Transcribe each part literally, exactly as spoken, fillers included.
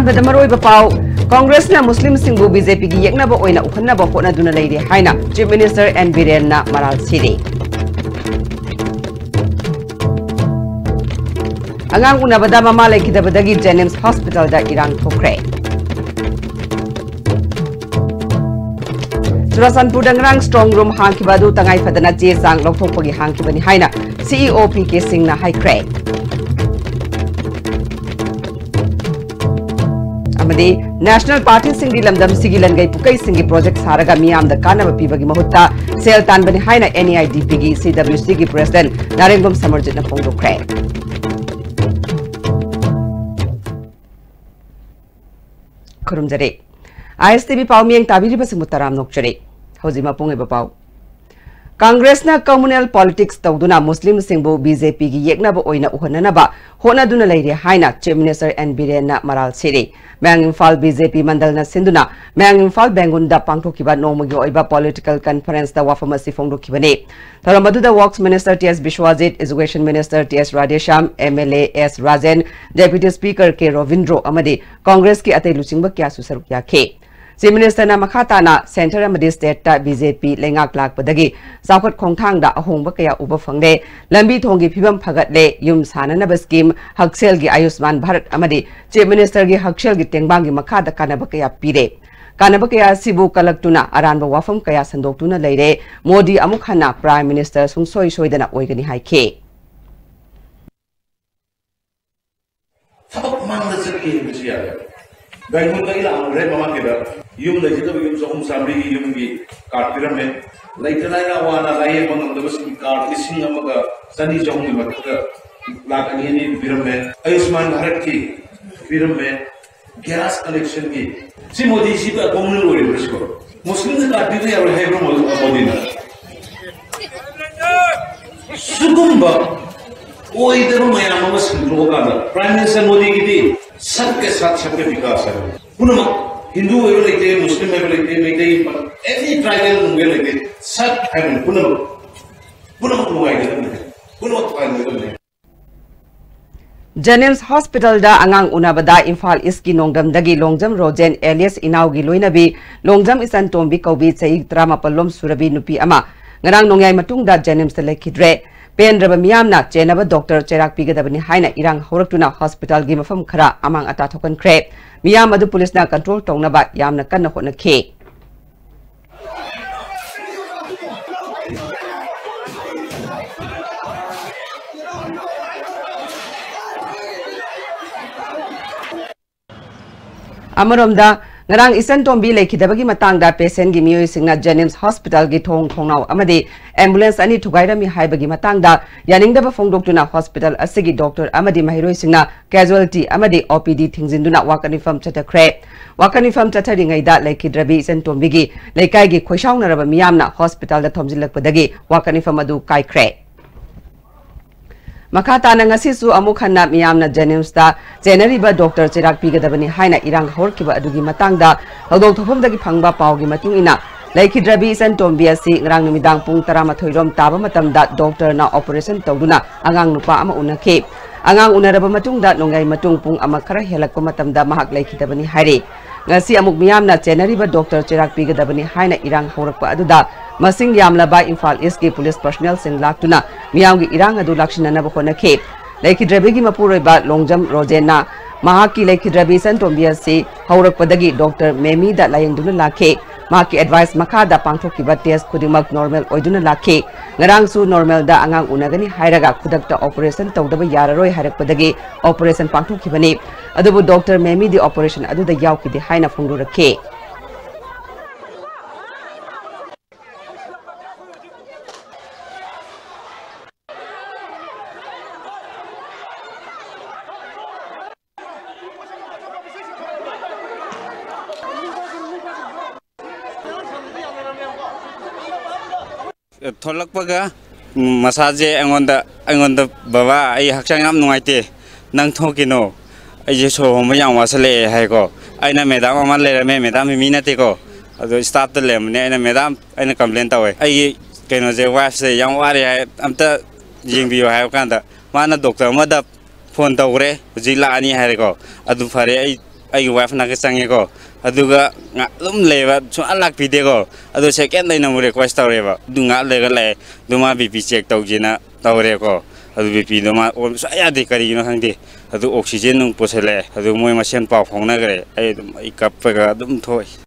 ꯃꯗ ꯃꯔꯨꯑꯣꯏꯕ ꯄꯥꯎ, ꯀꯣꯡꯒ꯭ꯔꯦꯁꯅ ꯃꯨꯁꯂꯤꯝꯁꯤꯡꯕꯨ ꯕꯤ ꯖꯦ ꯄꯤꯒꯤ ꯌꯦꯛꯅꯕ ꯑꯣꯏꯅ ꯎꯍꯟꯅꯕ ꯍꯣꯠꯅꯗꯨꯅ ꯂꯩꯔꯤ ꯍꯥꯏꯅ ꯆꯤꯐ ꯃꯤꯅꯤꯁꯇꯔ ꯑꯦꯟ ꯕꯤꯔꯦꯟꯅ ꯃꯔꯥꯜ ꯁꯤꯔꯤ꯫ ꯑꯉꯥꯡ ꯎꯅꯕꯗ ꯃꯃꯥ ꯂꯩꯈꯤꯗꯕꯗꯒꯤ ꯖꯦꯅꯤꯝꯁ ꯍꯣꯁꯄꯤꯇꯥꯜꯗ ꯏꯔꯥꯡ ꯊꯣꯛꯈ꯭ꯔꯦ꯫ ꯆꯨꯔꯥꯆꯥꯟꯄꯨꯔꯗ ꯉꯔꯥꯡ ꯁ꯭ꯇ꯭ꯔꯣꯡ ꯔꯨꯝ ꯍꯥꯡꯈꯤꯕ ꯑꯗꯨ ꯇꯉꯥꯏ ꯐꯗꯅ ꯆꯦ ꯆꯥꯡ ꯂꯧꯊꯣꯛꯄꯒꯤ ꯍꯥꯡꯈꯤꯕꯅꯤ ꯍꯥꯏꯅ ꯁꯤ ꯏ ꯑꯣ ꯄꯤ ꯀꯦ ꯁꯤꯡꯅ ꯍꯥꯏꯈ꯭ꯔꯦ꯫ ꯑꯃꯗꯤ ꯅꯦꯁꯅꯦꯜ ꯄꯥꯔꯇꯤꯁꯤꯡꯗꯤ ꯂꯝꯗꯝꯁꯤꯒꯤ ꯂꯟꯒꯩ ꯄꯨꯀꯩꯁꯤꯡꯒꯤ ꯄ꯭ꯔꯣꯖꯦꯛ ꯁꯥꯔꯒ ꯃꯤꯌꯥꯝꯗ ꯀꯥꯟꯅꯕ ꯄꯤꯕꯒꯤ ꯃꯍꯨꯠꯇ ꯁꯦꯜ ꯇꯥꯟꯕꯅꯤ ꯍꯥꯏꯅ ꯑꯦꯟ ꯏ ꯑꯥꯏ ꯗꯤ ꯄꯤꯒꯤ ꯁꯤ ꯗꯕ꯭ꯂꯤꯎ ꯁꯤꯒꯤ ꯄ꯭ꯔꯦꯁꯤꯗꯦꯟꯠ ꯅꯥꯔꯦꯡꯕꯝ ꯁꯃꯔꯖꯤꯠꯅ ꯐꯣꯡꯗꯣꯛꯈ꯭ꯔꯦ꯫ ꯈꯨꯔꯨꯝꯖꯔꯤ꯫ ꯑꯥꯏ ꯑꯦꯁ ꯇꯤ ꯚꯤ ꯄꯥꯎ ꯃꯤꯌꯦꯡ ꯇꯥꯕꯤꯔꯤꯕꯁꯤꯡꯕꯨ ꯇꯔꯥꯝꯅ ꯑꯣꯛꯆꯔꯤ꯫ ꯍꯧꯖꯤꯛ ꯃꯄꯨꯡ ꯑꯣꯏꯕ ꯄꯥꯎ꯫ ꯀꯪꯒ꯭ꯔꯦꯁꯅ communal politics ꯇꯧꯗꯨꯅ ꯃꯨꯁꯂꯤꯝꯁꯤꯡꯕꯨ ꯕꯤ ꯖꯦ ꯄꯤꯒꯤ ꯌꯦꯛꯅꯕ ꯑꯣꯏꯅ ꯎꯍꯟꯅꯅꯕ ꯍꯣꯠꯅꯗꯨꯅ ꯂꯩꯔꯤ ꯍꯥꯏꯅ ꯆꯤꯐ ꯃꯤꯅꯤꯁꯇꯔ ꯑꯦꯟ ꯕꯤꯔꯦꯟꯅ ꯃꯔꯥꯜ ꯁꯤꯔꯤ꯫ ꯃꯌꯥꯡ ꯏꯝꯐꯥꯜ ꯕꯤ ꯖꯦ ꯄꯤ ꯃꯟꯗꯜꯅ ꯁꯤꯟꯗꯨꯅ ꯃꯌꯥꯡ ꯏꯝꯐꯥꯜ ꯕꯦꯡꯒꯨꯟꯗ ꯄꯥꯡꯊꯣꯛꯈꯤꯕ ꯅꯣꯡꯃꯒꯤ ꯑꯣꯏꯕ political conference ꯇ ꯋꯥꯐꯝ ꯑꯁꯤ ꯐꯣꯡꯗꯣꯛꯈꯤꯕꯅꯤ꯫ ꯊꯧꯔꯝ ꯑꯗꯨꯗ works minister T S Biswajit, education minister T S Radheshyam, M L A S Rajen, deputy speaker K Robindro ꯑꯃꯗꯤ ꯀꯪꯒ꯭ꯔꯦꯁꯀꯤ ꯑꯇꯩ ꯂꯨꯆꯤꯡꯕ ꯀꯌꯥꯁꯨ ꯁꯔꯨꯛ ꯌꯥꯈꯤ꯫ ꯆꯤꯐ ꯃꯤꯅꯤꯁꯇꯔꯅ ꯃꯈꯥ ꯇꯥꯅ ꯁꯦꯟꯇꯔ ꯑꯃꯗꯤ ꯁ꯭ꯇꯦꯠꯇ ꯕꯤ ꯖꯦ ꯄꯤ ꯂꯩꯉꯥꯛ ꯂꯥꯛꯄꯗꯒꯤ ꯆꯥꯎꯈꯠ ꯈꯣꯡꯊꯥꯡꯗ ꯑꯍꯣꯡꯕ ꯀꯌꯥ ꯎꯕ ꯐꯪꯂꯦ, ꯂꯝꯕꯤ ꯊꯣꯡꯒꯤ ꯐꯤꯕꯝ ꯐꯒꯠꯂꯦ, ꯌꯨꯝ ꯁꯥꯅꯅꯕ ꯁ꯭ꯀꯤꯝ, ꯍꯛꯁꯦꯜꯒꯤ ꯑꯌꯨꯁꯃꯥꯟ ꯚꯥꯔꯠ ꯑꯃꯗꯤ ꯆꯤꯐ ꯃꯤꯅꯤꯁꯇꯔꯒꯤ ꯍꯛꯁꯦꯜꯒꯤ ꯇꯦꯡꯕꯥꯡꯒꯤ ꯃꯈꯥꯗ ꯀꯥꯟꯅꯕ ꯀꯌꯥ ꯄꯤꯔꯦ꯫ ꯀꯥꯟꯅꯕ ꯀꯌꯥ ꯑꯁꯤꯕꯨ ꯀꯜꯂꯛꯇꯨꯅ ꯑꯔꯥꯟꯕ ꯋꯥꯐꯝ ꯀꯌꯥ ꯁꯟꯗꯣꯛꯇꯨꯅ ꯂꯩꯔꯦ꯫ ꯃꯣꯗꯤ ꯑꯃꯨꯛ ꯍꯟꯅ ꯄ꯭ꯔꯥꯏꯝ ꯃꯤꯅꯤꯁꯇꯔ ꯁꯨꯡꯁꯣꯏ ꯁꯣꯏꯗꯅ ꯑꯣꯏꯒꯅꯤ ꯍꯥꯏꯈꯤ꯫ ꯊꯕꯛ ꯃꯥꯡꯗ ꯆꯠꯀꯦ ꯍꯥꯏꯕꯁꯨ ꯌꯥꯔꯦ꯫ ꯕꯦꯡꯒ꯭ꯂꯣꯔꯗꯒꯤ ꯂꯥꯛꯂꯝꯈ꯭ꯔꯦ ꯃꯃꯥꯡꯒꯤꯗ꯫ ꯌꯨꯝ ꯂꯩꯖꯗꯕ ꯌꯨꯝ ꯆꯍꯨꯝ ꯆꯥꯝꯃꯔꯤꯒꯤ ꯌꯨꯝꯒꯤ ꯀꯥꯔꯗ ꯄꯤꯔꯝꯃꯦ꯫ ꯂꯩꯇ ꯂꯥꯏꯔ ꯑꯋꯥ ꯑꯅꯥ ꯂꯥꯌꯦꯡꯕ ꯉꯝꯗꯕꯁꯤꯡꯒꯤ ꯀꯥꯔꯗ ꯂꯤꯁꯤꯡ ꯑꯃꯒ ꯆꯅꯤ ꯆꯍꯨꯝꯒꯤ ꯃꯊꯛꯇ ꯂꯥꯛ ꯑꯅꯤ ꯑꯅꯤ ꯄꯤꯔꯝꯃꯦ꯫ ꯑꯌꯨꯁꯃꯥꯟ ꯚꯥꯔꯠꯀꯤ ꯄꯤꯔꯝꯃꯦ꯫ ꯒ꯭ꯌꯥꯁ ꯀꯅꯦꯛꯁꯟꯒꯤ꯫ ꯁꯤ ꯃꯣꯗꯤꯁꯤꯕꯨ ꯑꯄꯣꯡꯕ ꯑꯣꯏꯔꯤꯕ꯭ꯔꯥ ꯁꯤꯕꯣ? ꯃꯨꯁꯂꯤꯝꯗ ꯀꯥꯔꯗ ꯄꯤꯕ ꯌꯥꯔꯣꯏ ꯍꯥꯏꯕ꯭ꯔꯣ ꯃꯣ-, ꯃꯣꯗꯤꯅ? ꯁꯤꯒꯨꯝꯕ ꯑꯣꯏꯗꯕ ꯃꯌꯥꯝ ꯑꯃ ꯁꯟꯗꯣꯛꯑꯀꯥꯟꯗ ꯄ꯭ꯔꯥꯏꯝ ꯃꯤꯅꯤꯁꯇꯔ ꯃꯣꯗꯤꯒꯤꯗꯤ ꯁꯕꯀꯦ ꯁꯥꯊ ꯁꯕꯀꯦ ꯕꯤꯀꯥꯁ ꯍꯥꯏꯕ꯫ ꯄꯨꯝꯅꯃꯛ ꯍꯤꯟꯗꯨ ꯑꯣꯏꯕ ꯂꯩꯇꯦ, ꯃꯨꯁꯂꯤꯝ ꯍꯥꯏꯕ ꯂꯩꯇꯦ, ꯃꯩꯇꯩ, ꯑꯦꯅꯤ ꯇ꯭ꯔꯥꯏꯕꯦꯜ ꯅꯨꯡꯕꯦꯜ ꯂꯩꯇꯦ, ꯁꯕ ꯍꯥꯏꯕꯅꯤ꯫ ꯄꯨꯝꯅꯃꯛ, ꯄꯨꯝꯅꯃꯛ ꯅꯨꯡꯉꯥꯏꯒꯗꯕꯅꯤ, ꯄꯨꯝꯅꯃꯛ ꯅꯨꯡꯉꯥꯏꯒꯗꯕꯅꯤ꯫ ꯖꯦꯅꯤꯝꯁ ꯍꯣꯁꯄꯤꯇꯥꯜꯗ ꯑꯉꯥꯡ ꯎꯅꯕꯗ ꯏꯝꯐꯥꯜ ꯏꯁꯀꯤ ꯅꯣꯡꯗꯝꯗꯒꯤ ꯂꯣꯡꯖꯝ ꯔꯣꯖꯦꯟ ꯑꯦꯂꯤꯌꯁ ꯏꯅꯥꯎꯒꯤ ꯂꯣꯏꯅꯕꯤ ꯂꯣꯡꯖꯝ ꯏꯆꯟ ꯇꯣꯝꯕꯤ ꯀꯧꯕꯤ ꯆꯍꯤ ꯇꯔꯥꯃꯥꯄꯜ ꯂꯣꯝ ꯁꯨꯔꯕꯤ ꯅꯨꯄꯤ ꯑꯃ ꯉꯔꯥꯡ ꯅꯣꯡꯌꯥꯏ ꯃꯇꯨꯡꯗ ꯖꯦꯅꯤꯝꯁꯇ ꯂꯩꯈꯤꯗ꯭ꯔꯦ꯫ ꯄꯦꯟꯗ꯭ꯔꯕ ꯃꯤꯌꯥꯝꯅ ꯆꯦꯟꯅꯕ ꯗꯣꯛꯇꯔ ꯆꯩꯔꯥꯛ ꯄꯤꯒꯗꯕꯅꯤ ꯍꯥꯏꯅ ꯏꯔꯥꯡ ꯍꯧꯔꯛꯇꯨꯅ ꯍꯣꯁꯄꯤꯇꯥꯜꯒꯤ ꯃꯐꯝ ꯈꯔ ꯑꯃꯥꯡ ꯑꯇꯥ ꯊꯣꯛꯍꯟꯈ꯭ꯔꯦ꯫ ꯃꯤꯌꯥꯝ ꯑꯗꯨ ꯄꯨꯂꯤꯁꯅ ꯀꯟꯇ꯭ꯔꯣꯜ ꯇꯧꯅꯕ ꯌꯥꯝꯅ ꯀꯟꯅ ꯍꯣꯠꯅꯈꯤ꯫ ꯑꯃꯔꯣꯝꯗ, ꯉꯔꯥꯡ ꯏꯆꯟ ꯇꯣꯝꯕꯤ ꯂꯩꯈꯤꯗꯕꯒꯤ ꯃꯇꯥꯡꯗ ꯄꯦꯁꯦꯟꯒꯤ ꯃꯤꯑꯣꯏꯁꯤꯡꯅ ꯖꯦꯅꯤꯝꯁ ꯍꯣꯁꯄꯤꯇꯥꯜꯒꯤ ꯊꯣꯡ ꯊꯣꯡꯅꯥꯎ ꯑꯃꯗꯤ ꯑꯦꯝꯕꯨꯂꯦꯟꯁ ꯑꯅꯤ ꯊꯨꯒꯥꯏꯔꯝꯃꯤ ꯍꯥꯏꯕꯒꯤ ꯃꯇꯥꯡꯗ ꯌꯥꯅꯤꯡꯗꯕ ꯐꯣꯡꯗꯣꯛꯇꯨꯅ ꯍꯣꯁꯄꯤꯇꯥꯜ ꯑꯁꯤꯒꯤ ꯗꯣꯛꯇꯔ ꯑꯃꯗꯤ ꯃꯍꯩꯔꯣꯏꯁꯤꯡꯅ ꯀꯦꯖꯨꯑꯦꯜꯇꯤ ꯑꯃꯗꯤ ꯑꯣ ꯄꯤ ꯗꯤ ꯊꯤꯡꯖꯤꯟꯗꯨꯅ ꯋꯥꯀꯠ ꯃꯤꯐꯝ ꯆꯠꯊꯈ꯭ꯔꯦ꯫ ꯋꯥꯀꯠ ꯃꯤꯐꯝ ꯆꯠꯊꯔꯤꯉꯩꯗ ꯂꯩꯈꯤꯗ꯭ꯔꯕꯤ ꯏꯆꯟ ꯇꯣꯝꯕꯤꯒꯤ ꯂꯩꯀꯥꯏꯒꯤ ꯈꯣꯏꯁꯥꯎꯅꯔꯕ ꯃꯤꯌꯥꯝꯅ ꯍꯣꯁꯄꯤꯇꯥꯜꯗ ꯊꯣꯝꯖꯤꯜꯂꯛꯄꯗꯒꯤ ꯋꯥꯀꯠ ꯃꯤꯐꯝ ꯑꯗꯨ ꯀꯥꯏꯈ꯭ꯔꯦ꯫ ꯃꯈꯥ ꯇꯥꯅ ꯉꯁꯤꯁꯨ ꯑꯃꯨꯛ ꯍꯟꯅ ꯃꯤꯌꯥꯝꯅ ꯖꯦꯅꯤꯝꯁꯇ ꯆꯦꯟꯅꯔꯤꯕ ꯗꯣꯛꯇꯔ ꯆꯩꯔꯥꯛ ꯄꯤꯒꯗꯕꯅꯤ ꯍꯥꯏꯅ ꯏꯔꯥꯡ ꯍꯧꯔꯛꯈꯤꯕ ꯑꯗꯨꯒꯤ ꯃꯇꯥꯡꯗ ꯊꯧꯗꯣꯛ ꯊꯣꯛꯐꯝꯗꯒꯤ ꯐꯪꯕ ꯄꯥꯎꯒꯤ ꯃꯇꯨꯡ ꯏꯟꯅ, ꯂꯩꯈꯤꯗ꯭ꯔꯕꯤ ꯏꯆꯟ ꯇꯣꯝꯕꯤ ꯑꯁꯤ ꯉꯔꯥꯡ ꯅꯨꯃꯤꯗꯥꯡ ꯄꯨꯡ ꯇꯔꯥꯃꯥꯊꯣꯏ ꯔꯣꯝ ꯇꯥꯕ ꯃꯇꯝꯗ ꯗꯣꯛꯇꯔꯅ ꯑꯣꯄꯔꯦꯁꯟ ꯇꯧꯗꯨꯅ ꯑꯉꯥꯡ ꯅꯨꯄꯥ ꯑꯃ ꯎꯅꯈꯤ꯫ ꯑꯉꯥꯡ ꯎꯅꯔꯕ ꯃꯇꯨꯡꯗ ꯅꯣꯡꯌꯥꯏ ꯃꯇꯨꯡ ꯄꯨꯡ ꯑꯃ ꯈꯔ ꯍꯦꯜꯂꯛꯄ ꯃꯇꯝꯗ ꯃꯍꯥꯛ ꯂꯩꯈꯤꯗꯕꯅꯤ ꯍꯥꯏꯔꯤ꯫ ꯉꯁꯤ ꯑꯃꯨꯛ ꯃꯤꯌꯥꯝꯅ ꯆꯦꯟꯅꯔꯤꯕ ꯗꯣꯛꯇꯔ ꯆꯩꯔꯥꯛ ꯄꯤꯒꯗꯕꯅꯤ ꯍꯥꯏꯅ ꯏꯔꯥꯡ ꯍꯧꯔꯛꯄ ꯑꯗꯨꯗ ꯃꯁꯤꯡ ꯌꯥꯝꯂꯕ ꯏꯝꯐꯥꯜ ꯏꯁꯀꯤ ꯄꯨꯂꯤꯁ ꯄꯔꯁꯅꯦꯜꯁꯤꯡ ꯂꯥꯛꯇꯨꯅ ꯃꯤꯌꯥꯝꯒꯤ ꯏꯔꯥꯡ ꯑꯗꯨ ꯂꯥꯛꯁꯤꯟꯅꯅꯕ ꯍꯣꯠꯅꯈꯤ꯫ ꯂꯩꯈꯤꯗ꯭ꯔꯕꯤꯒꯤ ꯃꯄꯨꯔꯣꯏꯕ ꯂꯣꯡꯖꯝ ꯔꯣꯖꯦꯟꯅ ꯃꯍꯥꯛꯀꯤ ꯂꯩꯈꯤꯗ꯭ꯔꯕꯤ ꯏꯆꯟ ꯇꯣꯝꯕꯤ ꯑꯁꯤ ꯍꯧꯔꯛꯄꯗꯒꯤ ꯗꯣꯛꯇꯔ ꯃꯦꯃꯤꯗ ꯂꯥꯌꯦꯡꯗꯨꯅ ꯂꯥꯛꯈꯤ꯫ ꯃꯍꯥꯛꯀꯤ ꯑꯦꯗꯚꯥꯏꯁ ꯃꯈꯥꯗ ꯄꯥꯡꯊꯣꯛꯈꯤꯕ ꯇꯦꯁ ꯈꯨꯗꯤꯡꯃꯛ ꯅꯣꯔꯃꯦꯜ ꯑꯣꯏꯗꯨꯅ ꯂꯥꯛꯈꯤ꯫ ꯉꯔꯥꯡꯁꯨ ꯅꯣꯔꯃꯦꯜꯗ ꯑꯉꯥꯡ ꯎꯅꯒꯅꯤ ꯍꯥꯏꯔꯒ ꯈꯨꯗꯛꯇ ꯑꯣꯄꯔꯦꯁꯟ ꯇꯧꯗꯕ ꯌꯥꯔꯔꯣꯏ ꯍꯥꯏꯔꯛꯄꯗꯒꯤ ꯑꯣꯄꯔꯦꯁꯟ ꯄꯥꯡꯊꯣꯛꯈꯤꯕꯅꯤ꯫ ꯑꯗꯨꯕꯨ ꯗꯣꯛꯇꯔ ꯃꯦꯃꯤꯗꯤ ꯑꯣꯄꯔꯦꯁꯟ ꯑꯗꯨꯗ ꯌꯥꯎꯈꯤꯗꯦ ꯍꯥꯏꯅ ꯐꯣꯡꯗꯣꯔꯛꯈꯤ꯫ ꯊꯣꯛꯂꯛꯄꯒ, ꯎꯝ, ꯃꯁꯥꯁꯦ ꯑꯩꯉꯣꯟꯗ, ꯑꯩꯉꯣꯟꯗ, "ꯕꯕꯥ, ꯑꯩ ꯍꯛꯆꯥꯡ ꯌꯥꯝ ꯅꯨꯡꯉꯥꯏꯇꯦ, ꯅꯪ ꯊꯣꯛꯈꯤꯅꯣ, ꯑꯩꯁꯦ ꯁꯣꯔ ꯍꯣꯟꯕ ꯌꯥꯝ ꯋꯥꯁꯜꯂꯛꯑꯦ" ꯍꯥꯏꯀꯣ꯫ ꯑꯩꯅ ꯃꯦꯗꯥꯝ ꯑꯃ ꯂꯩꯔꯝꯃꯦ, ꯃꯦꯗꯥꯝ ꯃꯤꯃꯤ ꯅꯠꯇꯦꯀꯣ, ꯑꯗꯣ ꯁ꯭ꯇꯥꯐꯇ ꯂꯩꯔꯝꯕꯅꯦ꯫ ꯑꯩꯅ, "ꯃꯦꯗꯥꯝ, ꯑꯩꯅ ꯀꯝꯄ꯭ꯂꯦꯟ ꯇꯧꯋꯦ, ꯑꯩꯒꯤ ꯀꯩꯅꯣꯁꯦ, ꯋꯥꯏꯐꯁꯦ ꯌꯥꯝ ꯋꯥꯔꯦ ꯍꯥꯏ, ꯑꯝꯇ ꯌꯦꯡꯕꯤꯌꯨ" ꯍꯥꯏꯕ ꯀꯥꯟꯗ, ꯃꯥꯅ ꯗꯣꯛꯇꯔ ꯑꯃꯗ ꯐꯣꯟ ꯇꯧꯈ꯭ꯔꯦ, ꯍꯧꯖꯤꯛ ꯂꯥꯛꯑꯅꯤ ꯍꯥꯏꯔꯦꯀꯣ꯫ ꯑꯗꯨ ꯐꯔꯦ, ꯑꯩ ꯑꯩꯒꯤ ꯋꯥꯏꯐ ꯅꯥꯛꯇ ꯆꯪꯉꯦꯀꯣ꯫ ꯑꯗꯨꯒ ꯉꯥ-, ꯑꯗꯨꯝ ꯂꯩꯕ ꯁꯨꯡꯂꯥꯛ ꯂꯥꯛꯄꯤꯗꯦꯀꯣ꯫ ꯑꯗꯣ ꯁꯦꯀꯦꯟꯗ ꯑꯩꯅ ꯑꯃꯨꯛ ꯔꯤꯀ꯭ꯋꯦꯁ ꯇꯧꯔꯦꯕ, ꯑꯗꯨ ꯉꯥꯏꯍꯥꯛ ꯂꯩꯔꯒ ꯂꯥꯛꯑꯦ꯫ ꯑꯗꯨ ꯃꯥ ꯕꯤ ꯄꯤ ꯆꯦꯛ ꯇꯧꯁꯦꯅ ꯇꯧꯔꯦꯀꯣ꯫ ꯑꯗꯨ ꯕꯤ ꯄꯤꯗꯣ ꯃꯥ ꯑꯣꯟꯕ ꯁꯨꯡꯌꯥ ꯌꯥꯗꯦ, ꯀꯔꯤꯒꯤꯅꯣ ꯈꯪꯗꯦ꯫ ꯑꯗꯨ ꯑꯣꯛꯁꯤꯖꯦꯟ ꯅꯨꯡ ꯄꯨꯁꯜꯂꯛꯑꯦ꯫ ꯑꯗꯨ ꯃꯣꯏ ꯃꯁꯦꯟ ꯄꯥꯎ ꯐꯥꯎꯅꯈ꯭ꯔꯦ꯫ ꯑꯩ ꯑꯗꯨꯝ, ꯑꯩ ꯀꯞꯄꯒ ꯑꯗꯨꯝ ꯊꯣꯛꯏ꯫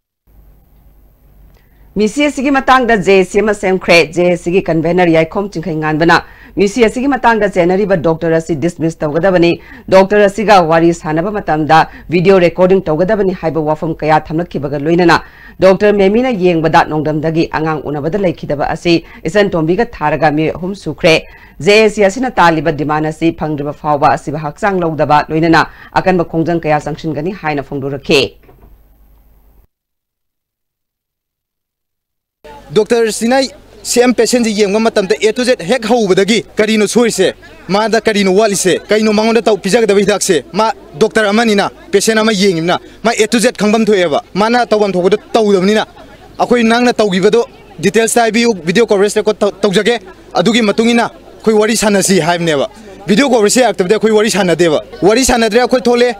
ꯃꯤꯁꯤ ꯑꯁꯤꯒꯤ ꯃꯇꯥꯡꯗ ꯖꯦ ꯑꯦ ꯁꯤ ꯑꯃ ꯁꯦꯝꯈ꯭ꯔꯦ꯫ ꯖꯦ ꯑꯦ ꯁꯤꯒꯤ ꯀꯟꯚꯦꯅꯔ ꯌꯥꯏꯈꯣꯝ ꯆꯤꯡꯈꯩꯉꯥꯟꯕꯅ ꯃꯤꯁꯤ ꯑꯁꯤꯒꯤ ꯃꯇꯥꯡꯗ ꯆꯦꯟꯅꯔꯤꯕ ꯗꯣꯛꯇꯔ ꯑꯁꯤ ꯗꯤꯁꯃꯤꯁ ꯇꯧꯒꯗꯕꯅꯤ, ꯗꯣꯛꯇꯔ ꯑꯁꯤꯒ ꯋꯥꯔꯤ ꯁꯥꯟꯅꯕ ꯃꯇꯝꯗ ꯚꯤꯗꯤꯑꯣ ꯔꯦꯀꯣꯔꯗꯤꯡ ꯇꯧꯒꯗꯕꯅꯤ ꯍꯥꯏꯕ ꯋꯥꯐꯝ ꯀꯌꯥ ꯊꯝꯂꯛꯈꯤꯕꯒ ꯂꯣꯏꯅꯅ ꯗꯣꯛꯇꯔ ꯃꯦꯃꯤꯅ ꯌꯦꯡꯕꯗ ꯅꯣꯡꯗꯝꯗꯒꯤ ꯑꯉꯥꯡ ꯎꯅꯕꯗ ꯂꯩꯈꯤꯗꯕ ꯑꯁꯤ ꯏꯆꯟ ꯇꯣꯝꯕꯤꯒ ꯊꯥꯔꯒ ꯃꯤꯑꯣꯏ ꯑꯍꯨꯝ ꯁꯨꯈ꯭ꯔꯦ꯫ ꯖꯦ ꯑꯦ ꯁꯤ ꯑꯁꯤꯅ ꯇꯥꯜꯂꯤꯕ ꯗꯤꯃꯥꯟ ꯑꯁꯤ ꯐꯪꯗ꯭ꯔꯤꯕ ꯐꯥꯎꯕ ꯑꯁꯤꯕ ꯍꯛꯆꯥꯡ ꯂꯧꯗꯕ ꯂꯣꯏꯅꯅ ꯑꯀꯟꯕ ꯈꯣꯡꯖꯪ ꯀꯌꯥ ꯆꯪꯁꯤꯟꯒꯅꯤ ꯍꯥꯏꯅ ꯐꯣꯡꯗꯣꯔꯛꯈꯤ꯫ ꯗꯣꯛꯇꯔꯁꯤꯅ ꯁꯦꯝ ꯄꯦꯁꯦꯟꯁꯤ ꯌꯦꯡꯕ ꯃꯇꯝꯗ A to Z ꯍꯦꯛ ꯍꯧꯕꯗꯒꯤ ꯀꯔꯤꯅꯣ ꯁꯣꯏꯔꯤꯁꯦ, ꯃꯥꯗ ꯀꯔꯤꯅꯣ ꯋꯥꯠꯂꯤꯁꯦ, ꯀꯩꯅꯣ ꯃꯉꯣꯟꯗ ꯇꯧ-, ꯄꯤꯖꯒꯗꯕ ꯍꯤꯗꯥꯛꯁꯦ, ꯃꯥ ꯗꯣꯛꯇꯔ ꯑꯃꯅꯤꯅ, ꯄꯦꯁꯦꯟ ꯑꯃ ꯌꯦꯡꯉꯤꯕꯅ ꯃꯥ A to Z ꯈꯪꯐꯝ ꯊꯣꯛꯑꯦꯕ꯫ ꯃꯥꯅ ꯇꯧꯐꯝ ꯊꯣꯛꯄꯗꯣ ꯇꯧꯗꯕꯅꯤꯅ ꯑꯩꯈꯣꯏ ꯅꯪꯅ ꯇꯧꯈꯤꯕꯗꯣ ꯗꯤꯇꯦꯜꯁꯇ ꯍꯥꯏꯕꯤꯌꯨ, ꯚꯤꯗꯤꯑꯣ ꯀꯣꯚꯔꯦꯖ ꯔꯦꯀꯣꯔꯗ ꯇꯧ-, ꯇꯧꯖꯒꯦ, ꯑꯗꯨꯒꯤ ꯃꯇꯨꯡ ꯏꯟꯅ ꯑꯩꯈꯣꯏ ꯋꯥꯔꯤ ꯁꯥꯟꯅꯁꯤ ꯍꯥꯏꯕꯅꯦꯕ꯫ ꯚꯤꯗꯤꯑꯣ ꯀꯣꯚꯔꯦꯖꯁꯦ ꯌꯥꯔꯛꯇꯕꯗꯤ ꯑꯩꯈꯣꯏ ꯋꯥꯔꯤ ꯁꯥꯟꯅꯗꯦꯕ꯫ ꯋꯥꯔꯤ ꯁꯥꯟꯅꯗ꯭ꯔꯦ, ꯑꯩꯈꯣꯏ ꯊꯣꯛꯂꯛꯑꯦ꯫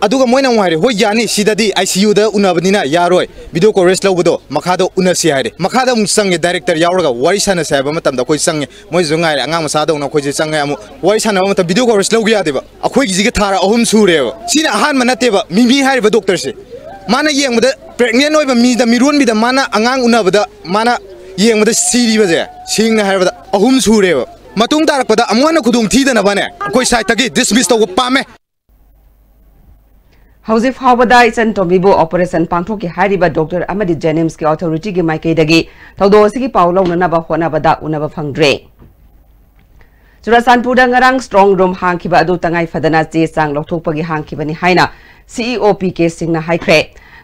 ꯑꯗꯨꯒ ꯃꯣꯏꯅ ꯑꯃꯨꯛ ꯍꯥꯏꯔꯦ, "ꯍꯣꯏ, ꯌꯥꯅꯤ, ꯁꯤꯗꯗꯤ ꯑꯥꯏ ꯁꯤ ꯌꯨꯗ ꯎꯅꯕꯅꯤꯅ ꯌꯥꯔꯣꯏ, ꯚꯤꯗꯤꯑꯣ ꯀꯣꯚꯔꯦꯖ ꯂꯧꯕꯗꯣ ꯃꯈꯥꯗ ꯎꯅꯁꯤ" ꯍꯥꯏꯔꯦ꯫ ꯃꯈꯥꯗ ꯑꯃꯨꯛ ꯆꯪꯉꯦ, ꯗꯥꯏꯔꯦꯛꯇꯔ ꯌꯥꯎꯔꯒ ꯋꯥꯔꯤ ꯁꯥꯟꯅꯁꯦ ꯍꯥꯏꯕ ꯃꯇꯝꯗ ꯑꯩꯈꯣꯏ ꯆꯪꯉꯦ, ꯃꯣꯏꯁꯨ ꯉꯥꯏꯔꯦ, ꯑꯉꯥꯡ ꯃꯆꯥꯗꯧꯅ ꯑꯩꯈꯣꯏꯁꯦ ꯆꯪꯉꯦ꯫ ꯑꯃꯨꯛ ꯋꯥꯔꯤ ꯁꯥꯟꯅꯕ ꯃꯇꯝ ꯚꯤꯗꯤꯑꯣ ꯀꯣꯚꯔꯦꯖ ꯂꯧꯒꯦ ꯌꯥꯗꯦꯕ꯫ ꯑꯩꯈꯣꯏꯒꯤꯁꯤꯒ ꯊꯥꯔ ꯑꯍꯨꯝ ꯁꯨꯔꯦꯕ꯫ ꯁꯤꯅ ꯑꯍꯥꯟꯕ ꯅꯠꯇꯦꯕ, ꯃꯤꯃꯤ ꯍꯥꯏꯔꯤꯕ ꯗꯣꯛꯇꯔꯁꯦ꯫ ꯃꯥꯅ ꯌꯦꯡꯕꯗ, ꯄ꯭ꯔꯦꯒꯅꯦꯟ ꯑꯣꯏꯕ ꯃꯤꯗ, ꯃꯤꯔꯣꯟꯕꯤꯗ ꯃꯥꯅ ꯑꯉꯥꯡ ꯎꯅꯕꯗ ꯃꯥꯅ ꯌꯦꯡꯕꯗ ꯁꯤꯔꯤꯕꯁꯦ, ꯁꯦꯡꯅ ꯍꯥꯏꯔꯕꯗ ꯑꯍꯨꯝ ꯁꯨꯔꯦꯕ꯫ ꯃꯇꯨꯡ ꯇꯥꯔꯛꯄꯗ ꯑꯃꯨꯛ ꯍꯟꯅ ꯈꯨꯗꯣꯡ ꯊꯤꯗꯅꯕꯅꯦ ꯑꯩꯈꯣꯏ ꯁꯥꯏꯠꯇꯒꯤ ꯗꯤꯁꯃꯤꯁ ꯇꯧꯕ ꯄꯥꯝꯃꯦ꯫ ꯍꯧꯖꯤꯛ ꯐꯥꯎꯕꯗ ꯏꯆꯟ ꯇꯣꯝꯕꯤꯕꯨ ꯑꯣꯄꯔꯦꯁꯟ ꯄꯥꯡꯊꯣꯛꯈꯤ ꯍꯥꯏꯔꯤꯕ ꯗꯣꯛꯇꯔ ꯑꯃꯗꯤ ꯖꯦꯅꯤꯝꯁꯀꯤ ꯑꯣꯊꯣꯔꯤꯇꯤꯒꯤ ꯃꯥꯏꯀꯩꯗꯒꯤ ꯊꯧꯗꯣꯛ ꯑꯁꯤꯒꯤ ꯄꯥꯎ ꯂꯧꯅꯅꯕ ꯍꯣꯠꯅꯕꯗ ꯎꯅꯕ ꯐꯪꯗ꯭ꯔꯦ꯫ ꯆꯨꯔꯆꯥꯟꯄꯨꯔꯗ ꯉꯔꯥꯡ ꯁ꯭ꯇꯔꯣꯡ ꯔꯨꯝ ꯍꯥꯡꯈꯤꯕ ꯑꯗꯨ ꯇꯉꯥꯏ ꯐꯗꯅ ꯆꯦ ꯆꯥꯡ ꯂꯧꯊꯣꯛꯄꯒꯤ ꯍꯥꯡꯈꯤꯕꯅꯤ ꯍꯥꯏꯅ ꯁꯤ ꯏ ꯑꯣ ꯄꯤ ꯀꯦ ꯁꯤꯡꯅ ꯍꯥꯏꯈ꯭ꯔꯦ꯫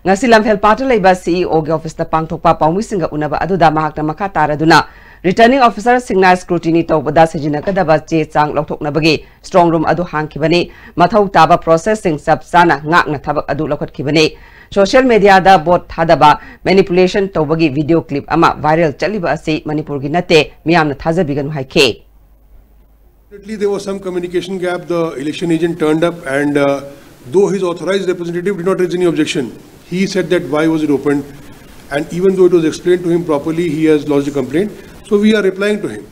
ꯉꯁꯤ ꯂꯝꯐꯦꯜ ꯄꯥꯠꯇ ꯂꯩꯕ ꯁꯤ ꯏ ꯑꯣꯒꯤ ꯑꯣꯐꯤꯁꯇ ꯄꯥꯡꯊꯣꯛꯄ ꯄꯥꯎꯃꯤꯁꯤꯡꯒ ꯎꯅꯕ ꯑꯗꯨꯗ ꯃꯍꯥꯛꯅ ꯃꯈꯥ ꯇꯥꯔꯗꯨꯅ ꯔꯤꯇꯔꯅꯤꯡ ꯑꯣꯐꯤꯁꯥꯔꯁꯤꯡꯅ ꯁ꯭ꯀ꯭ꯔꯨꯇꯤꯅꯤ ꯇꯧꯕꯗ ꯁꯤꯖꯤꯟꯅꯒꯗꯕ ꯆꯦ ꯆꯥꯡ ꯂꯧꯊꯣꯛꯅꯕꯒꯤ ꯁ꯭ꯇꯔꯣꯡ ꯔꯨꯝ ꯑꯗꯨ ꯍꯥꯡꯈꯤꯕꯅꯤ꯫ ꯃꯊꯧ ꯇꯥꯕ ꯄ꯭ꯔꯣꯁꯦꯁꯁꯤꯡ ꯆꯞ ꯆꯥꯅ ꯉꯥꯛꯅ ꯊꯕꯛ ꯑꯗꯨ ꯂꯧꯈꯠꯈꯤꯕꯅꯤ꯫ ꯁꯣꯁꯤꯌꯦꯜ ꯃꯦꯗꯤꯌꯥꯗ ꯚꯣꯠ ꯊꯥꯗꯕ ꯃꯦꯅꯤꯄꯨꯂꯦꯁꯟ ꯇꯧꯕꯒꯤ ꯚꯤꯗꯤꯑꯣ ꯀ꯭ꯂꯤꯞ ꯑꯃ ꯚꯥꯏꯔꯦꯜ ꯆꯠꯂꯤꯕ ꯑꯁꯤ ꯃꯅꯤꯄꯨꯔꯒꯤ ꯅꯠꯇꯦ, ꯃꯤꯌꯥꯝꯅ ꯊꯥꯖꯕꯤꯒꯅꯨ ꯍꯥꯏꯈꯤ꯫ Definitely, there was some communication gap. The election agent turned up, and uh, though his authorized representative did not raise any objection, he said that why was it opened, and even though it was explained to him properly, he has lodged a complaint. So we are replying to him.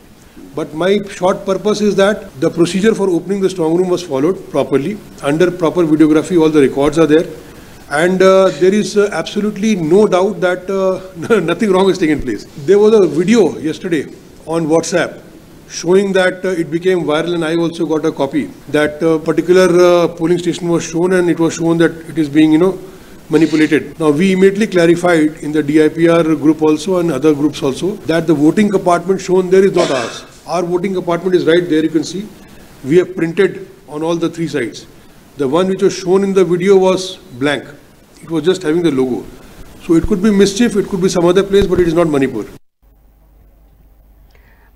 But my short purpose is that the procedure for opening the strong room was followed properly. Under proper videography, all the records are there. And uh, there is uh, absolutely no doubt that uh, nothing wrong has taken place. There was a video yesterday on WhatsApp showing that uh, it became viral, and I also got a copy, that uh, particular uh, polling station was shown, and it was shown that it is being, you know, manipulated. Now, we immediately clarified in the D I P R group also and other groups also that the voting compartment shown there is not ours. Our voting compartment is right there, you can see. We have printed on all the three sides. The one which was shown in the video was blank. It was just having the logo. So it could be mischief, it could be some other place, but it is not Manipur.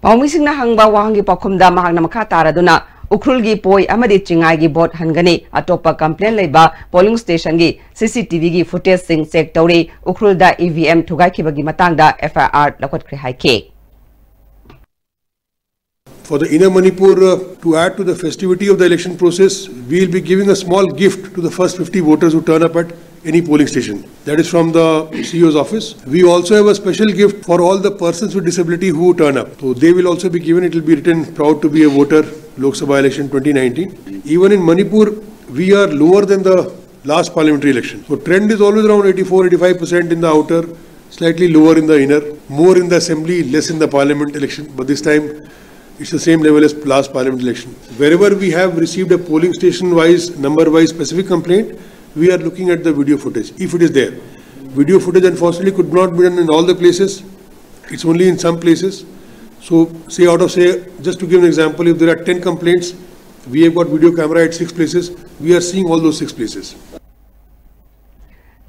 ꯄꯥꯎꯃꯤꯁꯤꯡꯅ ꯍꯪꯕ ꯋꯥꯍꯪꯒꯤ ꯄꯥꯎꯈꯨꯝꯗ ꯃꯍꯥꯛꯅ ꯃꯈꯥ ꯇꯥꯔꯗꯨꯅ ꯎꯈ꯭ꯔꯨꯜꯒꯤ ꯄꯣꯏ ꯑꯃꯗꯤ ꯆꯤꯡꯉꯥꯏꯒꯤ vote ꯍꯟꯒꯅꯤ꯫ ꯑꯇꯣꯞꯄ complain ꯂꯩꯕ polling ꯁ꯭ꯇꯦꯁꯟꯒꯤ ꯁꯤ C T ꯚꯤꯒꯤ ꯐꯨꯇꯦꯖꯁꯤꯡ check ꯇꯧꯔꯤ꯫ ꯎꯈ꯭ꯔꯨꯜꯗ ꯏ ꯚꯤ ꯑꯦꯝ ꯊꯨꯒꯥꯏꯈꯤꯕꯒꯤ ꯃꯇꯥꯡꯗ ꯑꯦꯐ ꯑꯥꯏ ꯑꯥꯔ ꯂꯧꯈꯠꯈ꯭ꯔꯦ ꯍꯥꯏꯈꯤ꯫ For the Inner Manipur, uh, to add to the festivity of the election process, we will be giving a small gift to the first fifty voters who turn up at any polling station. That is from the C E O's office. We also have a special gift for all the persons with disability who turn up. So they will also be given, it will be written, "Proud to be a voter, Lok Sabha election twenty nineteen." Even in Manipur, we are lower than the last parliamentary election. So trend is always around eighty-four, eighty-five percent in the outer, slightly lower in the inner, more in the assembly, less in the parliament election. But this time, it's the same level as last parliament election. Wherever we have received a polling station wise, number wise specific complaint, we are looking at the video footage, if it is there. Video footage, unfortunately, could not be done in all the places. It's only in some places. So, say out of, say, just to give an example, if there are ten complaints, we have got video camera at six places. We are seeing all those six places.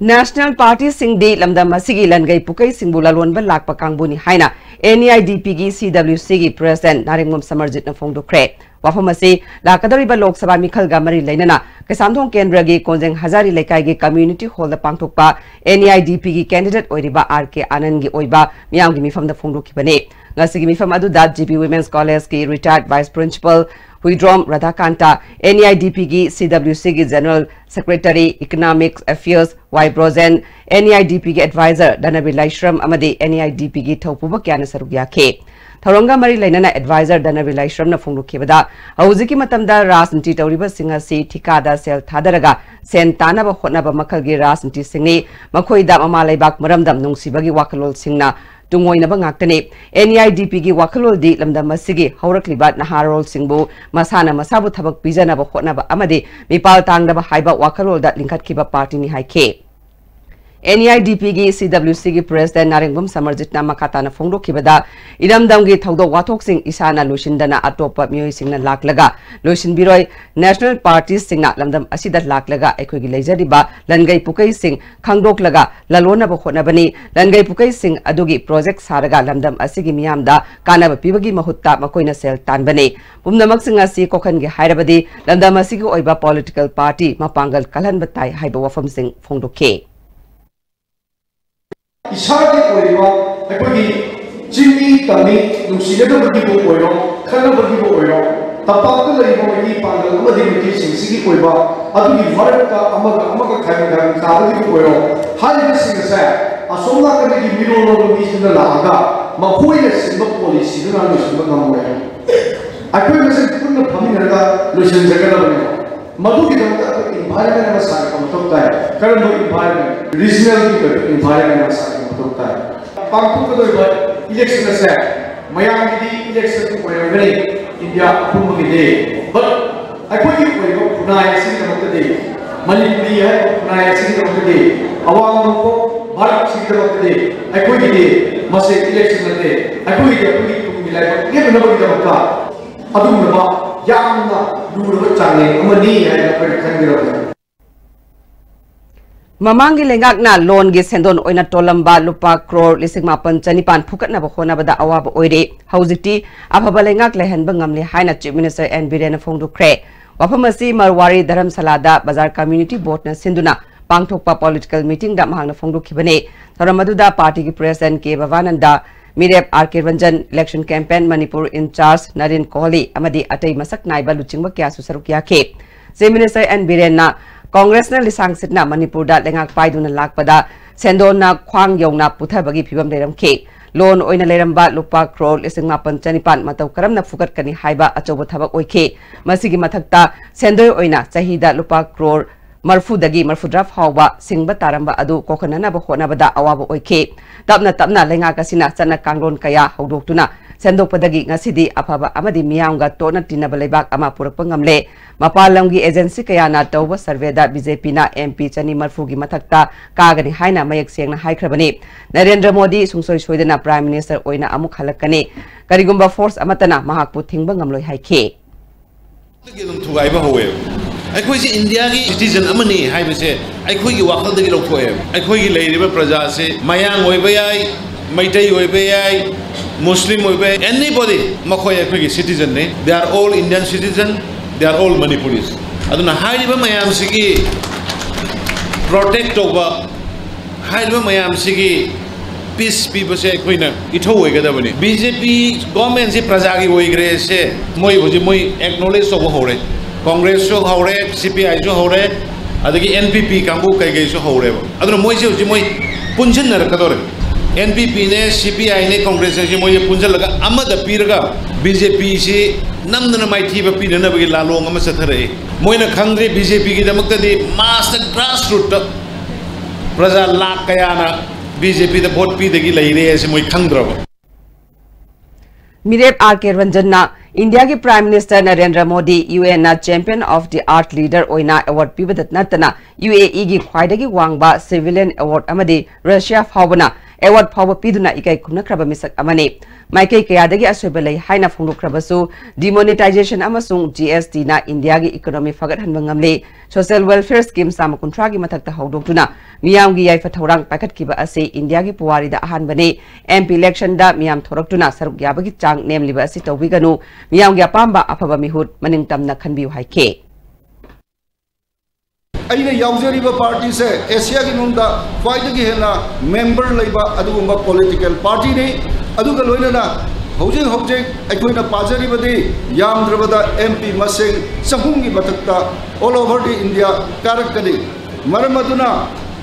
National ꯄꯥꯔꯇꯤꯁꯤꯡꯗꯤ ꯂꯝꯗꯝ ꯑꯁꯤꯒꯤ ꯂꯟꯒꯩ ꯄꯨꯀꯩꯁꯤꯡꯕꯨ ꯂꯂꯣꯟꯕ ꯂꯥꯛꯄ ꯀꯥꯡꯕꯨꯅꯤ ꯍꯥꯏꯅ N E I D ꯄꯤꯒꯤ ꯁꯤ W ꯁꯤꯒꯤ president ꯅꯥꯔꯦꯡꯕꯝ ꯁꯃꯔꯖꯤꯠꯅ ꯐꯣꯡꯗꯣꯛꯈ꯭ꯔꯦ꯫ ꯋꯥꯐꯝ ꯑꯁꯤ ꯂꯥꯛꯀꯗꯧꯔꯤꯕ ꯂꯣꯛ ꯁꯚꯥ ꯃꯤꯈꯜꯒ ꯃꯔꯤ ꯂꯩꯅꯅ ꯀꯩꯁꯥꯝꯊꯣꯡ ꯀꯦꯟꯗ꯭ꯔꯒꯤ ꯀꯣꯟꯖꯦꯡ ꯍꯖꯥꯔꯤ ꯂꯩꯀꯥꯏꯒꯤ ꯀꯝꯃ꯭ꯌꯨꯅꯤꯇꯤ ꯍꯣꯜꯗ ꯄꯥꯡꯊꯣꯛꯄ ꯑꯦꯟ ꯏ ꯑꯥꯏ ꯗꯤ ꯄꯤꯒꯤ ꯀꯦꯟꯗꯤꯗꯦꯠ ꯑꯣꯏꯔꯤꯕ ꯑꯥꯔ ꯀꯦ ꯑꯥꯅꯟꯗꯒꯤ ꯑꯣꯏꯕ ꯃꯤꯌꯥꯝꯒꯤ ꯃꯤꯐꯝꯗ ꯐꯣꯡꯗꯣꯛꯈꯤꯕꯅꯤ꯫ ꯉꯁꯤꯒꯤ ꯃꯤꯐꯝ ꯑꯗꯨꯗ G B Women's College ꯀꯤ retired vice principal Huidrom ꯔꯥꯙꯥꯀꯥꯟꯇ, N E I D P ꯒꯤ C W C ꯒꯤ general secretary economic affairs Y Brojen, N E I D P ꯒꯤ advisor ꯙꯅꯕꯤꯔ ꯂꯥꯏꯁ꯭ꯔꯝ ꯑꯃꯗꯤ N E I D P ꯒꯤ ꯊꯧꯄꯨꯕ ꯀꯌꯥꯅ ꯁꯔꯨꯛ ꯌꯥꯈꯤ꯫ ꯊꯧꯔꯝꯒ ꯃꯔꯤ ꯂꯩꯅꯅ advisor ꯙꯅꯕꯤꯔ ꯂꯥꯏꯁ꯭ꯔꯝꯅ ꯐꯣꯡꯗꯣꯛꯈꯤꯕꯗ, ꯍꯧꯖꯤꯛꯀꯤ ꯃꯇꯝꯗ ꯔꯥꯖꯅꯤꯇꯤ ꯇꯧꯔꯤꯕꯁꯤꯡ ꯑꯁꯤ ꯊꯤꯀꯥꯗ ꯁꯦꯜ ꯊꯥꯗꯔꯒ ꯁꯦꯟ ꯇꯥꯅꯕ ꯍꯣꯠꯅꯕ ꯃꯈꯜꯒꯤ ꯔꯥꯖꯅꯤꯇꯤꯁꯤꯡꯅꯤ꯫ ꯃꯈꯣꯏꯗ ꯃꯃꯥ ꯂꯩꯕꯥꯛ ꯃꯔꯝꯗꯝ ꯅꯨꯡꯁꯤꯕꯒꯤ ꯋꯥꯈꯜꯂꯣꯟꯁꯤꯡꯅ ꯇꯨꯡꯑꯣꯏꯅꯕ ꯉꯥꯛꯇꯅꯤ꯫ N E I D P ꯒꯤ ꯋꯥꯈꯜꯂꯣꯟꯗꯤ ꯂꯝꯗꯝ ꯑꯁꯤꯒꯤ ꯍꯧꯔꯛꯂꯤꯕ ꯅꯍꯥꯔꯣꯜꯁꯤꯡꯕꯨ ꯃꯁꯥꯅ ꯃꯁꯥꯕꯨ ꯊꯕꯛ ꯄꯤꯖꯅꯕ ꯍꯣꯠꯅꯕ ꯑꯃꯗꯤ ꯃꯤꯄꯥꯜ ꯇꯥꯡꯗꯕ ꯍꯥꯏꯕ ꯋꯥꯈꯜꯂꯣꯟꯗ ꯂꯤꯡꯈꯠꯈꯤꯕ ꯄꯥꯔꯇꯤꯅꯤ ꯍꯥꯏꯈꯤ꯫ N E I D P ꯒꯤ C W C ꯒꯤ president ꯅꯥꯔꯦꯡꯕꯝ ꯁꯃꯔꯖꯤꯠꯅ ꯃꯈꯥ ꯇꯥꯅ ꯐꯣꯡꯗꯣꯛꯈꯤꯕꯗ, ꯏꯔꯝꯗꯝꯒꯤ ꯊꯧꯗꯣꯛ ꯋꯥꯊꯣꯛꯁꯤꯡ ꯏꯁꯥꯅ ꯂꯣꯏꯁꯤꯟꯗꯅ ꯑꯇꯣꯞꯄ ꯃꯤꯑꯣꯏꯁꯤꯡꯅ ꯂꯥꯛꯂꯒ ꯂꯣꯏꯁꯤꯟꯕꯤꯔꯣꯏ꯫ National parties ꯁꯤꯡꯅ ꯂꯝꯗꯝ ꯑꯁꯤꯗ ꯂꯥꯛꯂꯒ ꯑꯩꯈꯣꯏꯒꯤ ꯂꯩꯖꯔꯤꯕ ꯂꯟꯒꯩ ꯄꯨꯀꯩꯁꯤꯡ ꯈꯪꯗꯣꯛꯂꯒ ꯂꯂꯣꯟꯅꯕ ꯍꯣꯠꯅꯕꯅꯤ꯫ ꯂꯟꯒꯩ ꯄꯨꯀꯩꯁꯤꯡ ꯑꯗꯨꯒꯤ project ꯁꯥꯔꯒ ꯂꯝꯗꯝ ꯑꯁꯤꯒꯤ ꯃꯤꯌꯥꯝꯗ ꯀꯥꯟꯅꯕ ꯄꯤꯕꯒꯤ ꯃꯍꯨꯠꯇ ꯃꯈꯣꯏꯅ ꯁꯦꯜ ꯇꯥꯟꯕꯅꯤ꯫ ꯄꯨꯝꯅꯃꯛꯁꯤꯡ ꯑꯁꯤ ꯀꯣꯈꯟꯒꯤ ꯍꯥꯏꯔꯕꯗꯤ ꯂꯝꯗꯝ ꯑꯁꯤꯒꯤ ꯑꯣꯏꯕ political party ꯃꯄꯥꯡꯒꯜ ꯀꯜꯍꯟꯕ ꯇꯥꯏ ꯍꯥꯏꯕ ꯋꯥꯐꯝꯁꯤꯡ ꯐꯣꯡꯗꯣꯛꯈꯤ꯫ ꯏꯁꯥꯒꯤ ꯑꯣꯏꯕ ꯑꯩꯈꯣꯏꯒꯤ ꯆꯤꯡꯃꯤ ꯇꯝꯃꯤ ꯅꯨꯡꯁꯤꯅꯗꯕꯒꯤꯕꯨ ꯑꯣꯏꯔꯣ, ꯈꯠꯅꯕꯒꯤꯕꯨ ꯑꯣꯏꯔꯣ, ꯇꯝꯄꯥꯛꯇ ꯂꯩꯔꯤꯕ ꯃꯩꯇꯩ ꯄꯥꯡꯒꯜ ꯑꯃꯗꯤ ꯃꯩꯇꯩꯁꯤꯡꯁꯤꯒꯤ ꯑꯣꯏꯕ ꯑꯗꯨꯒꯤ ꯃꯔꯛꯇ ꯑꯃꯒ ꯑꯃꯒ ꯈꯥꯏꯔꯪ ꯈꯥꯏꯔꯪ ꯇꯥꯕꯒꯤꯕꯨ ꯑꯣꯏꯔꯣ, ꯍꯥꯏꯔꯤꯕꯁꯤꯡ ꯑꯁꯦ ꯑꯁꯣꯝ ꯅꯥꯀꯟꯗꯒꯤ ꯃꯤꯔꯣꯜ ꯂꯣꯟꯕ ꯃꯤꯁꯤꯡꯅ ꯂꯥꯛꯑꯒ ꯃꯈꯣꯏꯅ ꯁꯤꯟꯕ policyꯗꯨꯅ ꯂꯣꯏꯁꯤꯟꯕ ꯉꯝꯃꯣꯏ ꯍꯥꯏ꯫ ꯑꯩꯈꯣꯏ ꯃꯁꯦꯟ ꯄꯨꯟꯅ ꯐꯝꯃꯤꯟꯅꯔꯒ ꯂꯣꯏꯁꯤꯟꯖꯒꯗꯕꯅꯦꯕ꯫ ꯃꯗꯨꯒꯤꯗꯃꯛꯇ ꯑꯩꯈꯣꯏ environment ꯑꯃ ꯁꯥꯒꯠꯄ ꯃꯊꯧ ꯇꯥꯏ꯫ ꯀꯔꯝꯕ environment? Regionalꯒꯤ ꯑꯣꯏꯕ environment ꯑꯃ ꯁꯥꯒꯠꯄ ꯃꯊꯧ ꯇꯥꯏ꯫ ꯄꯥꯡꯊꯣꯛꯀꯗꯧꯔꯤꯕ election ꯑꯁꯦ ꯃꯌꯥꯝꯒꯤꯗꯤ election ꯑꯣꯏꯔꯝꯒꯅꯤ, India ꯑꯄꯨꯝꯕꯒꯤꯗꯤ꯫ But ꯑꯩꯈꯣꯏꯒꯤ ꯑꯣꯏꯕ ꯈꯨꯟꯅꯥꯏ ꯑꯁꯤꯒꯤꯗꯃꯛꯇꯗꯤ, ꯃꯅꯤꯄꯨꯔꯤ ꯍꯥꯏꯕ ꯈꯨꯟꯅꯥꯏ ꯑꯁꯤꯒꯤꯗꯃꯛꯇꯗꯤ, ꯑꯋꯥꯡ ꯅꯣꯡꯄꯣꯛ ꯚꯥꯔꯠꯁꯤꯒꯤꯗꯃꯛꯇꯗꯤ ꯑꯩꯈꯣꯏꯒꯤꯗꯤ ꯃꯁꯤ election ꯅꯠꯇꯦ꯫ ꯑꯩꯈꯣꯏꯒꯤꯗꯤ ꯑꯩꯈꯣꯏꯒꯤ ꯇꯨꯡꯒꯤ ꯂꯥꯏꯕꯛ ꯂꯦꯞꯅꯕꯒꯤꯗꯃꯛꯇ ꯑꯗꯨꯒꯨꯝꯂꯕ ꯌꯥꯝꯅ ꯂꯨꯔꯕ ꯆꯥꯡꯌꯦꯡ ꯑꯃꯅꯤ ꯍꯥꯏꯅ ꯑꯩꯈꯣꯏꯅ ꯈꯟꯒꯗꯕꯅꯤ꯫ ꯃꯃꯥꯡꯒꯤ ꯂꯩꯉꯥꯛꯅ ꯂꯣꯟꯒꯤ ꯁꯦꯟꯗꯣꯟ ꯑꯣꯏꯅ ꯇꯣꯜꯂꯝꯕ ꯂꯨꯄꯥ ꯀ꯭ꯔꯣꯔ ꯂꯤꯁꯤꯡ ꯃꯥꯄꯟ ꯆꯅꯤꯄꯥꯟ ꯐꯨꯀꯠꯅꯕ ꯍꯣꯠꯅꯕꯗ ꯑꯋꯥꯕ ꯑꯣꯏꯔꯦ꯫ ꯍꯧꯖꯤꯛꯇꯤ ꯑꯐꯕ ꯂꯩꯉꯥꯛ ꯂꯩꯍꯟꯕ ꯉꯝꯂꯦ ꯍꯥꯏꯅ Chief Minister N ꯕꯤꯔꯦꯟꯅ ꯐꯣꯡꯗꯣꯛꯈ꯭ꯔꯦ꯫ ꯋꯥꯐꯝ ꯑꯁꯤ ꯃꯔꯋꯥꯔꯤ ꯙꯔꯝꯁꯥꯂꯥꯗ ꯕꯖꯥꯔ Community Boardꯅ ꯁꯤꯟꯗꯨꯅ ꯄꯥꯡꯊꯣꯛꯄ political meetingꯗ ꯃꯍꯥꯛꯅ ꯐꯣꯡꯗꯣꯛꯈꯤꯕꯅꯤ꯫ ꯊꯧꯔꯝ ꯑꯗꯨꯗ ꯄꯥꯔꯇꯤꯒꯤ President ꯀꯦ ꯚꯕꯥꯅꯟꯗ, ꯃꯤꯔꯦꯞ R K Ranjan, election campaign Manipur in charge Naren Kohli ꯑꯃꯗꯤ ꯑꯇꯩ ꯃꯁꯛ ꯅꯥꯏꯕ ꯂꯨꯆꯤꯡꯕ ꯀꯌꯥꯁꯨ ꯁꯔꯨꯛ ꯌꯥꯈꯤ꯫ Chief Minister ꯑꯦꯟ ꯕꯤꯔꯦꯟꯅ ꯀꯣꯡꯒ꯭ꯔꯦꯁꯅ ꯂꯤꯁꯥꯡ ꯁꯤꯠꯅ ꯃꯅꯤꯄꯨꯔꯗ ꯂꯩꯉꯥꯛ ꯄꯥꯏꯗꯨꯅ ꯂꯥꯛꯄꯗ ꯁꯦꯟꯗꯣꯟꯅ ꯈ꯭ꯋꯥꯡ ꯌꯧꯅ ꯄꯨꯊꯕꯒꯤ ꯐꯤꯕꯝ ꯂꯩꯔꯝꯈꯤ꯫ Loan ꯑꯣꯏꯅ ꯂꯩꯔꯝꯕ ꯂꯨꯄꯥ ꯀ꯭ꯔꯣꯔ ꯂꯤꯁꯤꯡ ꯃꯥꯄꯟ ꯆꯅꯤꯄꯥꯟ ꯃꯇꯧ ꯀꯔꯝꯅ ꯐꯨꯒꯠꯀꯅꯤ ꯍꯥꯏꯕ ꯑꯆꯧꯕ ꯊꯕꯛ ꯑꯣꯏꯈꯤ꯫ ꯃꯁꯤꯒꯤ ꯃꯊꯛꯇ ꯁꯦꯟꯗꯣꯏ ꯑꯣꯏꯅ ꯆꯍꯤꯗ ꯂꯨꯄꯥ ꯀ꯭ꯔꯣꯔ ꯃꯔꯐꯨꯗꯒꯤ ꯃꯔꯐꯨꯇꯔꯥ ꯐꯥꯎꯕ ꯁꯤꯡꯕ ꯇꯥꯔꯝꯕ ꯑꯗꯨ ꯀꯣꯛꯍꯟꯅꯅꯕ ꯍꯣꯠꯅꯕꯗ ꯑꯋꯥꯕ ꯑꯣꯏꯈꯤ꯫ ꯇꯞꯅ ꯇꯞꯅ ꯂꯩꯉꯥꯛ ꯑꯁꯤꯅ ꯆꯠꯅ ꯀꯥꯡꯂꯣꯟ ꯀꯌꯥ ꯍꯧꯗꯣꯛꯇꯨꯅ ꯁꯦꯝꯗꯣꯛꯄꯗꯒꯤ ꯉꯁꯤꯗꯤ ꯑꯐꯕ ꯑꯃꯗꯤ ꯃꯤꯌꯥꯝꯒ ꯇꯣꯠꯅ ꯇꯤꯟꯅꯕ ꯂꯩꯕꯥꯛ ꯑꯃ ꯄꯨꯔꯛꯄ ꯉꯝꯂꯦ꯫ ꯃꯄꯥꯟ ꯂꯝꯒꯤ agency ꯀꯌꯥꯅ ꯇꯧꯕ surveyꯗ BJPꯅ MP ꯆꯅꯤ ꯃꯔꯐꯨꯒꯤ ꯃꯊꯛꯇ ꯀꯥꯒꯅꯤ ꯍꯥꯏꯅ ꯃꯌꯦꯛ ꯁꯦꯡꯅ ꯍꯥꯏꯈ꯭ꯔꯕꯅꯤ꯫ ꯅꯔꯦꯟꯗ꯭ꯔ ꯃꯣꯗꯤ ꯁꯨꯡꯁꯣꯏ ꯁꯣꯏꯗꯅ Prime Minister ꯑꯣꯏꯅ ꯑꯃꯨꯛ ꯍꯜꯂꯛꯀꯅꯤ꯫ ꯀꯔꯤꯒꯨꯝꯕ force ꯑꯃꯠꯇꯅ ꯃꯍꯥꯛꯄꯨ ꯊꯤꯡꯕ ꯉꯝꯂꯣꯏ ꯍꯥꯏꯈꯤ꯫ ꯑꯗꯨꯝ ꯊꯨꯒꯥꯏꯕ ꯍꯧꯋꯦꯕ꯫ ꯑꯩꯈꯣꯏꯁꯦ ꯏꯟꯗꯤꯌꯥꯒꯤ citizen ꯑꯃꯅꯤ ꯍꯥꯏꯕꯁꯦ ꯑꯩꯈꯣꯏꯒꯤ ꯋꯥꯈꯜꯗꯒꯤ ꯂꯧꯊꯣꯛꯑꯦꯕ꯫ ꯑꯩꯈꯣꯏꯒꯤ ꯂꯩꯔꯤꯕ ꯄ꯭ꯔꯖꯥꯁꯦ ꯃꯌꯥꯡ ꯑꯣꯏꯕ ꯌꯥꯏ, ꯃꯩꯇꯩ ꯑꯣꯏꯕ ꯌꯥꯏ, ꯃꯨꯁꯂꯤꯝ ꯑꯣꯏꯕ ꯌꯥꯏ, anybody, ꯃꯈꯣꯏ ꯑꯩꯈꯣꯏꯒꯤ citizenꯅꯤ꯫ They are all Indian citizen, they are all Manipuris꯫ ꯑꯗꯨꯅ ꯍꯥꯏꯔꯤꯕ ꯃꯌꯥꯝꯁꯤꯒꯤ protect ꯇꯧꯕ, ꯍꯥꯏꯔꯤꯕ ꯃꯌꯥꯝꯁꯤꯒꯤ peace ꯄꯤꯕꯁꯦ ꯑꯩꯈꯣꯏꯅ ꯏꯊꯧ ꯑꯣꯏꯒꯗꯕꯅꯤ꯫ BJP governmentꯁꯤ ꯄ꯭ꯔꯖꯥꯒꯤ ꯑꯣꯏꯈ꯭ꯔꯦ ꯁꯦ ꯃꯣꯏ ꯍꯧꯖꯤꯛ ꯃꯣꯏ acknowledge ꯇꯧꯕ ꯍꯧꯔꯦ꯫ ꯀꯣꯡꯒ꯭ꯔꯦꯁꯁꯨ ꯍꯧꯔꯦ, CPIꯁꯨ ꯍꯧꯔꯦ, ꯑꯗꯒꯤ NPP ꯀꯥꯡꯕꯨ ꯀꯩꯀꯩꯁꯨ ꯍꯧꯔꯦꯕ꯫ ꯑꯗꯨꯅ ꯃꯣꯏꯁꯦ ꯍꯧꯖꯤꯛ ꯃꯣꯏ ꯄꯨꯟꯁꯤꯟꯅꯔꯛꯀꯗꯧꯔꯦ꯫ NPPꯅꯦ, CPIꯅꯦ, ꯀꯣꯡꯒ꯭ꯔꯦꯁꯅꯦ, ꯁꯤ ꯃꯣꯏꯁꯦ ꯄꯨꯟꯁꯤꯜꯂꯒ ꯑꯃꯗ ꯄꯤꯔꯒ BJPꯁꯤ ꯅꯝꯗꯅ ꯃꯥꯏꯊꯤꯕ ꯄꯤꯅꯅꯕꯒꯤ ꯂꯥꯂꯣꯡ ꯑꯃ ꯆꯠꯊꯔꯛꯏ꯫ ꯃꯣꯏꯅ ꯈꯪꯗ꯭ꯔꯤ BJPꯒꯤꯗꯃꯛꯇꯗꯤ massꯇ, grassrootꯇ ꯄ꯭ꯔꯖꯥ ꯂꯥꯈ ꯀꯌꯥꯅ BJPꯗ vote ꯄꯤꯗꯒꯤ ꯂꯩꯔꯦ ꯍꯥꯏꯁꯦ ꯃꯣꯏ ꯈꯪꯗ꯭ꯔꯕ? ꯃꯤꯔꯦꯞ ꯑꯥꯔ ꯀꯦ ꯔꯟꯖꯟꯅ ꯏꯟꯗꯤꯌꯥꯒꯤ Prime Minister Narendra Modi UNꯅ Champion of the Earth Leader ꯑꯣꯏꯅ award ꯄꯤꯕꯗ ꯅꯠꯇꯅ UAEꯒꯤ ꯈ꯭ꯋꯥꯏꯗꯒꯤ ꯋꯥꯡꯕ civilian award ꯑꯃꯗꯤ ꯔꯁꯤꯌꯥ ꯐꯥꯎꯕꯅ award ꯐꯥꯎꯕ ꯄꯤꯗꯨꯅ ꯏꯀꯥꯏ ꯈꯨꯝꯅꯈ꯭ꯔꯕ ꯃꯤꯁꯛ ꯑꯃꯅꯤ꯫ ꯃꯥꯏꯀꯩ ꯀꯌꯥꯗꯒꯤ ꯑꯁꯣꯏꯕ ꯂꯩ ꯍꯥꯏꯅ ꯐꯣꯡꯗꯣꯛꯈ꯭ꯔꯕꯁꯨ, demonetization ꯑꯃꯁꯨꯡ GSTꯅ ꯏꯟꯗꯤꯌꯥꯒꯤ economy ꯐꯒꯠꯍꯟꯕ ꯉꯝꯂꯦ꯫ Social welfare scheme ꯆꯥꯝꯃ ꯀꯨꯟꯊ꯭ꯔꯥꯒꯤ ꯃꯊꯛꯇ ꯍꯧꯗꯣꯛꯇꯨꯅ ꯃꯤꯌꯥꯝꯒꯤ ꯌꯥꯏꯐ ꯊꯧꯔꯥꯡ ꯄꯥꯏꯈꯠꯈꯤꯕ ꯑꯁꯤ ꯏꯟꯗꯤꯌꯥꯒꯤ ꯄꯨꯋꯥꯔꯤꯗ ꯑꯍꯥꯟꯕꯅꯤ꯫ MP electionꯗ ꯃꯤꯌꯥꯝ ꯊꯣꯔꯛꯇꯨꯅ ꯁꯔꯨꯛ ꯌꯥꯕꯒꯤ ꯆꯥꯡ ꯅꯦꯝꯂꯤꯕ ꯑꯁꯤ ꯇꯧꯕꯤꯒꯅꯨ꯫ ꯃꯤꯌꯥꯝꯒꯤ ꯑꯄꯥꯝꯕ ꯑꯐꯕ ꯃꯤꯍꯨꯠ ꯃꯅꯤꯡꯇꯝꯅ ꯈꯟꯕꯤꯌꯨ ꯍꯥꯏꯈꯤ꯫ ꯑꯩꯅ ꯌꯥꯎꯖꯔꯤꯕ partyꯁꯦ ꯑꯦꯁꯤꯌꯥꯒꯤ ꯃꯅꯨꯡꯗ ꯈ꯭ꯋꯥꯏꯗꯒꯤ ꯍꯦꯟꯅ member ꯂꯩꯕ ꯑꯗꯨꯒꯨꯝꯕ political partyꯅꯤ꯫ ꯑꯗꯨꯒ ꯂꯣꯏꯅꯅ ꯍꯧꯖꯤꯛ ꯍꯧꯖꯤꯛ ꯑꯩꯈꯣꯏꯅ ꯄꯥꯖꯔꯤꯕꯗꯤ ꯌꯥꯝꯗ꯭ꯔꯕꯗ M P ꯃꯁꯤꯡ ꯆꯍꯨꯝꯒꯤ ꯃꯊꯛꯇ all over the India ꯀꯥꯔꯛꯀꯅꯤ꯫ ꯃꯔꯝ ꯑꯗꯨꯅ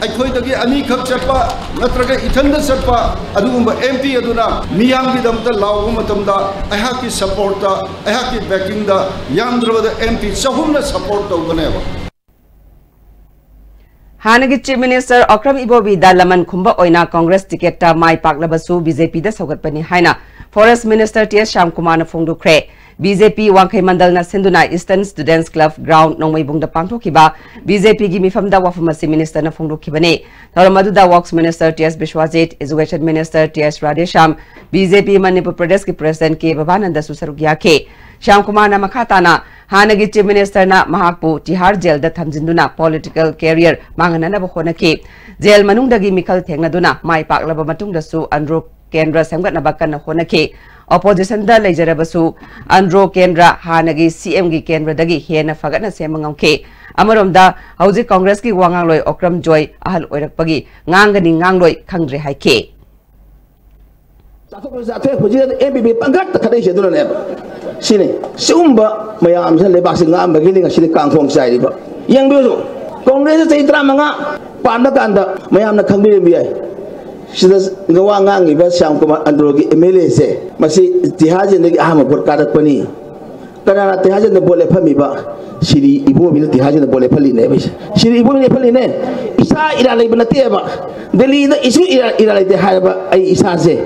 ꯑꯩꯈꯣꯏꯗꯒꯤ ꯑꯅꯤꯈꯛ ꯆꯠꯄ ꯅꯠꯇ꯭ꯔꯒ ꯏꯊꯟꯗ ꯆꯠꯄ ꯑꯗꯨꯒꯨꯝꯕ M P ꯑꯗꯨꯅ ꯃꯤꯌꯥꯝꯒꯤꯗꯃꯛꯇ ꯂꯥꯎꯕ ꯃꯇꯝꯗ ꯑꯩꯍꯥꯛꯀꯤ supportꯇ, ꯑꯩꯍꯥꯛꯀꯤ backingꯗ ꯌꯥꯝꯗ꯭ꯔꯕꯗ M P ꯆꯍꯨꯝꯅ support ꯇꯧꯒꯅꯦꯕ꯫ ꯍꯥꯟꯅꯒꯤ Chief Minister ꯑꯣꯀ꯭ꯔꯝ ꯏꯕꯣꯕꯤꯗ ꯂꯃꯟ ꯈꯨꯝꯕ ꯑꯣꯏꯅ Congress ticketꯇ ꯃꯥꯏ ꯄꯥꯛꯂꯕꯁꯨ BJPꯗ ꯁꯧꯒꯠꯄꯅꯤ ꯍꯥꯏꯅ Forest Minister T S ꯁ꯭ꯌꯥꯝꯀꯨꯃꯥꯔꯅ ꯐꯣꯡꯗꯣꯛꯈ꯭ꯔꯦ꯫ BJP ꯋꯥꯡꯈꯩ ꯃꯟꯗꯜꯅ ꯁꯤꯟꯗꯨꯅ Eastern Students Club Ground ꯅꯣꯡꯃꯩꯕꯨꯡꯗ ꯄꯥꯡꯊꯣꯛꯈꯤꯕ BJPꯒꯤ ꯃꯤꯐꯝꯗ ꯋꯥꯐꯝ ꯑꯁꯤ ministerꯅ ꯐꯣꯡꯗꯣꯛꯈꯤꯕꯅꯤ꯫ ꯊꯧꯔꯝ ꯑꯗꯨꯗ Works Minister T S ꯕꯤꯁ꯭ꯋꯥꯖꯤꯠ, Education Minister T S Radheshyam, BJP Manipur ꯄ꯭ꯔꯗꯦꯁꯀꯤ President ꯀꯦ ꯕꯕꯥꯅꯟꯗꯁꯨ ꯁꯔꯨꯛ ꯌꯥꯈꯤ꯫ ꯁ꯭ꯌꯥꯝꯀꯨꯃꯥꯔꯅ ꯃꯈꯥ ꯇꯥꯅ ꯍꯥꯟꯅꯒꯤ Chief Ministerꯅ ꯃꯍꯥꯛꯄꯨ ꯇꯤꯍꯥꯔ ꯖꯦꯜꯗ ꯊꯝꯖꯤꯟꯗꯨꯅ political career ꯃꯥꯡꯍꯟꯅꯅꯕ ꯍꯣꯠꯅꯈꯤ꯫ ꯖꯦꯜ ꯃꯅꯨꯡꯗꯒꯤ ꯃꯤꯈꯜ ꯊꯦꯡꯅꯗꯨꯅ ꯃꯥꯏ ꯄꯥꯛꯂꯕ ꯃꯇꯨꯡꯗꯁꯨ ꯑꯟꯗ꯭ꯔꯣ ꯀꯦꯟꯗ꯭ꯔ ꯁꯦꯝꯒꯠꯅꯕ ꯀꯟꯅ ꯍꯣꯠꯅꯈꯤ꯫ Oppositionꯗ ꯂꯩꯖꯔꯕꯁꯨ ꯑꯟꯗ꯭ꯔꯣ ꯀꯦꯟꯗ꯭ꯔ ꯍꯥꯟꯅꯒꯤ CMꯒꯤ ꯀꯦꯟꯗ꯭ꯔꯗꯒꯤ ꯍꯦꯟꯅ ꯐꯒꯠꯅ ꯁꯦꯝꯕ ꯉꯝꯈꯤ꯫ ꯑꯃꯔꯣꯝꯗ ꯍꯧꯖꯤꯛ Congressꯀꯤ ꯋꯥꯉꯥꯡꯂꯣꯏ ꯑꯣꯀ꯭ꯔꯝ ꯖꯣꯏ ꯑꯍꯜ ꯑꯣꯏꯔꯛꯄꯒꯤ ꯉꯥꯡꯒꯅꯤ ꯉꯥꯡꯂꯣꯏ ꯈꯪꯗ꯭ꯔꯦ ꯍꯥꯏꯈꯤ꯫ ꯆꯥꯊꯣꯛꯄꯁꯨ ꯆꯥꯊꯣꯛꯑꯦ, ꯍꯧꯖꯤꯛ M P P ꯄꯪꯈꯛꯇ ꯈꯠꯅꯩꯁꯦ ꯑꯗꯨꯅꯅꯦꯕ꯫ ꯁꯤꯅꯤ꯫ ꯁꯤꯒꯨꯝꯕ ꯃꯌꯥꯝꯁꯤꯅ ꯂꯩꯕꯥꯛꯁꯤ ꯉꯥꯛꯑꯝꯕꯒꯤꯅꯤ ꯉꯁꯤꯗꯤ ꯀꯥꯡꯈꯣꯡ ꯆꯥꯏꯔꯤꯕ꯫ ꯌꯦꯡꯕꯤꯌꯨ, ꯀꯣꯡꯒ꯭ꯔꯦꯁꯅ ꯆꯍꯤ ꯇꯔꯥꯃꯉꯥ ꯄꯥꯟꯕ ꯀꯥꯟꯗ ꯃꯌꯥꯝꯅ ꯈꯪꯕꯤꯔꯝꯕ ꯌꯥꯏ꯫ ꯁꯤꯗ ꯋꯥ ꯉꯥꯡꯉꯤꯕ ꯁ꯭ꯌꯥꯝ ꯀꯨꯃꯥꯔ ꯑꯟꯗ꯭ꯔꯣꯒꯤ MLAꯁꯦ, ꯃꯁꯤ ꯇꯤꯍꯥꯖꯦꯟꯗꯒꯤ ꯑꯍꯥꯟꯕ ꯚꯣꯠ ꯀꯥꯔꯛꯄꯅꯤ꯫ ꯀꯅꯥꯅ ꯇꯤꯍꯥꯖꯦꯟꯗ ꯚꯣꯠ ꯂꯦꯞꯍꯟꯕꯤꯕ? ꯁꯤꯔꯤ ꯏꯕꯣꯕꯤꯅ ꯇꯤꯍꯥꯖꯦꯟꯗ ꯚꯣꯠ ꯂꯦꯞꯍꯜꯂꯤꯅꯦꯕ꯫ ꯁꯤꯔꯤ ꯏꯕꯣꯕꯤꯅ ꯂꯦꯞꯍꯜꯂꯤꯅꯦ꯫ ꯏꯁꯥ ꯏꯔꯥ ꯂꯩꯕ ꯅꯠꯇꯦꯕ꯫ ꯗꯦꯜꯂꯤꯗ ꯏꯁꯨ ꯏꯔꯥ, ꯏꯔꯥ ꯂꯩꯇꯦ ꯍꯥꯏꯔꯕ ꯑꯩ ꯏꯁꯥꯁꯦ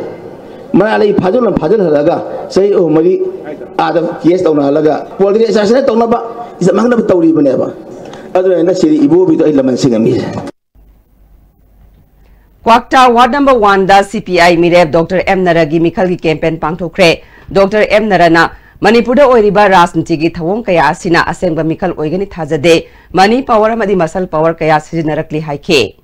ꯃꯔꯥ ꯂꯩ ꯐꯥꯖꯤꯜꯂ ꯐꯥꯖꯤꯜꯍꯜꯂꯒ ꯆꯍꯤ ꯑꯍꯨꯝ ꯃꯔꯤ ꯑꯥꯗ case ꯇꯧꯅꯍꯜꯂꯒ political assassinate ꯇꯧꯅꯕ, ꯏꯖꯠ ꯃꯥꯡꯅꯕ ꯇꯧꯔꯤꯕꯅꯦꯕ꯫ ꯑꯗꯨꯅ ꯑꯩꯅ ꯁꯤꯔꯤ ꯏꯕꯣꯕꯤꯗꯣ ꯑꯩ ꯂꯃꯟ ꯁꯤꯡꯉꯝꯃꯤꯁꯦ꯫ ꯀ꯭ꯋꯥꯛꯇꯥ Ward number oneꯗ CPI ꯃꯤꯔꯦꯞ Doctor M ꯅꯔꯒꯤ ꯃꯤꯈꯜꯒꯤ campaign ꯄꯥꯡꯊꯣꯛꯈ꯭ꯔꯦ꯫ Doctor M ꯅꯔꯅ ꯃꯅꯤꯄꯨꯔꯗ ꯑꯣꯏꯔꯤꯕ ꯔꯥꯖꯅꯤꯇꯤꯒꯤ ꯊꯧꯑꯣꯡ ꯀꯌꯥ ꯑꯁꯤꯅ ꯑꯁꯦꯡꯕ ꯃꯤꯈꯜ ꯑꯣꯏꯒꯅꯤ ꯊꯥꯖꯗꯦ, money power ꯑꯃꯗꯤ muscle power ꯀꯌꯥ ꯁꯤꯖꯤꯟꯅꯔꯛꯂꯤ ꯍꯥꯏꯈꯤ꯫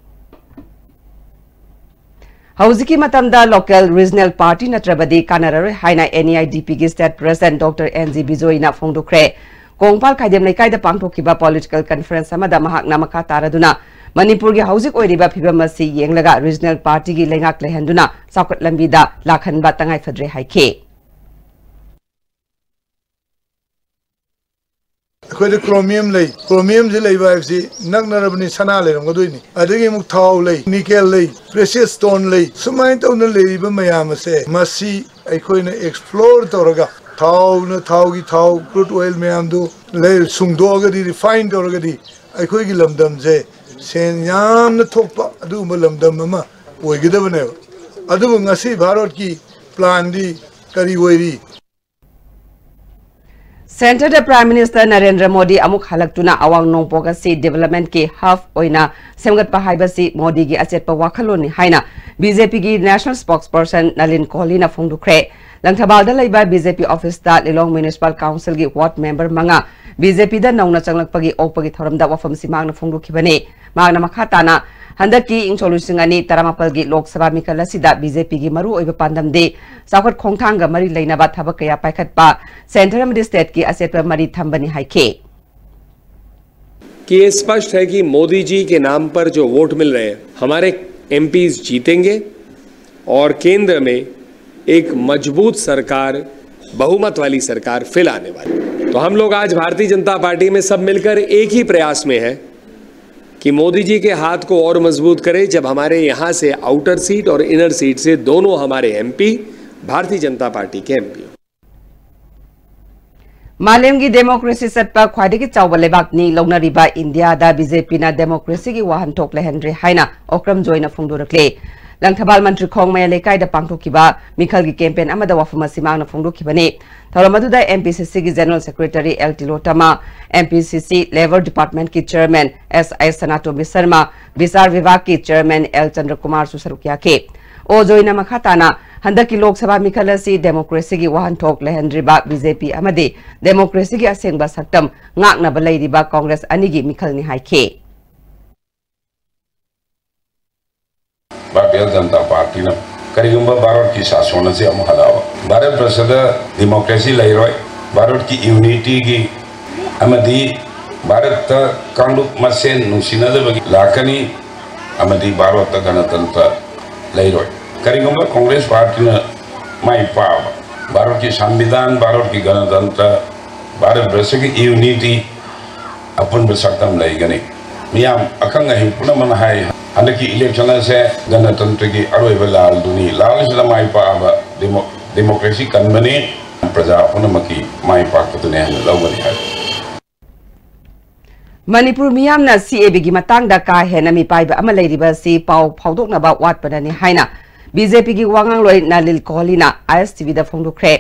ꯍꯧꯖꯤꯛꯀꯤ ꯃꯇꯝꯗ local regional party ꯅꯠꯇ꯭ꯔꯕꯗꯤ ꯀꯥꯟꯅꯔꯔꯣꯏ ꯍꯥꯏꯅ NEIDPꯒꯤ state president Doctor N G ꯕꯤꯖꯣꯏꯅ ꯐꯣꯡꯗꯣꯛꯈ꯭ꯔꯦ꯫ Kongpal ꯈꯥꯏꯗꯦꯝ ꯂꯩꯀꯥꯏꯗ ꯄꯥꯡꯊꯣꯛꯈꯤꯕ political conference ꯑꯃꯗ ꯃꯍꯥꯛꯅ ꯃꯈꯥ ꯇꯥꯔꯗꯨꯅ ꯃꯅꯤꯄꯨꯔꯒꯤ ꯍꯧꯖꯤꯛ ꯑꯣꯏꯔꯤꯕ ꯐꯤꯕꯝ ꯑꯁꯤ ꯌꯦꯡꯂꯒ regional partyꯒꯤ ꯂꯩꯉꯥꯛ ꯂꯩꯍꯟꯗꯨꯅ ꯆꯥꯎꯈꯠ ꯂꯝꯕꯤꯗ ꯂꯥꯛꯍꯟꯕ ꯇꯉꯥꯏ ꯐꯗ꯭ꯔꯦ ꯍꯥꯏꯈꯤ꯫ ꯑꯩꯈꯣꯏꯗ chromium ꯂꯩ꯫ Chromiumꯁꯤ ꯂꯩꯕ ꯍꯥꯏꯕꯁꯤ ꯅꯛꯅꯔꯕꯅꯤ, ꯁꯅꯥ ꯂꯩꯔꯝꯒꯗꯣꯏꯅꯤ꯫ ꯑꯗꯒꯤ ꯑꯃꯨꯛ ꯊꯥꯎ ꯂꯩ, nickel ꯂꯩ, precious stone ꯂꯩ꯫ ꯁꯨꯃꯥꯏꯅ ꯇꯧꯅ ꯂꯩꯔꯤꯕ ꯃꯌꯥꯝ ꯑꯁꯦ, ꯃꯁꯤ ꯑꯩꯈꯣꯏꯅ explore ꯇꯧꯔꯒ, ꯊꯥꯎꯅ, ꯊꯥꯎꯒꯤ ꯊꯥꯎ, crude oil ꯃꯌꯥꯝꯗꯨ ꯂꯩ-, ꯁꯨꯡꯗꯣꯛꯑꯒꯗꯤ, refine ꯇꯧꯔꯒꯗꯤ, ꯑꯩꯈꯣꯏꯒꯤ ꯂꯝꯗꯝꯁꯦ ꯁꯦꯟ ꯌꯥꯝꯅ ꯊꯣꯛꯄ ꯑꯗꯨꯒꯨꯝꯕ ꯂꯝꯗꯝ ꯑꯃ ꯑꯣꯏꯒꯗꯕꯅꯦꯕ꯫ ꯑꯗꯨꯕꯨ ꯉꯁꯤ ꯚꯥꯔꯠꯀꯤ planꯗꯤ ꯀꯔꯤ ꯑꯣꯏꯔꯤ? Centreꯗ Prime Minister ꯅꯔꯦꯟꯗ꯭ꯔ ꯃꯣꯗꯤ ꯑꯃꯨꯛ ꯍꯜꯂꯛꯇꯨꯅ ꯑꯋꯥꯡ ꯅꯣꯡꯄꯣꯛ ꯑꯁꯤ developmentꯀꯤ hub ꯑꯣꯏꯅ ꯁꯦꯝꯒꯠꯄ ꯍꯥꯏꯕꯁꯤ ꯃꯣꯗꯤꯒꯤ ꯑꯆꯦꯠꯄ ꯋꯥꯈꯜꯂꯣꯟꯅꯤ ꯍꯥꯏꯅ BJPꯒꯤ national spokesperson ꯅꯂꯤꯟ ꯀꯣꯍꯂꯤꯅ ꯐꯣꯡꯗꯣꯛꯈ꯭ꯔꯦ꯫ ꯂꯪꯊꯕꯥꯜꯗ ꯂꯩꯕ BJP officeꯇ ꯂꯤꯂꯣꯡ Municipal Councilꯒꯤ ward member ꯃꯉꯥ BJPꯗ ꯅꯧꯅ ꯆꯪꯂꯛꯄꯒꯤ ꯑꯣꯛꯄꯒꯤ ꯊꯧꯔꯝꯗ ꯋꯥꯐꯝꯁꯤ ꯃꯍꯥꯛꯅ ꯐꯣꯡꯗꯣꯛꯈꯤꯕꯅꯤ꯫ ꯃꯍꯥꯛꯅ ꯃꯈꯥ ꯇꯥꯅ, ꯍꯟꯗꯛꯀꯤ ꯏꯪ ꯁꯣꯛ ꯂꯤꯁꯤꯡ ꯑꯅꯤ ꯇꯔꯥꯃꯥꯄꯜꯒꯤ ꯂꯣꯛ ꯁꯚꯥ ꯃꯤꯈꯜ ꯑꯁꯤꯗ BJPꯒꯤ ꯃꯔꯨꯑꯣꯏꯕ ꯄꯥꯟꯗꯝꯗꯤ ꯆꯥꯎꯈꯠ ꯈꯣꯡꯊꯥꯡꯒ ꯃꯔꯤ ꯂꯩꯅꯕ ꯊꯕꯛ ꯀꯌꯥ ꯄꯥꯏꯈꯠꯄ, centre ꯑꯃꯗꯤ stateꯀꯤ ꯑꯆꯦꯠꯄ ꯃꯔꯤ ꯊꯝꯕꯅꯤ ꯍꯥꯏꯈꯤ꯫ कि ये स्पष्ट है कि मोदी जी के नाम पर जो वोट मिल रहे हैं, हमारे एमपीज जीतेंगे और केंद्र में एक मजबूत सरकार, बहुमत वाली सरकार फिर आने वाली है। तो हम लोग आज भारतीय जनता पार्टी में सब मिलकर एक ही प्रयास में हैं कि मोदी जी के हाथ को और मजबूत करें, जब हमारे यहाँ से आउटर सीट और इनर सीट से दोनों हमारे एमपी भारतीय जनता पार्टी के एमपी हों। ꯃꯥꯂꯦꯝꯒꯤ democracy ꯆꯠꯄ ꯈ꯭ꯋꯥꯏꯗꯒꯤ ꯆꯥꯎꯕ ꯂꯩꯕꯥꯛꯅꯤ ꯂꯧꯅꯔꯤꯕ ꯏꯟꯗꯤꯌꯥꯗ BJPꯅ democracyꯒꯤ ꯋꯥꯍꯟꯊꯣꯛ ꯂꯩꯍꯟꯗ꯭ꯔꯦ ꯍꯥꯏꯅ ꯑꯣꯀ꯭ꯔꯝ ꯖꯣꯏꯅ ꯐꯣꯡꯗꯣꯔꯛꯂꯦ꯫ ꯂꯪꯊꯕꯥꯜ ꯃꯟꯇ꯭ꯔꯤꯈꯣꯡ ꯃꯌꯥꯏ ꯂꯩꯀꯥꯏꯗ ꯄꯥꯡꯊꯣꯛꯈꯤꯕ ꯃꯤꯈꯜꯒꯤ campaign ꯑꯃꯗ ꯋꯥꯐꯝ ꯑꯁꯤ ꯃꯍꯥꯛꯅ ꯐꯣꯡꯗꯣꯛꯈꯤꯕꯅꯤ꯫ ꯊꯧꯔꯝ ꯑꯗꯨꯗ MPCCꯒꯤ General Secretary L ꯇꯤꯂꯣꯇꯃ, MPCC Labour Departmentꯀꯤ Chairman S I Sanatombi Sharma, ꯕꯤꯆꯥꯔ ꯚꯤꯚꯥꯒꯀꯤ Chairman L ꯆꯟꯗ꯭ꯔꯀꯨꯃꯥꯔꯁꯨ ꯁꯔꯨꯛ ꯌꯥꯈꯤ꯫ ꯑꯣ ꯖꯣꯏꯅ ꯃꯈꯥ ꯇꯥꯅ, ꯍꯟꯗꯛꯀꯤ ꯂꯣꯛ ꯁꯚꯥ ꯃꯤꯈꯜ ꯑꯁꯤ democracyꯒꯤ ꯋꯥꯍꯟꯊꯣꯛ ꯂꯩꯍꯟꯗ꯭ꯔꯤꯕ BJP ꯑꯃꯗꯤ democracyꯒꯤ ꯑꯁꯦꯡꯕ ꯁꯛꯇꯝ ꯉꯥꯛꯅꯕ ꯂꯩꯔꯤꯕ Congress ꯑꯅꯤꯒꯤ ꯃꯤꯈꯜꯅꯤ ꯍꯥꯏꯈꯤ꯫ ꯚꯥꯔꯇꯤꯌ ꯖꯅꯇꯥ ꯄꯥꯔꯇꯤꯅ ꯀꯔꯤꯒꯨꯝꯕ ꯚꯥꯔꯠꯀꯤ ꯁꯥꯁꯣꯟ ꯑꯁꯤ ꯑꯃꯨꯛ ꯍꯜꯂꯛꯑꯕ, ꯚꯥꯔꯠ ꯕꯔꯁꯗ democracy ꯂꯩꯔꯣꯏ, ꯚꯥꯔꯠꯀꯤ unityꯒꯤ ꯑꯃꯗꯤ ꯚꯥꯔꯠꯇ ꯀꯥꯡꯂꯨꯞ ꯃꯁꯦꯟ ꯅꯨꯡꯁꯤꯅꯗꯕꯒꯤ ꯂꯥꯛꯀꯅꯤ ꯑꯃꯗꯤ ꯚꯥꯔꯠꯇ ꯒꯅꯇꯟꯇ꯭ꯔ ꯂꯩꯔꯣꯏ꯫ ꯀꯔꯤꯒꯨꯝꯕ ꯀꯣꯡꯒ꯭ꯔꯦꯁ ꯄꯥꯔꯇꯤꯅ ꯃꯥꯏ ꯄꯥꯛꯑꯕ, ꯚꯥꯔꯠꯀꯤ ꯁꯪꯕꯤꯙꯥꯟ, ꯚꯥꯔꯠꯀꯤ ꯒꯅꯇꯟꯇ꯭ꯔ, ꯚꯥꯔꯠ ꯕꯔꯁꯒꯤ ꯌꯨꯅꯤꯇꯤ, ꯑꯄꯨꯟꯕ ꯁꯛꯇꯝ ꯂꯩꯒꯅꯤ꯫ ꯃꯤꯌꯥꯝ ꯑꯈꯪ ꯑꯍꯩ ꯄꯨꯝꯅꯃꯛꯅ ꯍꯥꯏ, ꯍꯟꯗꯛꯀꯤ ꯏꯂꯦꯛꯁꯟ ꯑꯁꯦ ꯒꯅꯇꯟꯇ꯭ꯔꯒꯤ ꯑꯔꯣꯏꯕ ꯂꯥꯜꯗꯨꯅꯤ꯫ ꯂꯥꯜ ꯑꯁꯤꯗ ꯃꯥꯏ ꯄꯥꯛꯑꯕ ꯗꯦꯃꯣ-, ꯗꯦꯃꯣꯀ꯭ꯔꯦꯁꯤ ꯀꯟꯕꯅꯤ, ꯄ꯭ꯔꯖꯥ ꯄꯨꯝꯅꯃꯛꯀꯤ ꯃꯥꯏ ꯄꯥꯛꯄꯗꯨꯅꯤ ꯍꯥꯏꯅ ꯂꯧꯒꯅꯤ ꯍꯥꯏ꯫ ꯃꯅꯤꯄꯨꯔ ꯃꯤꯌꯥꯝꯅ ꯁꯤ ꯑꯦ ꯕꯤꯒꯤ ꯃꯇꯥꯡꯗ ꯀꯥ ꯍꯦꯟꯅ ꯃꯤꯄꯥꯏꯕ ꯑꯃ ꯂꯩꯔꯤꯕ ꯑꯁꯤ ꯄꯥꯎ ꯐꯥꯎꯗꯣꯛꯅꯕ ꯋꯥꯠꯄꯅꯅꯤ ꯍꯥꯏꯅ ꯕꯤ ꯖꯦ ꯄꯤꯒꯤ ꯋꯥꯉꯥꯡꯂꯣꯏ ꯅꯂꯤꯟ ꯀꯣꯍꯂꯤꯅ ꯑꯥꯏ ꯑꯦꯁ ꯇꯤ ꯚꯤꯗ ꯐꯣꯡꯗꯣꯛꯈ꯭ꯔꯦ꯫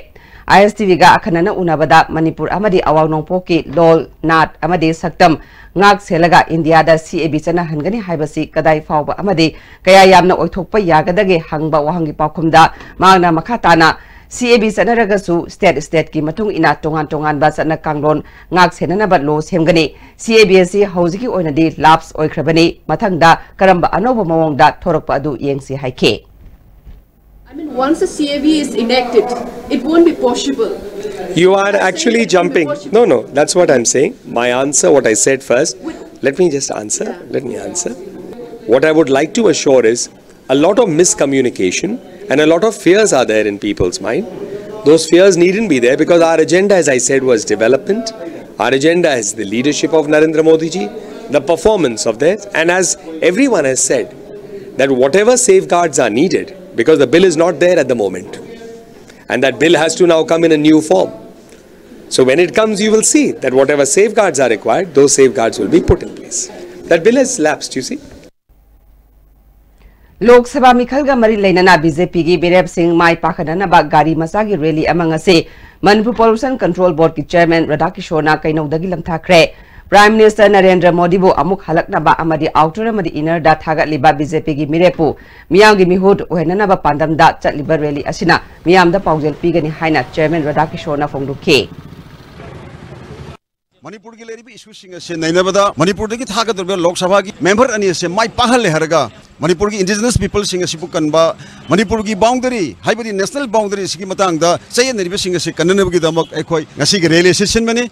ꯑꯥꯏ ꯑꯦꯁ ꯇꯤ ꯚꯤꯒ ꯑꯈꯟꯅꯅ ꯎꯅꯕꯗ ꯃꯅꯤꯄꯨꯔ ꯑꯃꯗꯤ ꯑꯋꯥꯡ ꯅꯣꯡꯄꯣꯛꯀꯤ ꯂꯣꯜ, ꯅꯥꯠ ꯑꯃꯗꯤ ꯁꯛꯇꯝ ꯉꯥꯛ ꯁꯦꯜꯂꯒ ꯏꯟꯗꯤꯌꯥꯗ ꯁꯤ ꯑꯦ ꯕꯤ ꯆꯠꯅꯍꯟꯒꯅꯤ ꯍꯥꯏꯕꯁꯤ ꯀꯗꯥꯏ ꯐꯥꯎꯕ ꯑꯃꯗꯤ ꯀꯌꯥ ꯌꯥꯝꯅ ꯑꯣꯏꯊꯣꯛꯄ ꯌꯥꯒꯗꯒꯦ ꯍꯪꯕ ꯋꯥꯍꯪꯒꯤ ꯄꯥꯎꯈꯨꯝꯗ ꯃꯍꯥꯛꯅ ꯃꯈꯥ ꯇꯥꯅ ꯁꯤ ꯑꯦ ꯕꯤ ꯆꯠꯅꯔꯒꯁꯨ ꯁ꯭ꯇꯦꯠ ꯁ꯭ꯇꯦꯠꯀꯤ ꯃꯇꯨꯡ ꯏꯟꯅ ꯇꯣꯉꯥꯟ ꯇꯣꯉꯥꯟꯕ ꯆꯠꯅ ꯀꯥꯡꯂꯣꯟ ꯉꯥꯛ ꯁꯦꯟꯅꯅꯕ ꯂꯣ ꯁꯦꯝꯒꯅꯤ꯫ ꯁꯤ ꯑꯦ ꯕꯤ ꯑꯁꯤ ꯍꯧꯖꯤꯛꯀꯤ ꯑꯣꯏꯅꯗꯤ ꯂꯥꯞꯁ ꯑꯣꯏꯈ꯭ꯔꯕꯅꯤ꯫ ꯃꯊꯪꯗ ꯀꯔꯝꯕ ꯑꯅꯧꯕ ꯃꯑꯣꯡꯗ ꯊꯣꯔꯛꯄ ꯑꯗꯨ ꯌꯦꯡꯁꯤ ꯍꯥꯏꯈꯤ꯫ I mean, once a C A B is enacted, it won't be possible. You are actually jumping. No, no, that's what I'm saying. My answer, what I said first. Let me just answer. Let me answer. What I would like to assure is a lot of miscommunication and a lot of fears are there in people's mind. Those fears needn't be there because our agenda, as I said, was development. Our agenda is the leadership of Narendra Modi ji, the performance of theirs, and as everyone has said, that whatever safeguards are needed, because the bill is not there at the moment, and that bill has to now come in a new form. So when it comes, you will see that whatever safeguards are required, those safeguards will be put in place. That bill has lapsed, you see. Lok Sabha ꯃꯤꯈꯜꯒ ꯃꯔꯤ ꯂꯩꯅꯅ B J ꯄꯤꯒꯤ ꯃꯤꯔꯦꯞꯁꯤꯡ ꯃꯥꯏ ꯄꯥꯛꯍꯟꯅꯅꯕ ꯒꯥꯔꯤ ꯃꯆꯥꯒꯤ rally ꯑꯃ ꯉꯁꯤ Manipur pollution control ꯕꯣꯔꯗꯀꯤ chairman ꯔꯥꯙꯥꯀꯤꯁꯣꯔꯅ ꯀꯩꯅꯧꯗꯒꯤ ꯂꯝꯊꯥꯈ꯭ꯔꯦ꯫ ꯄ꯭ꯔꯥꯏꯝ ꯃꯤꯅꯤꯁꯇꯔ ꯅꯔꯦꯟꯗ꯭ꯔ ꯃꯣꯗꯤꯕꯨ ꯑꯃꯨꯛ ꯍꯜꯂꯛꯅꯕ ꯑꯃꯗꯤ ꯑꯥꯎꯇꯔ ꯑꯃꯗꯤ ꯏꯅꯔꯗ ꯊꯥꯒꯠꯂꯤꯕ ꯕꯤ ꯖꯦ ꯄꯤꯒꯤ ꯃꯤꯔꯦꯞꯄꯨ ꯃꯤꯌꯥꯝꯒꯤ ꯃꯤꯍꯨꯠ ꯑꯣꯏꯍꯟꯅꯅꯕ ꯄꯥꯟꯗꯝꯗ ꯆꯠꯂꯤꯕ ꯔꯦꯂꯤ ꯑꯁꯤꯅ ꯃꯤꯌꯥꯝꯗ ꯄꯥꯎꯖꯦꯜ ꯄꯤꯒꯅꯤ ꯍꯥꯏꯅ ꯆꯤꯌꯔꯃꯦꯟ ꯔꯥꯙꯥꯀꯤꯁꯣꯔꯅ ꯐꯣꯡꯗꯣꯛꯈꯤ꯫ ꯃꯅꯤꯄꯨꯔꯒꯤ ꯂꯩꯔꯤꯕ ꯏꯁꯨꯁꯤꯡ ꯑꯁꯤ ꯅꯩꯅꯕꯗ ꯃꯅꯤꯄꯨꯔꯗꯒꯤ ꯊꯥꯒꯗꯧꯔꯤꯕ ꯂꯣꯛ ꯁꯚꯥꯒꯤ ꯃꯦꯝꯕꯔ ꯑꯅꯤ ꯑꯁꯤ ꯃꯥꯏ ꯄꯥꯛꯍꯜꯂꯦ ꯍꯥꯏꯔꯒ ꯃꯅꯤꯄꯨꯔꯒꯤ ꯏꯟꯗꯤꯖꯤꯅꯁ ꯄꯤꯄꯜꯁꯤꯡ ꯑꯁꯤꯕꯨ ꯀꯟꯕ, ꯃꯅꯤꯄꯨꯔꯒꯤ ꯕꯥꯎꯟꯗꯔꯤ ꯍꯥꯏꯕꯗꯤ ꯅꯦꯁꯅꯦꯜ ꯕꯥꯎꯟꯗꯔꯤ ꯑꯁꯤꯒꯤ ꯃꯇꯥꯡꯗ ꯆꯌꯦꯠꯅꯔꯤꯕꯁꯤꯡ ꯑꯁꯤ ꯀꯟꯅꯅꯕꯒꯤꯗꯃꯛ ꯑꯩꯈꯣꯏ ꯉꯁꯤꯒꯤ ꯔꯦꯂꯤ ꯑꯁꯤ ꯁꯤꯟꯕꯅꯤ꯫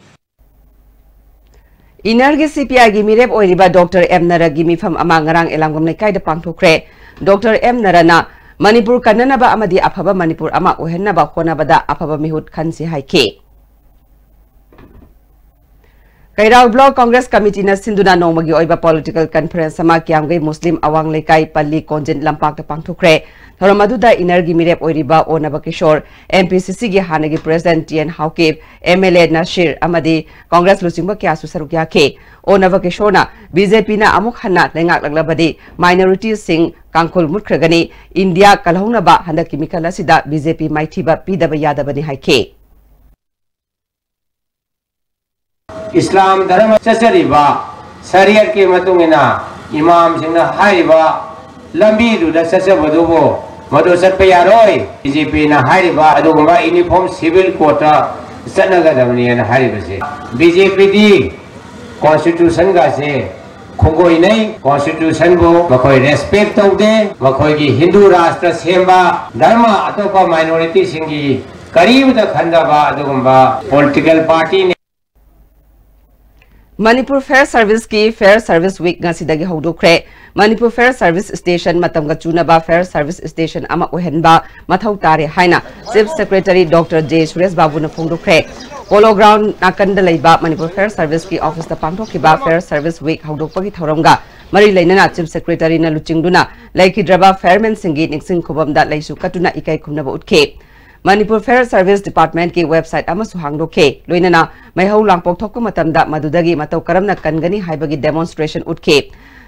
ꯏꯅꯔꯒꯤ ꯁꯤꯄꯤꯑꯥꯏꯒꯤ ꯃꯤꯔꯦꯞ ꯑꯣꯏꯔꯤꯕ ꯗꯣꯛꯇꯔ ꯑꯦꯝ ꯅꯔꯒꯤ ꯃꯤꯐꯝ ꯑꯃ ꯉꯔꯥꯡ ꯑꯦꯂꯥꯡꯕꯝ ꯂꯩꯀꯥꯏꯗ ꯄꯥꯡꯊꯣꯛꯈ꯭ꯔꯦ꯫ ꯗꯣꯛꯇꯔ ꯑꯦꯝ ꯅꯔꯅ ꯃꯅꯤꯄꯨꯔ ꯀꯟꯅꯅꯕ ꯑꯃꯗꯤ ꯑꯐꯕ ꯃꯅꯤꯄꯨꯔ ꯑꯃ ꯑꯣꯏꯍꯟꯅꯕ ꯍꯣꯠꯅꯕꯗ ꯑꯐꯕ ꯃꯤꯍꯨꯠ ꯈꯟꯁꯤ ꯍꯥꯏꯈꯤ꯫ ꯀꯩꯔꯥꯎ ꯕ꯭ꯂꯣꯛ ꯀꯣꯡꯒ꯭ꯔꯦꯁ ꯀꯃꯤꯇꯤꯅ ꯁꯤꯟꯗꯨꯅ ꯅꯣꯡꯃꯒꯤ ꯑꯣꯏꯕ ꯄꯣꯂꯤꯇꯤꯀꯦꯜ ꯀꯟꯐꯔꯦꯟꯁ ꯑꯃ ꯀꯤꯌꯥꯝꯒꯩ ꯃꯨꯁꯂꯤꯝ ꯑꯋꯥꯡ ꯂꯩꯀꯥꯏ ꯄꯜꯂꯤ ꯀꯣꯟꯖꯤꯟ ꯂꯝꯄꯥꯛꯇ ꯄꯥꯡꯊꯣꯛꯈ꯭ꯔꯦ꯫ ꯊꯧꯔꯝ ꯑꯗꯨꯗ ꯏꯅꯔꯒꯤ ꯃꯤꯔꯦꯞ ꯑꯣꯏꯔꯤꯕ ꯑꯣꯅꯕ ꯀꯤꯁꯣꯔ, ꯑꯦꯝ ꯄꯤ ꯁꯤ ꯁꯤꯒꯤ ꯍꯥꯟꯅꯒꯤ president T N Haokip, M L A Nasir ꯑꯃꯗꯤ ꯀꯣꯡꯒ꯭ꯔꯦꯁ ꯂꯨꯆꯤꯡꯕ ꯀꯌꯥꯁꯨ ꯁꯔꯨꯛ ꯌꯥꯈꯤ꯫ ꯑꯣꯅꯕ ꯀꯤꯁꯣꯔꯅ ꯕꯤ ꯖꯦ ꯄꯤꯅ ꯑꯃꯨꯛ ꯍꯟꯅ ꯂꯩꯉꯥꯛꯂꯛꯂꯕꯗꯤ ꯃꯥꯏꯅꯣꯔꯤꯇꯤꯁꯤꯡ ꯀꯥꯡꯈꯨꯜ ꯃꯨꯠꯈ꯭ꯔꯒꯅꯤ, ꯏꯟꯗꯤꯌꯥ ꯀꯜꯍꯧꯅꯕ ꯍꯟꯗꯛꯀꯤ ꯃꯤꯈꯜ ꯑꯁꯤꯗ ꯕꯤ ꯖꯦ ꯄꯤ ꯃꯥꯏꯊꯤꯕ ꯄꯤꯗꯕ ꯌꯥꯗꯕꯅꯤ ꯍꯥꯏꯈꯤ꯫ ꯏꯁꯂꯥꯝ ꯙꯔꯃ ꯆꯠꯆꯔꯤꯕ ꯁꯔꯤꯌꯠꯀꯤ ꯃꯇꯨꯡ ꯏꯟꯅ ꯏꯃꯥꯝꯁꯤꯡꯅ ꯍꯥꯏꯔꯤꯕ ꯂꯝꯕꯤꯗꯨꯗ ꯆꯠꯆꯕꯗꯨꯕꯨ ꯃꯗꯨ ꯆꯠꯄ ꯌꯥꯔꯣꯏ꯫ ꯕꯤ ꯖꯦ ꯄꯤꯅ ꯍꯥꯏꯔꯤꯕ ꯑꯗꯨꯒꯨꯝꯕ ꯌꯨꯅꯤꯐꯣꯔꯝ ꯁꯤꯚꯤꯜ ꯀꯣꯗꯇ ꯆꯠꯅꯒꯗꯕꯅꯦꯅ ꯍꯥꯏꯔꯤꯕꯁꯦ꯫ ꯕꯤ ꯖꯦ ꯄꯤꯗꯤ ꯀꯣꯟꯁꯇꯤꯇ꯭ꯌꯨꯁꯟꯒꯁꯦ ꯈꯣꯡꯒꯣꯏꯅꯩ꯫ ꯀꯣꯟꯁꯇꯤꯇ꯭ꯌꯨꯁꯟꯕꯨ ꯃꯈꯣꯏ ꯔꯦꯁꯄꯦꯛ ꯇꯧꯗꯦ꯫ ꯃꯈꯣꯏꯒꯤ ꯍꯤꯟꯗꯨ ꯔꯥꯁꯇ꯭ꯔ ꯁꯦꯝꯕ, ꯙꯔꯃ ꯑꯇꯣꯞꯄ ꯃꯥꯏꯅꯣꯔꯤꯇꯤꯁꯤꯡꯒꯤ ꯀꯔꯤꯃꯇ ꯈꯟꯗꯕ ꯑꯗꯨꯒꯨꯝꯕ ꯄꯣꯂꯤꯇꯤꯀꯦꯜ ꯄꯥꯔꯇꯤꯅꯤ꯫ ꯃꯅꯤꯄꯨꯔ ꯐꯥꯌꯔ ꯁꯔꯚꯤꯁꯀꯤ ꯐꯥꯌꯔ ꯁꯔꯚꯤꯁ ꯋꯤꯛ ꯉꯁꯤꯗꯒꯤ ꯍꯧꯗꯣꯛꯈ꯭ꯔꯦ꯫ ꯃꯅꯤꯄꯨꯔ ꯐꯥꯌꯔ ꯁꯔꯚꯤꯁ ꯁ꯭ꯇꯦꯁꯟ ꯃꯇꯝꯒ ꯆꯨꯅꯕ ꯐꯥꯌꯔ ꯁꯔꯚꯤꯁ ꯁ꯭ꯇꯦꯁꯟ ꯑꯃ ꯑꯣꯏꯍꯟꯕ ꯃꯊꯧ ꯇꯥꯔꯦ ꯍꯥꯏꯅ chief secretary doctor J Suresh ꯕꯥꯕꯨꯅ ꯐꯣꯡꯗꯣꯛꯈ꯭ꯔꯦ꯫ ꯄꯣꯂꯣ ꯒ꯭ꯔꯥꯎꯟ ꯅꯥꯀꯟꯗ ꯂꯩꯕ ꯃꯅꯤꯄꯨꯔ ꯐꯥꯌꯔ ꯁꯔꯚꯤꯁꯀꯤ ꯑꯣꯐꯤꯁꯇ ꯄꯥꯡꯊꯣꯛꯈꯤꯕ ꯐꯥꯌꯔ ꯁꯔꯚꯤꯁ ꯋꯤꯛ ꯍꯧꯗꯣꯛꯄꯒꯤ ꯊꯧꯔꯝꯒ ꯃꯔꯤ ꯂꯩꯅꯅ ꯆꯤꯐ ꯁꯦꯀ꯭ꯔꯦꯇꯔꯤꯅ ꯂꯨꯆꯤꯡꯗꯨꯅ ꯂꯩꯈꯤꯗ꯭ꯔꯕ ꯐꯥꯌꯔꯃꯦꯟꯁꯤꯡꯒꯤ ꯅꯤꯡꯁꯤꯡ ꯈꯨꯕꯝꯗ ꯂꯩꯁꯨ ꯀꯠꯇꯨꯅ ꯏꯀꯥꯏ ꯈꯨꯝꯅꯕ ꯎꯠꯈꯤ꯫ ꯃꯅꯤꯄꯨꯔ ꯐꯥꯌꯔ ꯁꯔꯚꯤꯁ ꯗꯤꯄꯥꯔꯠꯃꯦꯟꯠꯀꯤ ꯋꯦꯕꯁꯥꯏꯠ ꯑꯃꯁꯨ ꯍꯥꯡꯗꯣꯛꯈꯤ꯫ ꯂꯣꯏꯅꯅ ꯃꯩꯍꯧ ꯂꯥꯡꯄꯣꯛ ꯊꯣꯛꯄ ꯃꯇꯝꯗ ꯃꯗꯨꯗꯒꯤ ꯃꯇꯧ ꯀꯔꯝꯅ ꯀꯟꯒꯅꯤ ꯍꯥꯏꯕꯒꯤ ꯗꯦꯃꯣꯟꯁꯇ꯭ꯔꯦꯁꯟ ꯎꯠꯈꯤ꯫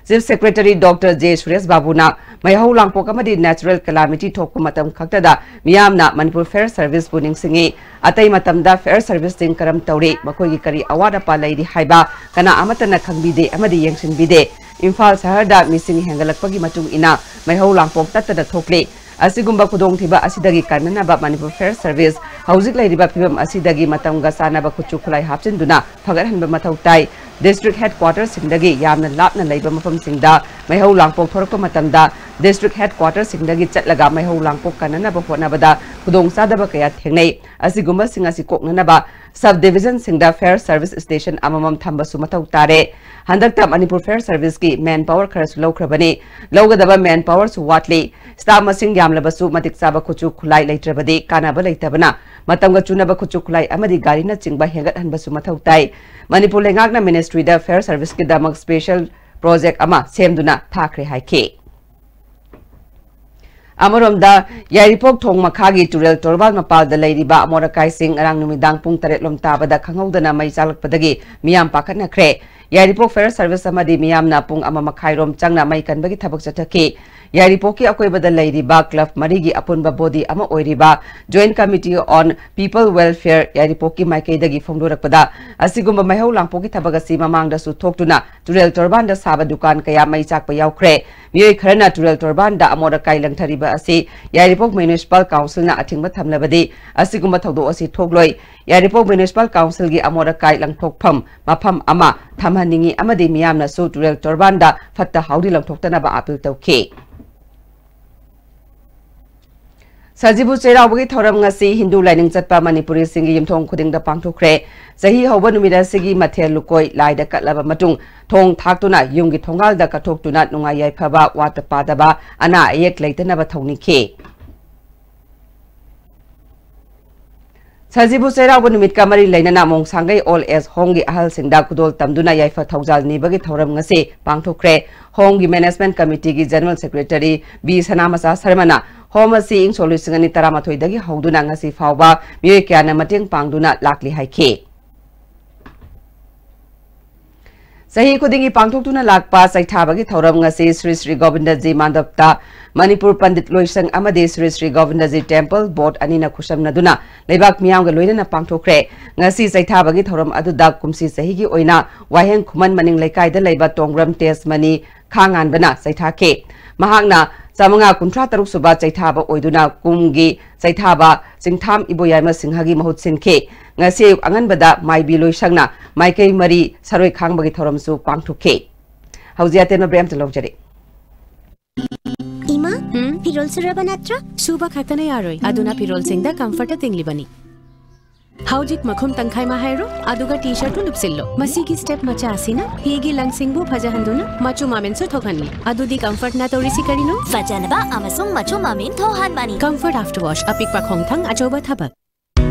Chief secretary doctor J Suresh ꯕꯥꯕꯨꯅ ꯃꯩꯍꯧ ꯂꯥꯡꯄꯣꯛ ꯑꯃꯗꯤ ꯅꯦꯆꯔꯦꯜ ꯀꯦꯂꯥꯃꯤꯇꯤ ꯊꯣꯛꯄ ꯃꯇꯝ ꯈꯛꯇꯗ ꯃꯤꯌꯥꯝꯅ ꯃꯅꯤꯄꯨꯔ ꯐꯥꯌꯔ ꯁꯔꯚꯤꯁꯄꯨ ꯅꯤꯡꯁꯤꯡꯏ꯫ ꯑꯇꯩ ꯃꯇꯝꯗ ꯐꯥꯌꯔ ꯁꯔꯚꯤꯁꯁꯤꯡ ꯀꯔꯝ ꯇꯧꯔꯤ, ꯃꯈꯣꯏꯒꯤ ꯀꯔꯤ ꯑꯋꯥꯠ ꯑꯄꯥ ꯂꯩꯔꯤ ꯍꯥꯏꯕ ꯀꯅꯥ ꯑꯃꯠꯇꯅ ꯈꯪꯕꯤꯗꯦ ꯑꯃꯗꯤ ꯌꯦꯡꯁꯤꯟꯕꯤꯗꯦ꯫ ꯏꯝꯐꯥꯜ ꯁꯍꯔꯗ ꯃꯤꯁꯤꯡ ꯍꯦꯟꯒꯠꯂꯛꯄꯒꯤ ꯃꯇꯨꯡ ꯏꯟꯅ ꯃꯩꯍꯧ ꯂꯥꯡꯄꯣꯛ ꯇꯠꯇꯅ ꯊꯣꯛꯂꯤ꯫ ꯑꯁꯤꯒꯨꯝꯕ ꯈꯨꯗꯣꯡꯊꯤꯕ ꯑꯁꯤꯗꯒꯤ ꯀꯟꯅꯅꯕ ꯃꯅꯤꯄꯨꯔ ꯐꯥꯌꯔ ꯁꯔꯚꯤꯁ ꯍꯧꯖꯤꯛ ꯂꯩꯔꯤꯕ ꯐꯤꯚꯝ ꯑꯁꯤꯗꯒꯤ ꯃꯇꯝꯒ ꯆꯥꯟꯅꯕ ꯈꯨꯠꯁꯨ ꯈꯨꯠꯂꯥꯏ ꯍꯥꯞꯆꯤꯟꯗꯨꯅ ꯐꯒꯠꯍꯟꯕ ꯃꯊꯧ ꯇꯥꯏ꯫ district headquarterꯁꯤꯡꯗꯒꯤ ꯌꯥꯝꯅ ꯂꯥꯞꯅ ꯂꯩꯕ ꯃꯐꯝꯁꯤꯡꯗ ꯃꯩꯍꯧ ꯂꯥꯡꯄꯣꯛ ꯊꯣꯔꯛꯄ ꯃꯇꯝꯗ district headquarterꯁꯤꯡꯗꯒꯤ ꯆꯠꯂꯒ ꯃꯩꯍꯧ ꯂꯥꯡꯄꯣꯛ ꯀꯟꯅꯅꯕ ꯍꯣꯠꯅꯕꯗ ꯈꯨꯗꯣꯡꯆꯥꯗꯕ ꯀꯌꯥ ꯊꯦꯡꯅꯩ꯫ ꯑꯁꯤꯒꯨꯝꯕꯁꯤꯡ ꯑꯁꯤ ꯀꯣꯛꯅꯅꯕ sub divisionꯁꯤꯡꯗ fire service station ꯑꯃꯃꯝ ꯊꯝꯕꯁꯨ ꯃꯊꯧ ꯇꯥꯔꯦ꯫ ꯍꯟꯗꯛꯇ ꯃꯅꯤꯄꯨꯔ fire serviceꯀꯤ man power ꯈꯔꯁꯨ ꯂꯧꯈ꯭ꯔꯕꯅꯤ꯫ ꯂꯧꯒꯗꯕ man powerꯁꯨ ꯋꯥꯠꯂꯤ꯫ Staff ꯃꯁꯤꯡ ꯌꯥꯝꯂꯕꯁꯨ ꯃꯇꯤꯛ ꯆꯥꯕ ꯈꯨꯠꯁꯨ ꯈꯨꯠꯂꯥꯏ ꯂꯩꯇ꯭ꯔꯕꯗꯤ ꯀꯥꯟꯅꯕ ꯂꯩꯇꯕꯅ ꯃꯇꯝꯒ ꯆꯨꯅꯕ ꯈꯨꯠꯁꯨ ꯈꯨꯠꯂꯥꯏ ꯑꯃꯗꯤ ꯒꯥꯔꯤꯅꯆꯤꯡꯕ ꯍꯦꯟꯒꯠꯍꯟꯕꯁꯨ ꯃꯊꯧ ꯇꯥꯏ꯫ ꯃꯅꯤꯄꯨꯔ ꯂꯩꯉꯥꯛꯅ ministryꯗ fire serviceꯀꯤꯗꯃꯛ special project ꯑꯃ ꯁꯦꯝꯗꯨꯅ ꯊꯥꯈ꯭ꯔꯦ ꯍꯥꯏꯈꯤ꯫ ꯑꯃꯔꯣꯝꯗ, ꯌꯥꯏꯔꯤꯄꯣꯛ ꯊꯣꯡ ꯃꯈꯥꯒꯤ ꯇꯨꯔꯦꯜ ꯇꯣꯔꯕꯥꯟ ꯃꯄꯥꯜꯗ ꯂꯩꯔꯤꯕ ꯑꯃꯣꯠ ꯑꯀꯥꯏꯁꯤꯡ ꯉꯔꯥꯡ ꯅꯨꯃꯤꯗꯥꯡ ꯄꯨꯡ ꯇꯔꯦꯠ ꯂꯣꯝ ꯇꯥꯕꯗ ꯈꯪꯍꯧꯗꯅ ꯃꯩ ꯆꯥꯛꯂꯛꯄꯗꯒꯤ ꯃꯤꯌꯥꯝ ꯄꯥꯈꯠꯅꯈ꯭ꯔꯦ꯫ ꯌꯥꯏꯔꯤꯄꯣꯛ fire service ꯑꯃꯗꯤ ꯃꯤꯌꯥꯝꯅ ꯄꯨꯡ ꯑꯃ ꯃꯈꯥꯏꯔꯣꯝ ꯆꯪꯅ ꯃꯩ ꯀꯟꯕꯒꯤ ꯊꯕꯛ ꯆꯠꯊꯈꯤ꯫ ꯌꯥꯏꯔꯤꯄꯣꯛꯀꯤ ꯑꯀꯣꯏꯕꯗ ꯂꯩꯔꯤꯕ club ꯃꯔꯤꯒꯤ ꯑꯄꯨꯟꯕ body ꯑꯃ ꯑꯣꯏꯔꯤꯕ Joint Committee on People Welfare ꯌꯥꯏꯔꯤꯄꯣꯛꯀꯤ ꯃꯥꯏꯀꯩꯗꯒꯤ ꯐꯣꯡꯗꯣꯔꯛꯄꯗ, ꯑꯁꯤꯒꯨꯝꯕ ꯃꯩꯍꯧ ꯂꯥꯡꯄꯣꯛꯀꯤ ꯊꯕꯛ ꯑꯁꯤ ꯃꯃꯥꯡꯗꯁꯨ ꯊꯣꯛꯇꯨꯅ ꯇꯨꯔꯦꯜ ꯇꯣꯔꯕꯥꯟꯗ ꯁꯥꯕ ꯗꯨꯀꯥꯟ ꯀꯌꯥ ꯃꯩ ꯆꯥꯛꯄ ꯌꯥꯎꯈ꯭ꯔꯦ꯫ ꯃꯤꯑꯣꯏ ꯈꯔꯅ ꯇꯨꯔꯦꯜ ꯇꯣꯔꯕꯥꯟꯗ ꯑꯃꯣꯠ ꯑꯀꯥꯏ ꯂꯪꯊꯔꯤꯕ ꯑꯁꯤ ꯌꯥꯏꯔꯤꯄꯣꯛ Municipal Councilꯅ ꯑꯊꯤꯡꯕ ꯊꯝꯂꯕꯗꯤ ꯑꯁꯤꯒꯨꯝꯕ ꯊꯧꯗꯣꯛ ꯑꯁꯤ ꯊꯣꯛꯂꯣꯏ꯫ ꯌꯥꯏꯔꯤꯄꯣꯛ Municipal Councilꯒꯤ ꯑꯃꯣꯠ ꯑꯀꯥꯏ ꯂꯪꯊꯣꯛꯐꯝ ꯃꯐꯝ ꯑꯃ ꯊꯝꯍꯟꯅꯤꯡꯏ ꯑꯃꯗꯤ ꯃꯤꯌꯥꯝꯅꯁꯨ ꯇꯨꯔꯦꯜ ꯇꯣꯔꯕꯥꯟꯗ ꯐꯠꯇ ꯍꯥꯎꯗꯤ ꯂꯪꯊꯣꯛꯇꯅꯕ appeal ꯇꯧꯈꯤ꯫ ꯁꯖꯤꯕꯨ ꯆꯩꯔꯥꯎꯕꯒꯤ ꯊꯧꯔꯝ ꯉꯁꯤ ꯍꯤꯟꯗꯨ ꯂꯥꯏꯅꯤꯡ ꯆꯠꯄ ꯃꯅꯤꯄꯨꯔꯤꯁꯤꯡꯒꯤ ꯌꯨꯝꯊꯣꯡ ꯈꯨꯗꯤꯡꯗ ꯄꯥꯡꯊꯣꯛꯈ꯭ꯔꯦ꯫ ꯆꯍꯤ ꯍꯧꯕ ꯅꯨꯃꯤꯠ ꯑꯁꯤꯒꯤ ꯃꯊꯦꯜ ꯂꯨꯀꯣꯏ, ꯂꯥꯏꯗ ꯀꯠꯂꯕ ꯃꯇꯨꯡ ꯊꯣꯡ ꯊꯥꯛꯇꯨꯅ ꯌꯨꯝꯒꯤ ꯊꯣꯡꯒꯥꯜꯗ ꯀꯠꯊꯣꯛꯇꯨꯅ ꯅꯨꯡꯉꯥꯏ ꯌꯥꯏꯐꯕ, ꯋꯥꯠꯇ ꯄꯥꯗꯕ, ꯑꯅꯥ ꯑꯌꯦꯛ ꯂꯩꯇꯅꯕ ꯊꯧꯅꯤꯈꯤ꯫ ꯁꯖꯤꯕꯨ ꯆꯩꯔꯥꯎꯕ ꯅꯨꯃꯤꯠꯀ ꯃꯔꯤ ꯂꯩꯅꯅ ꯃꯣꯡꯁꯥꯡꯒꯩ Old Age Homeꯒꯤ ꯑꯍꯜꯁꯤꯡꯗ ꯈꯨꯗꯣꯜ ꯇꯝꯗꯨꯅ ꯌꯥꯏꯐ ꯊꯧꯖꯥꯜ ꯅꯤꯕꯒꯤ ꯊꯧꯔꯝ ꯉꯁꯤ ꯄꯥꯡꯊꯣꯛꯈ꯭ꯔꯦ꯫ Homeꯒꯤ Management Committeeꯒꯤ General Secretary ꯕꯤ ꯁꯅꯥꯃꯆꯥ ꯁꯔꯃꯅ Home ꯑꯁꯤ ꯏꯪ ꯁꯣꯛ ꯂꯤꯁꯤꯡ ꯑꯅꯤ ꯇꯔꯥꯃꯥꯊꯣꯏꯗꯒꯤ ꯍꯧꯗꯨꯅ ꯉꯁꯤ ꯐꯥꯎꯕ ꯃꯤꯑꯣꯏ ꯀꯌꯥꯅ ꯃꯇꯦꯡ ꯄꯥꯡꯗꯨꯅ ꯂꯥꯛꯂꯤ ꯍꯥꯏꯈꯤ꯫ ꯆꯍꯤ ꯈꯨꯗꯤꯡꯒꯤ ꯄꯥꯡꯊꯣꯛꯇꯨꯅ ꯂꯥꯛꯄ ꯆꯩꯊꯥꯕꯒꯤ ꯊꯧꯔꯝ ꯉꯁꯤ ꯁ꯭ꯔꯤ ꯁ꯭ꯔꯤ ꯒꯣꯕꯤꯟꯗꯖꯤ ꯃꯥꯟꯗꯞꯇ ꯃꯅꯤꯄꯨꯔ ꯄꯟꯗꯤꯠ ꯂꯣꯏꯁꯪ ꯑꯃꯗꯤ ꯁ꯭ꯔꯤ ꯁ꯭ꯔꯤ ꯒꯣꯕꯤꯟꯗꯖꯤ Temple Board ꯑꯅꯤꯅ ꯈꯨꯠꯁꯝꯅꯗꯨꯅ ꯂꯩꯕꯥꯛ ꯃꯤꯌꯥꯝꯒ ꯂꯣꯏꯅꯅ ꯄꯥꯡꯊꯣꯛꯈ꯭ꯔꯦ꯫ ꯉꯁꯤ ꯆꯩꯊꯥꯕꯒꯤ ꯊꯧꯔꯝ ꯑꯗꯨꯗ ꯀꯨꯝꯁꯤ ꯆꯍꯤꯒꯤ ꯑꯣꯏꯅ ꯋꯥꯍꯦꯡ ꯈꯨꯃꯟ ꯃꯅꯤꯡ ꯂꯩꯀꯥꯏꯗ ꯂꯩꯕ ꯇꯣꯡꯕ꯭ꯔꯝ ꯇꯦꯖꯃꯅꯤ ꯈꯥꯉꯥꯟꯕꯅ ꯆꯩꯊꯥꯈꯤ꯫ ꯃꯍꯥꯛꯅ ꯆꯥꯃꯉꯥ ꯀꯨꯟꯊ꯭ꯔꯥ ꯇꯔꯨꯛ ꯁꯨꯕ ꯆꯩꯊꯥꯕ ꯑꯣꯏꯗꯨꯅ ꯀꯨꯝꯒꯤ ꯆꯩꯊꯥꯕ ꯆꯤꯡꯊꯥꯝ ꯏꯕꯣꯌꯥꯏꯃ ꯁꯤꯡꯍꯒꯤ ꯃꯍꯨꯠ ꯁꯤꯟꯈꯤ꯫ ꯉꯁꯤ ꯑꯌꯨꯛ ꯑꯉꯟꯕꯗ ꯃꯥꯏꯕꯤ ꯂꯣꯏꯁꯪꯅ ꯃꯥꯏꯀꯩ ꯃꯔꯤ ꯁꯔꯣꯏ ꯈꯥꯡꯕꯒꯤ ꯊꯧꯔꯝꯁꯨ ꯄꯥꯡꯊꯣꯛꯈꯤ꯫ ꯍꯧꯖꯤꯛ ꯑꯇꯦꯟꯕ ꯕ꯭ꯔꯦꯛ ꯑꯃꯇ ꯂꯧꯖꯔꯤ꯫ ꯏꯃꯥ, ꯐꯤꯔꯣꯜ ꯁꯨꯔꯕ ꯅꯠꯇ꯭ꯔꯣ? ꯁꯨꯕ ꯈꯛꯇꯅ ꯌꯥꯔꯣꯏ꯫ ꯑꯗꯨꯅ ꯐꯤꯔꯣꯜꯁꯤꯡꯗ ꯀꯝꯐꯔꯠ ꯇꯤꯡꯂꯤꯕꯅꯤ꯫ ꯍꯧꯖꯤꯛ ꯃꯈꯨꯝ ꯇꯪꯈꯥꯏ ꯑꯃ ꯍꯥꯏꯔꯣ, ꯑꯗꯨꯒ ꯇꯤ ꯁꯔꯠꯇꯨ ꯂꯨꯞꯁꯤꯜꯂꯣ꯫ ꯃꯁꯤꯒꯤ ꯁ꯭ꯇꯦꯞ ꯃꯆꯥ ꯑꯁꯤꯅ ꯐꯤꯒꯤ ꯂꯪꯁꯤꯡꯕꯨ ꯐꯖꯍꯟꯗꯨꯅ ꯃꯆꯨ ꯃꯃꯦꯟꯁꯨ ꯊꯣꯛꯍꯟꯅꯤ꯫ ꯑꯗꯨꯗꯤ ꯀꯝꯐꯔꯠꯅ ꯇꯧꯔꯤꯁꯤ ꯀꯔꯤꯅꯣ? ꯐꯖꯅꯕ ꯑꯃꯁꯨꯡ ꯃꯆꯨ ꯃꯃꯦꯟ ꯊꯣꯛꯍꯟꯕꯅꯤ꯫ ꯀꯝꯐꯔꯠ ꯑꯥꯐꯇꯔ ꯋꯥꯁ, ꯑꯄꯤꯛꯄ ꯈꯣꯡꯊꯥꯡ, ꯑꯆꯧꯕ ꯊꯕꯛ꯫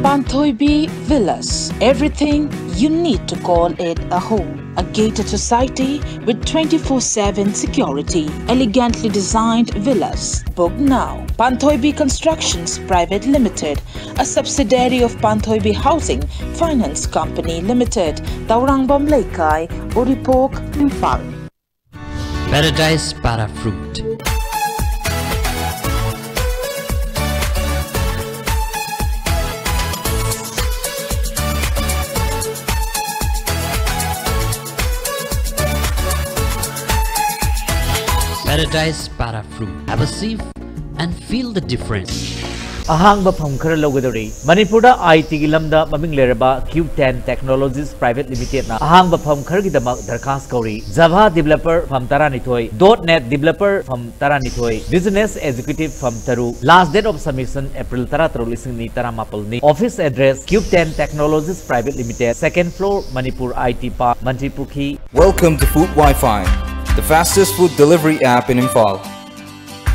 Panthoibi Villas, everything you need to call it a home. A gated society with twenty-four seven security. Elegantly designed villas. Book now. Panthoibi Constructions Private Limited, a subsidiary of Panthoibi Housing Finance Company Limited, Taurangvam Leikai, Uripok, Imphal. Paradise Para Fruit. Paradise Para Fruit. Have a sip and feel the difference. ꯑꯍꯥꯡꯕ ꯐꯝ ꯈꯔ ꯂꯧꯒꯗꯧꯔꯤ꯫ ꯃꯅꯤꯄꯨꯔꯗ ꯑꯥꯏ ꯇꯤꯒꯤ ꯂꯝꯗ ꯃꯃꯤꯡ ꯂꯩꯔꯕ Q ten technologies private ꯂꯤꯃꯤꯇꯦꯗꯅ ꯑꯍꯥꯡꯕ ꯐꯝ ꯈꯔꯒꯤꯗꯃꯛ ꯗꯔꯈꯥꯁ ꯀꯧꯔꯤ꯫ ꯖꯚꯥ ꯗꯤꯕꯦꯂꯄꯔ ꯐꯝ ꯇꯔꯥꯅꯤꯊꯣꯏ, ꯗꯣꯠ ꯅꯦꯠ ꯗꯤꯕꯦꯂꯄꯔ ꯐꯝ ꯇꯔꯥꯅꯤꯊꯣꯏ, ꯕꯤꯖꯤꯅꯦꯁ ꯑꯦꯛꯖꯤꯀ꯭ꯌꯨꯇꯤꯚ ꯐꯝ ꯇꯔꯨꯛ꯫ Last date of submission April ꯇꯔꯥꯇꯔꯨꯛ, ꯂꯤꯁꯤꯡ ꯑꯅꯤ ꯇꯔꯥꯃꯥꯄꯜꯅꯤ꯫ Office address, Q ten technologies private limited, second floor, Manipur I T park, ꯃꯟꯇ꯭ꯔꯤ ꯄꯨꯈ꯭ꯔꯤ꯫ Welcome to Food Wi-Fi, the fastest food delivery app in Imphal.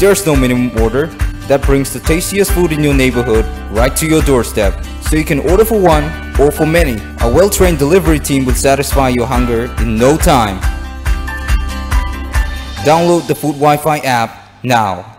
There's no minimum order that brings the tastiest food in your neighborhood right to your doorstep. So you can order for one or for many. A well-trained delivery team will satisfy your hunger in no time. Download the Food Wi-Fi app now.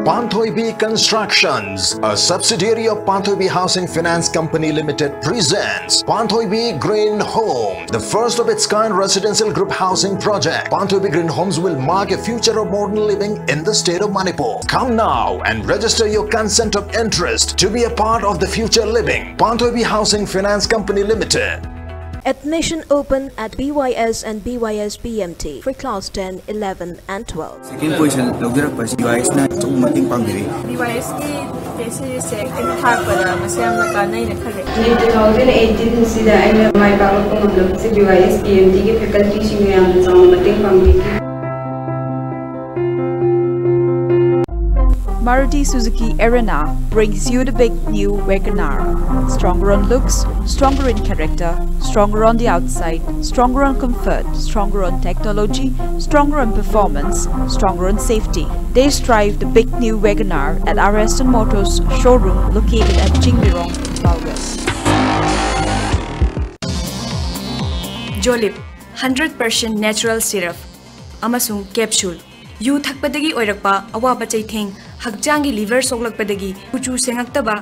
Panthoibi Constructions, a subsidiary of Panthoibi Housing Finance Company Limited, presents Panthoibi Green Home, the first of its kind residential group housing project. Panthoibi Green Homes will mark a future of modern living in the state of Manipur. Come now and register your consent of interest to be a part of the future living. Panthoibi Housing Finance Company Limited. Admission open at B Y S and B Y S B M T for class ten, eleven and twelve. Second position ꯂꯧꯖꯔꯛꯄ ꯑꯁꯤ B ꯋꯥꯏ ꯑꯦꯁꯅ ꯑꯆꯧꯕ ꯃꯇꯦꯡ ꯄꯥꯡꯕꯤꯔꯤ꯫ B ꯋꯥꯏ ꯑꯦꯁꯀꯤ ꯁꯤꯔꯤꯁꯁꯦ acting ꯊꯥꯛꯄꯗ ꯃꯁꯤ ꯌꯥꯝꯅ ꯀꯥꯟꯅꯩꯅ ꯈꯜꯂꯦ꯫ Neat two thousand ꯑꯦꯠꯇꯤꯟꯁꯤꯗ ꯑꯩꯅ ꯃꯥꯏ ꯄꯥꯛꯂꯛꯄ ꯉꯝꯂꯕꯁꯤ B ꯋꯥꯏ S P M ꯇꯤꯒꯤ ꯐꯦꯀꯜꯇꯤꯁꯤꯡꯅ ꯌꯥꯝꯅ ꯆꯥꯎꯅ ꯃꯇꯦꯡ ꯄꯥꯡꯕꯤꯈꯤ꯫ Maruti Suzuki Erina brings you the big new WagonR. Stronger on looks, stronger in character, stronger on the outside, stronger on comfort, stronger on technology, stronger on performance, stronger on safety. Test drive the big new WagonR at our Aston Motors showroom located at Jingbirong, Imphal West. Jolip hundred percent natural syrup ꯑꯃꯁꯨꯡ capsule. ꯌꯨ ꯊꯛꯄꯗꯒꯤ ꯑꯣꯏꯔꯛꯄ ꯑꯋꯥꯕ ꯆꯩꯊꯦꯡ, ꯍꯛꯆꯥꯡꯒꯤ liver ꯁꯣꯛꯂꯛꯄꯗꯒꯤ ꯀꯨꯆꯨ ꯁꯦꯡꯉꯛꯇꯕ,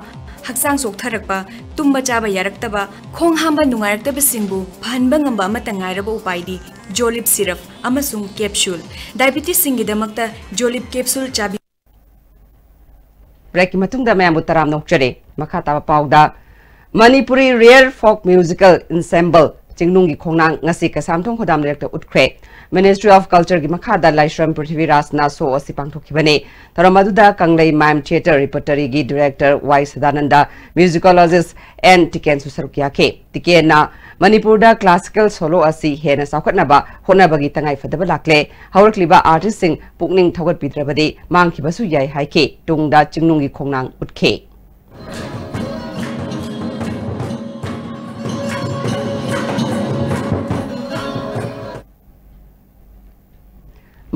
ꯍꯛꯆꯥꯡ ꯆꯣꯛꯊꯔꯛꯄ, ꯇꯨꯝꯕ ꯆꯥꯕ ꯌꯥꯔꯛꯇꯕ, ꯈꯣꯡ ꯍꯥꯝꯕ ꯅꯨꯡꯉꯥꯏꯔꯛꯇꯕꯁꯤꯡꯕꯨ ꯐꯍꯟꯕ ꯉꯝꯕ ꯑꯃꯠꯇ ꯉꯥꯏꯔꯕ ꯎꯄꯥꯏꯗꯤ ꯖꯣꯂꯤꯞ ꯁꯤꯔꯞ ꯑꯃꯁꯨꯡ ꯀꯦꯞꯁꯨꯜ꯫ ꯗꯥꯏꯕꯤꯇꯤꯁꯁꯤꯡꯒꯤꯗꯃꯛꯇ ꯖꯣꯂꯤꯞ ꯀꯦꯞꯁꯨꯜ ꯆꯥꯕꯤꯌꯨ꯫ ꯕ꯭ꯔꯦꯛꯀꯤ ꯃꯇꯨꯡꯗ ꯃꯌꯥꯝꯕꯨ ꯇꯔꯥꯝꯅ ꯑꯣꯛꯆꯔꯤ꯫ ꯃꯈꯥ ꯇꯥꯕ ꯄꯥꯎꯗ, Manipuri rare folk musical ensemble ꯆꯤꯡꯅꯨꯡꯒꯤ ꯈꯣꯡꯅꯥꯡ ꯉꯁꯤ ꯀꯩꯁꯥꯝꯊꯣꯡ ꯈꯣꯏꯗꯥꯝ ꯂꯩꯔꯛꯇ ꯎꯠꯈ꯭ꯔꯦ꯫ ꯃꯤꯅꯤꯁꯇ꯭ꯔꯤ ꯑꯣꯐ ꯀꯜꯆꯔꯒꯤ ꯃꯈꯥꯗ ꯂꯥꯏꯁ꯭ꯔꯝ ꯄ꯭ꯔꯤꯊꯤꯕꯤꯔꯥꯖꯅ ꯁꯣ ꯑꯁꯤ ꯄꯥꯡꯊꯣꯛꯈꯤꯕꯅꯤ꯫ ꯊꯧꯔꯝ ꯑꯗꯨꯗ ꯀꯪꯂꯩ ꯃꯥꯏꯝ ꯊꯤꯌꯦꯇꯔ ꯔꯤꯄꯔꯇꯔꯤꯒꯤ director Y Sadananda, musicologist N ꯇꯤꯀꯦꯟꯁꯨ ꯁꯔꯨꯛ ꯌꯥꯈꯤ꯫ ꯇꯤꯀꯦꯟꯅ ꯃꯅꯤꯄꯨꯔꯗ ꯀ꯭ꯂꯥꯁꯤꯀꯦꯜ ꯁꯣꯂꯣ ꯑꯁꯤ ꯍꯦꯟꯅ ꯆꯥꯎꯈꯠꯅꯕ ꯍꯣꯠꯅꯕꯒꯤ ꯇꯉꯥꯏꯐꯗꯕ ꯂꯥꯛꯂꯦ꯫ ꯍꯧꯔꯛꯂꯤꯕ ꯑꯥꯔꯇꯤꯁꯁꯤꯡ ꯄꯨꯛꯅꯤꯡ ꯊꯧꯒꯠꯄꯤꯗ꯭ꯔꯕꯗꯤ ꯃꯥꯡꯈꯤꯕꯁꯨ ꯌꯥꯏ ꯍꯥꯏꯈꯤ꯫ ꯇꯨꯡꯗ ꯆꯤꯡꯅꯨꯡꯒꯤ ꯈꯣꯡꯅꯥꯡ ꯎꯠꯈꯤ꯫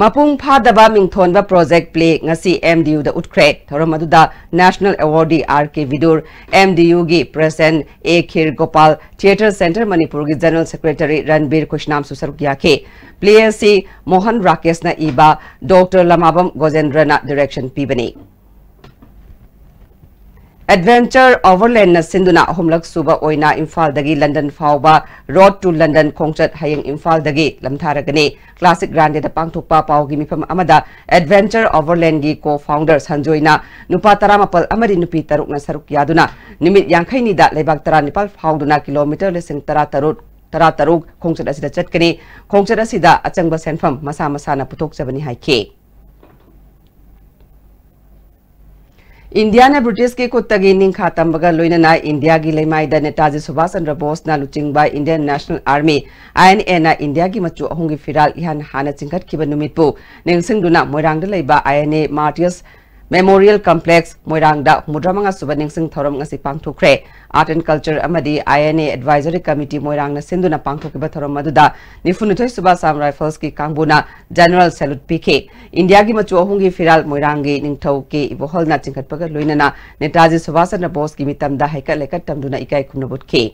ꯃꯄꯨꯡ ꯐꯥꯗꯕ ꯃꯤꯡꯊꯣꯟꯕ ꯄ꯭ꯔꯣꯖꯦꯛ ꯄ꯭ꯂꯦ ꯉꯁꯤ ꯑꯦꯝ ꯗꯤ ꯌꯨꯗ ꯎꯠꯈ꯭ꯔꯦ꯫ ꯊꯧꯔꯝ ꯑꯗꯨꯗ ꯅꯦꯁꯅꯦꯜ ꯑꯦꯋꯥꯔꯗꯤ ꯑꯥꯔ ꯀꯦ ꯕꯤꯗꯨꯔ, ꯑꯦꯝ ꯗꯤ ꯌꯨꯒꯤ ꯄ꯭ꯔꯦꯁꯤꯗꯦꯟꯠ ꯑꯦ ꯈꯤꯔ ꯒꯣꯄꯥꯜ, ꯊꯤꯌꯦꯇꯔ ꯁꯦꯟꯇꯔ ꯃꯅꯤꯄꯨꯔꯒꯤ ꯖꯦꯅꯔꯦꯜ ꯁꯦꯀ꯭ꯔꯦꯇꯔꯤ ꯔꯟꯕꯤꯔ ꯈꯨꯁꯅꯥꯝꯁꯨ ꯁꯔꯨꯛ ꯌꯥꯈꯤ꯫ ꯄ꯭ꯂꯦ ꯑꯁꯤ ꯃꯣꯍꯟ ꯔꯥꯀꯦꯁꯅ ꯏꯕ, ꯗꯣꯛꯇꯔ ꯂꯃꯥꯕꯝ ꯒꯣꯖꯦꯟꯗ꯭ꯔꯅ ꯗꯤꯔꯦꯛꯁꯟ ꯄꯤꯕꯅꯤ꯫ ꯑꯦꯗꯚꯦꯟꯆꯔ ꯑꯣꯚꯔꯂꯦꯟꯗꯅ ꯁꯤꯟꯗꯨꯅ ꯑꯍꯨꯝꯂꯛ ꯁꯨꯕ ꯑꯣꯏꯅ ꯏꯝꯐꯥꯜꯗꯒꯤ ꯂꯟꯗꯟ ꯐꯥꯎꯕ ꯔꯣꯗ ꯇꯨ ꯂꯟꯗꯟ ꯈꯣꯡꯆꯠ ꯍꯌꯦꯡ ꯏꯝꯐꯥꯜꯗꯒꯤ ꯂꯝꯊꯥꯔꯒꯅꯤ꯫ ꯀ꯭ꯂꯥꯁꯤꯛ ꯒ꯭ꯔꯥꯟꯗꯦꯗ ꯄꯥꯡꯊꯣꯛꯄ ꯄꯥꯎꯒꯤ ꯃꯤꯐꯝ ꯑꯃꯗ ꯑꯦꯗꯚꯦꯟꯆꯔ ꯑꯣꯚꯔꯂꯦꯟꯗꯒꯤ ꯀꯣ ꯐꯥꯎꯟꯗꯔ ꯁꯟꯖꯣꯏꯅ ꯅꯨꯄꯥ ꯇꯔꯥꯃꯥꯄꯜ ꯑꯃꯗꯤ ꯅꯨꯄꯤ ꯇꯔꯨꯛꯅ ꯁꯔꯨꯛ ꯌꯥꯗꯨꯅ ꯅꯨꯃꯤꯠ ꯌꯥꯡꯈꯩꯅꯤꯗ ꯂꯩꯕꯥꯛ ꯇꯔꯥꯅꯤꯄꯥꯜ ꯐꯥꯎꯗꯨꯅ ꯀꯤꯂꯣꯃꯤꯇꯔ ꯂꯤꯁꯤꯡ ꯇꯔꯥ ꯇꯔꯨꯛ, ꯇꯔꯥ ꯇꯔꯨꯛ ꯈꯣꯡꯆꯠ ꯑꯁꯤꯗ ꯆꯠꯀꯅꯤ꯫ ꯈꯣꯡꯆꯠ ꯑꯁꯤꯗ ꯑꯆꯪꯕ ꯁꯦꯟꯐꯝ ꯃꯁꯥ ꯃꯁꯥꯅ ꯄꯨꯊꯣꯛꯆꯕꯅꯤ ꯍꯥꯏꯈꯤ꯫ ꯏꯟꯗꯤꯌꯥꯅ ꯕ꯭ꯔꯤꯇꯤꯁꯀꯤ ꯈꯨꯠꯇꯒꯤ ꯅꯤꯡꯈꯥ ꯇꯝꯕꯒ ꯂꯣꯏꯅꯅ ꯏꯟꯗꯤꯌꯥꯒꯤ ꯂꯩꯃꯥꯏꯗ ꯅꯦꯇꯥꯖꯤ ꯁꯨꯚꯥꯁ ꯆꯟꯗ꯭ꯔ ꯕꯣꯁꯅ ꯂꯨꯆꯤꯡꯕ Indian National Army, I N A ꯅ ꯏꯟꯗꯤꯌꯥꯒꯤ ꯃꯆꯨ ꯑꯍꯨꯝꯒꯤ ꯐꯤꯔꯥꯜ ꯏꯍꯥꯟ ꯍꯥꯟꯅ ꯆꯤꯡꯈꯠꯈꯤꯕ ꯅꯨꯃꯤꯠꯄꯨ ꯅꯤꯡꯁꯤꯡꯗꯨꯅ ꯃꯣꯏꯔꯥꯡꯗ ꯂꯩꯕ I N A Martyrs Memorial Complex ꯃꯣꯏꯔꯥꯡꯗ ꯍꯨꯝꯐꯨꯇꯔꯥꯃꯉꯥ ꯁꯨꯕ ꯅꯤꯡꯁꯤꯡ ꯊꯧꯔꯝ ꯉꯁꯤ ꯄꯥꯡꯊꯣꯛꯈ꯭ꯔꯦ꯫ Art and Culture ꯑꯃꯗꯤ I N A Advisory Committee ꯃꯣꯏꯔꯥꯡꯅ ꯁꯤꯟꯗꯨꯅ ꯄꯥꯡꯊꯣꯛꯈꯤꯕ ꯊꯧꯔꯝ ꯑꯗꯨꯗ ꯅꯤꯐꯨꯅꯤꯊꯣꯏ ꯁꯨꯕ Assam Rifles ꯀꯤ ꯀꯥꯡꯕꯨꯅ General Salute ꯄꯤꯈꯤ꯫ ꯏꯟꯗꯤꯌꯥꯒꯤ ꯃꯆꯨ ꯑꯍꯨꯝꯒꯤ ꯐꯤꯔꯥꯜ ꯃꯣꯏꯔꯥꯡꯒꯤ ꯅꯤꯡꯊꯧ ꯀꯦ ꯏꯕꯣꯍꯜꯅ ꯆꯤꯡꯈꯠꯄꯒ ꯂꯣꯏꯅꯅ ꯅꯦꯇꯥꯖꯤ ꯁꯨꯚꯥꯁ ꯆꯟꯗ꯭ꯔ ꯕꯣꯁꯀꯤ ꯃꯤꯇꯝꯗ ꯍꯩꯀꯠ ꯂꯩꯀꯠ ꯇꯝꯗꯨꯅ ꯏꯀꯥꯏ ꯈꯨꯝꯅꯕ ꯎꯠꯈꯤ꯫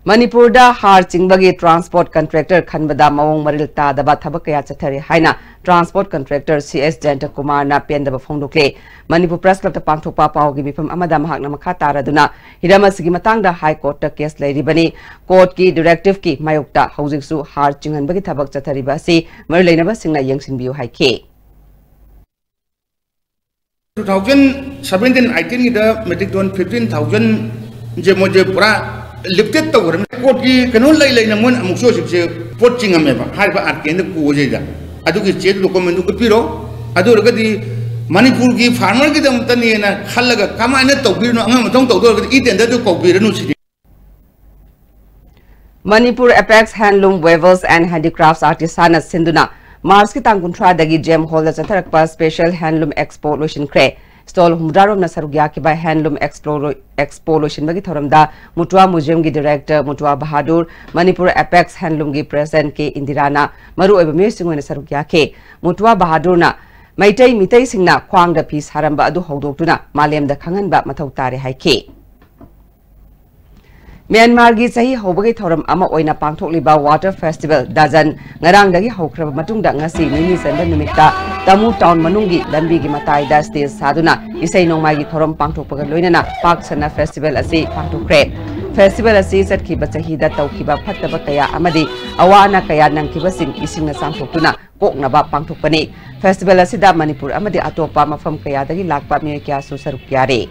ꯃꯅꯤꯄꯨꯔꯗ ꯍꯥꯔ ꯆꯤꯡꯕꯒꯤ transport contractor ꯈꯟꯕꯗ ꯃꯑꯣꯡ ꯃꯔꯤꯜ ꯇꯥꯗꯕ ꯊꯕꯛ ꯀꯌꯥ ꯆꯠꯊꯔꯤ ꯍꯥꯏꯅ transport contractor C S ꯖꯌꯟꯇ ꯀꯨꯃꯥꯔꯅ ꯄꯦꯟꯗꯕ ꯐꯣꯡꯗꯣꯛꯂꯦ꯫ ꯃꯅꯤꯄꯨꯔ Press Club ꯇ ꯄꯥꯡꯊꯣꯛꯄ ꯄꯥꯎꯒꯤ ꯃꯤꯐꯝ ꯑꯃꯗ ꯃꯍꯥꯛꯅ ꯃꯈꯥ ꯇꯥꯔꯗꯨꯅ ꯍꯤꯔꯝ ꯑꯁꯤꯒꯤ ꯃꯇꯥꯡꯗ High Court ꯇ case ꯂꯩꯔꯤꯕꯅꯤ꯫ Court ꯀꯤ directive ꯀꯤ ꯃꯥꯌꯣꯛꯇ ꯍꯧꯖꯤꯛꯁꯨ ꯍꯥꯔ ꯆꯤꯡꯍꯟꯕꯒꯤ ꯊꯕꯛ ꯆꯠꯊꯔꯤꯕ ꯑꯁꯤ ꯃꯔꯤ ꯂꯩꯅꯕꯁꯤꯡꯅ ꯌꯦꯡꯁꯤꯟꯕꯤꯌꯨ ꯍꯥꯏꯈꯤ꯫ Two thousand seventeen eighteen ꯒꯤꯗ metric ton fifteen thousand ꯁꯦ ꯃꯣꯏꯁꯦ ꯄꯨꯔꯥ lifted ꯇꯧꯈ꯭ꯔꯕꯅꯤ꯫ Court ꯀꯤ ꯀꯩꯅꯣ ꯂꯩ ꯂꯩꯅ ꯃꯣꯏꯅ ꯑꯃꯨꯛꯁꯨ ꯍꯧꯖꯤꯛꯁꯦ ꯄꯣꯠ ꯆꯤꯡꯉꯝꯃꯦꯕ, ꯍꯥꯏꯔꯤꯕ R K N ꯀꯣꯁꯤꯗ꯫ ꯑꯗꯨꯒꯤ ꯆꯦ document ꯗꯨ ꯎꯠꯄꯤꯔꯣ꯫ ꯑꯗꯨ ꯑꯣꯏꯔꯒꯗꯤ ꯃꯅꯤꯄꯨꯔꯒꯤ farmer ꯒꯤꯗꯃꯛꯇꯅꯦꯅ ꯈꯜꯂꯒ ꯀꯃꯥꯏꯅ ꯇꯧꯕꯤꯔꯤꯅꯣ? ꯑꯉꯝ ꯑꯊꯧ ꯇꯧꯗꯧꯔꯒꯗꯤ e tender ꯗꯨ ꯀꯧꯕꯤꯔꯅꯨ ꯁꯤꯅꯤ꯫ Manipur Apex Handloom Weavers and Handicrafts Artisan ꯅ ꯁꯤꯟꯗꯨꯅ March ꯀꯤ ꯇꯥꯡ ꯀꯨꯟꯊ꯭ꯔꯥꯗꯒꯤ J M Hall ꯗ ꯆꯠꯊꯔꯛꯄ Special Handloom Expo ꯂꯣꯏꯁꯤꯟꯈ꯭ꯔꯦ꯫ Stall ꯍꯨꯝꯐꯨꯇꯔꯥꯔꯣꯝꯅ ꯁꯔꯨꯛ ꯌꯥꯈꯤꯕ Handloom Expo ꯂꯣꯏ-, Expo ꯂꯣꯏꯁꯤꯟꯕꯒꯤ ꯊꯧꯔꯝꯗ ꯃꯨꯇ꯭ꯋꯥ Museum ꯒꯤ Director ꯃꯨꯇ꯭ꯋꯥ Bahadur, Manipur Apex Handloom ꯒꯤ President ꯀꯦ ꯏꯟꯗꯤꯔꯥꯅ ꯃꯔꯨꯑꯣꯏꯕ ꯃꯤꯑꯣꯏꯁꯤꯡ ꯑꯣꯏꯅ ꯁꯔꯨꯛ ꯌꯥꯈꯤ꯫ ꯃꯨꯇ꯭ꯋꯥ ꯕꯍꯥꯗꯨꯔꯅ ꯃꯩꯇꯩ ꯃꯤꯇꯩꯁꯤꯡꯅ ꯈ꯭ꯋꯥꯡꯗ ꯐꯤ ꯁꯥꯔꯝꯕ ꯑꯗꯨ ꯍꯧꯗꯣꯛꯇꯨꯅ ꯃꯥꯂꯦꯝꯗ ꯈꯪꯍꯟꯕ ꯃꯊꯧ ꯇꯥꯔꯦ ꯍꯥꯏꯈꯤ꯫ ꯃ꯭ꯌꯥꯟꯃꯥꯔꯒꯤ ꯆꯍꯤ ꯍꯧꯕꯒꯤ ꯊꯧꯔꯝ ꯑꯃ ꯑꯣꯏꯅ ꯄꯥꯡꯊꯣꯛꯂꯤꯕ Water Festival ꯗꯥꯖꯟ ꯉꯔꯥꯡꯗꯒꯤ ꯍꯧꯈ꯭ꯔꯕ ꯃꯇꯨꯡꯗ ꯉꯁꯤ ꯅꯤꯅꯤ ꯆꯟꯕ ꯅꯨꯃꯤꯠꯇ ꯇꯃꯨ ꯇꯥꯎꯟ ꯃꯅꯨꯡꯒꯤ ꯂꯝꯕꯤꯒꯤ ꯃꯇꯥꯏꯗ stage ꯁꯥꯗꯨꯅ ꯏꯁꯩ ꯅꯣꯡꯃꯥꯏꯒꯤ ꯊꯧꯔꯝ ꯄꯥꯡꯊꯣꯛꯄꯒ ꯂꯣꯏꯅꯅ ꯄꯥꯛ ꯁꯟꯅ festival ꯑꯁꯤ ꯄꯥꯡꯊꯣꯛꯈ꯭ꯔꯦ꯫ Festival ꯑꯁꯤ ꯆꯠꯈꯤꯕ ꯆꯍꯤꯗ ꯇꯧꯈꯤꯕ ꯐꯠꯇꯕ ꯀꯌꯥ ꯑꯃꯗꯤ ꯑꯋꯥ ꯑꯅꯥ ꯀꯌꯥ ꯅꯪꯈꯤꯕꯁꯤꯡ ꯏꯁꯤꯡꯅ ꯆꯥꯝꯊꯣꯛꯇꯨꯅ ꯀꯣꯛꯅꯕ ꯄꯥꯡꯊꯣꯛꯄꯅꯤ꯫ Festival ꯑꯁꯤꯗ ꯃꯅꯤꯄꯨꯔ ꯑꯃꯗꯤ ꯑꯇꯣꯞꯄ ꯃꯐꯝ ꯀꯌꯥꯗꯒꯤ ꯂꯥꯛꯄ ꯃꯤꯑꯣꯏ ꯀꯌꯥꯁꯨ ꯁꯔꯨꯛ ꯌꯥꯔꯤ꯫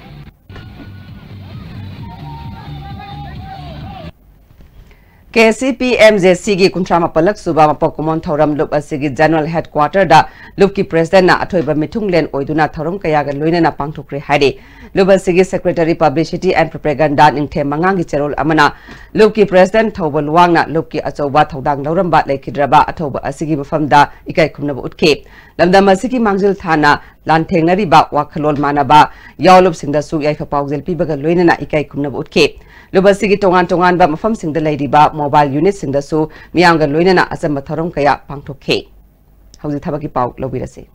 K C P M J ꯁꯤꯒꯤ ꯀꯨꯟꯊ꯭ꯔꯥ ꯃꯥꯄꯜꯂꯛ ꯁꯨꯕ ꯃꯄꯣꯛ ꯀꯨꯝꯑꯣꯟ ꯊꯧꯔꯝ ꯂꯨꯞ ꯑꯁꯤꯒꯤ General Headquarterꯗ ꯂꯨꯞꯀꯤ Presidentꯅ ꯑꯊꯣꯏꯕ ꯃꯤꯊꯨꯡꯂꯦꯟ ꯑꯣꯏꯗꯨꯅ ꯊꯧꯔꯝ ꯀꯌꯥꯒ ꯂꯣꯏꯅꯅ ꯄꯥꯡꯊꯣꯛꯈ꯭ꯔꯦ ꯍꯥꯏꯔꯤ꯫ ꯂꯨꯞ ꯑꯁꯤꯒꯤ Secretary Publicity and Propaganda ꯅꯤꯡꯊꯦꯝ ꯃꯉꯥꯡꯒꯤ ꯆꯦꯔꯣꯜ ꯑꯃꯅ ꯂꯨꯞꯀꯤ President ꯊꯧꯕ ꯂꯨꯋꯥꯡꯅ ꯂꯨꯞꯀꯤ ꯑꯆꯧꯕ ꯊꯧꯗꯥꯡ ꯂꯧꯔꯝꯕ ꯂꯩꯈꯤꯗ꯭ꯔꯕ ꯑꯊꯧꯕ ꯑꯁꯤꯒꯤ ꯃꯐꯝꯗ ꯏꯀꯥꯏ ꯈꯨꯝꯅꯕ ꯎꯠꯈꯤ꯫ ꯂꯝꯗꯝ ꯑꯁꯤꯒꯤ ꯃꯥꯡꯖꯤꯜ ꯊꯥꯅ ꯂꯥꯟꯊꯦꯡꯅꯔꯤꯕ ꯋꯥꯈꯜꯂꯣꯟ ꯃꯥꯟꯅꯕ ꯌꯥꯑꯣꯂꯨꯞꯁꯤꯡꯗꯁꯨ ꯌꯥꯏꯐ ꯄꯥꯎꯖꯦꯜ ꯄꯤꯕꯒ ꯂꯣꯏꯅꯅ ꯏꯀꯥꯏ ꯈꯨꯝꯅꯕ ꯎꯠꯈꯤ꯫ ꯂꯨꯞ ꯑꯁꯤꯒꯤ ꯇꯣꯉꯥꯟ ꯇꯣꯉꯥꯟꯕ ꯃꯐꯝꯁꯤꯡꯗ ꯂꯩꯔꯤꯕ mobile unitꯁꯤꯡꯗꯁꯨ ꯃꯤꯌꯥꯝꯒ ꯂꯣꯏꯅꯅ ꯑꯆꯝꯕ ꯊꯧꯔꯝ ꯀꯌꯥ ꯄꯥꯡꯊꯣꯛꯈꯤ꯫ ꯍꯧꯖꯤꯛ ꯊꯕꯛꯀꯤ ꯄꯥꯎ ꯂꯧꯕꯤꯔꯁꯤ꯫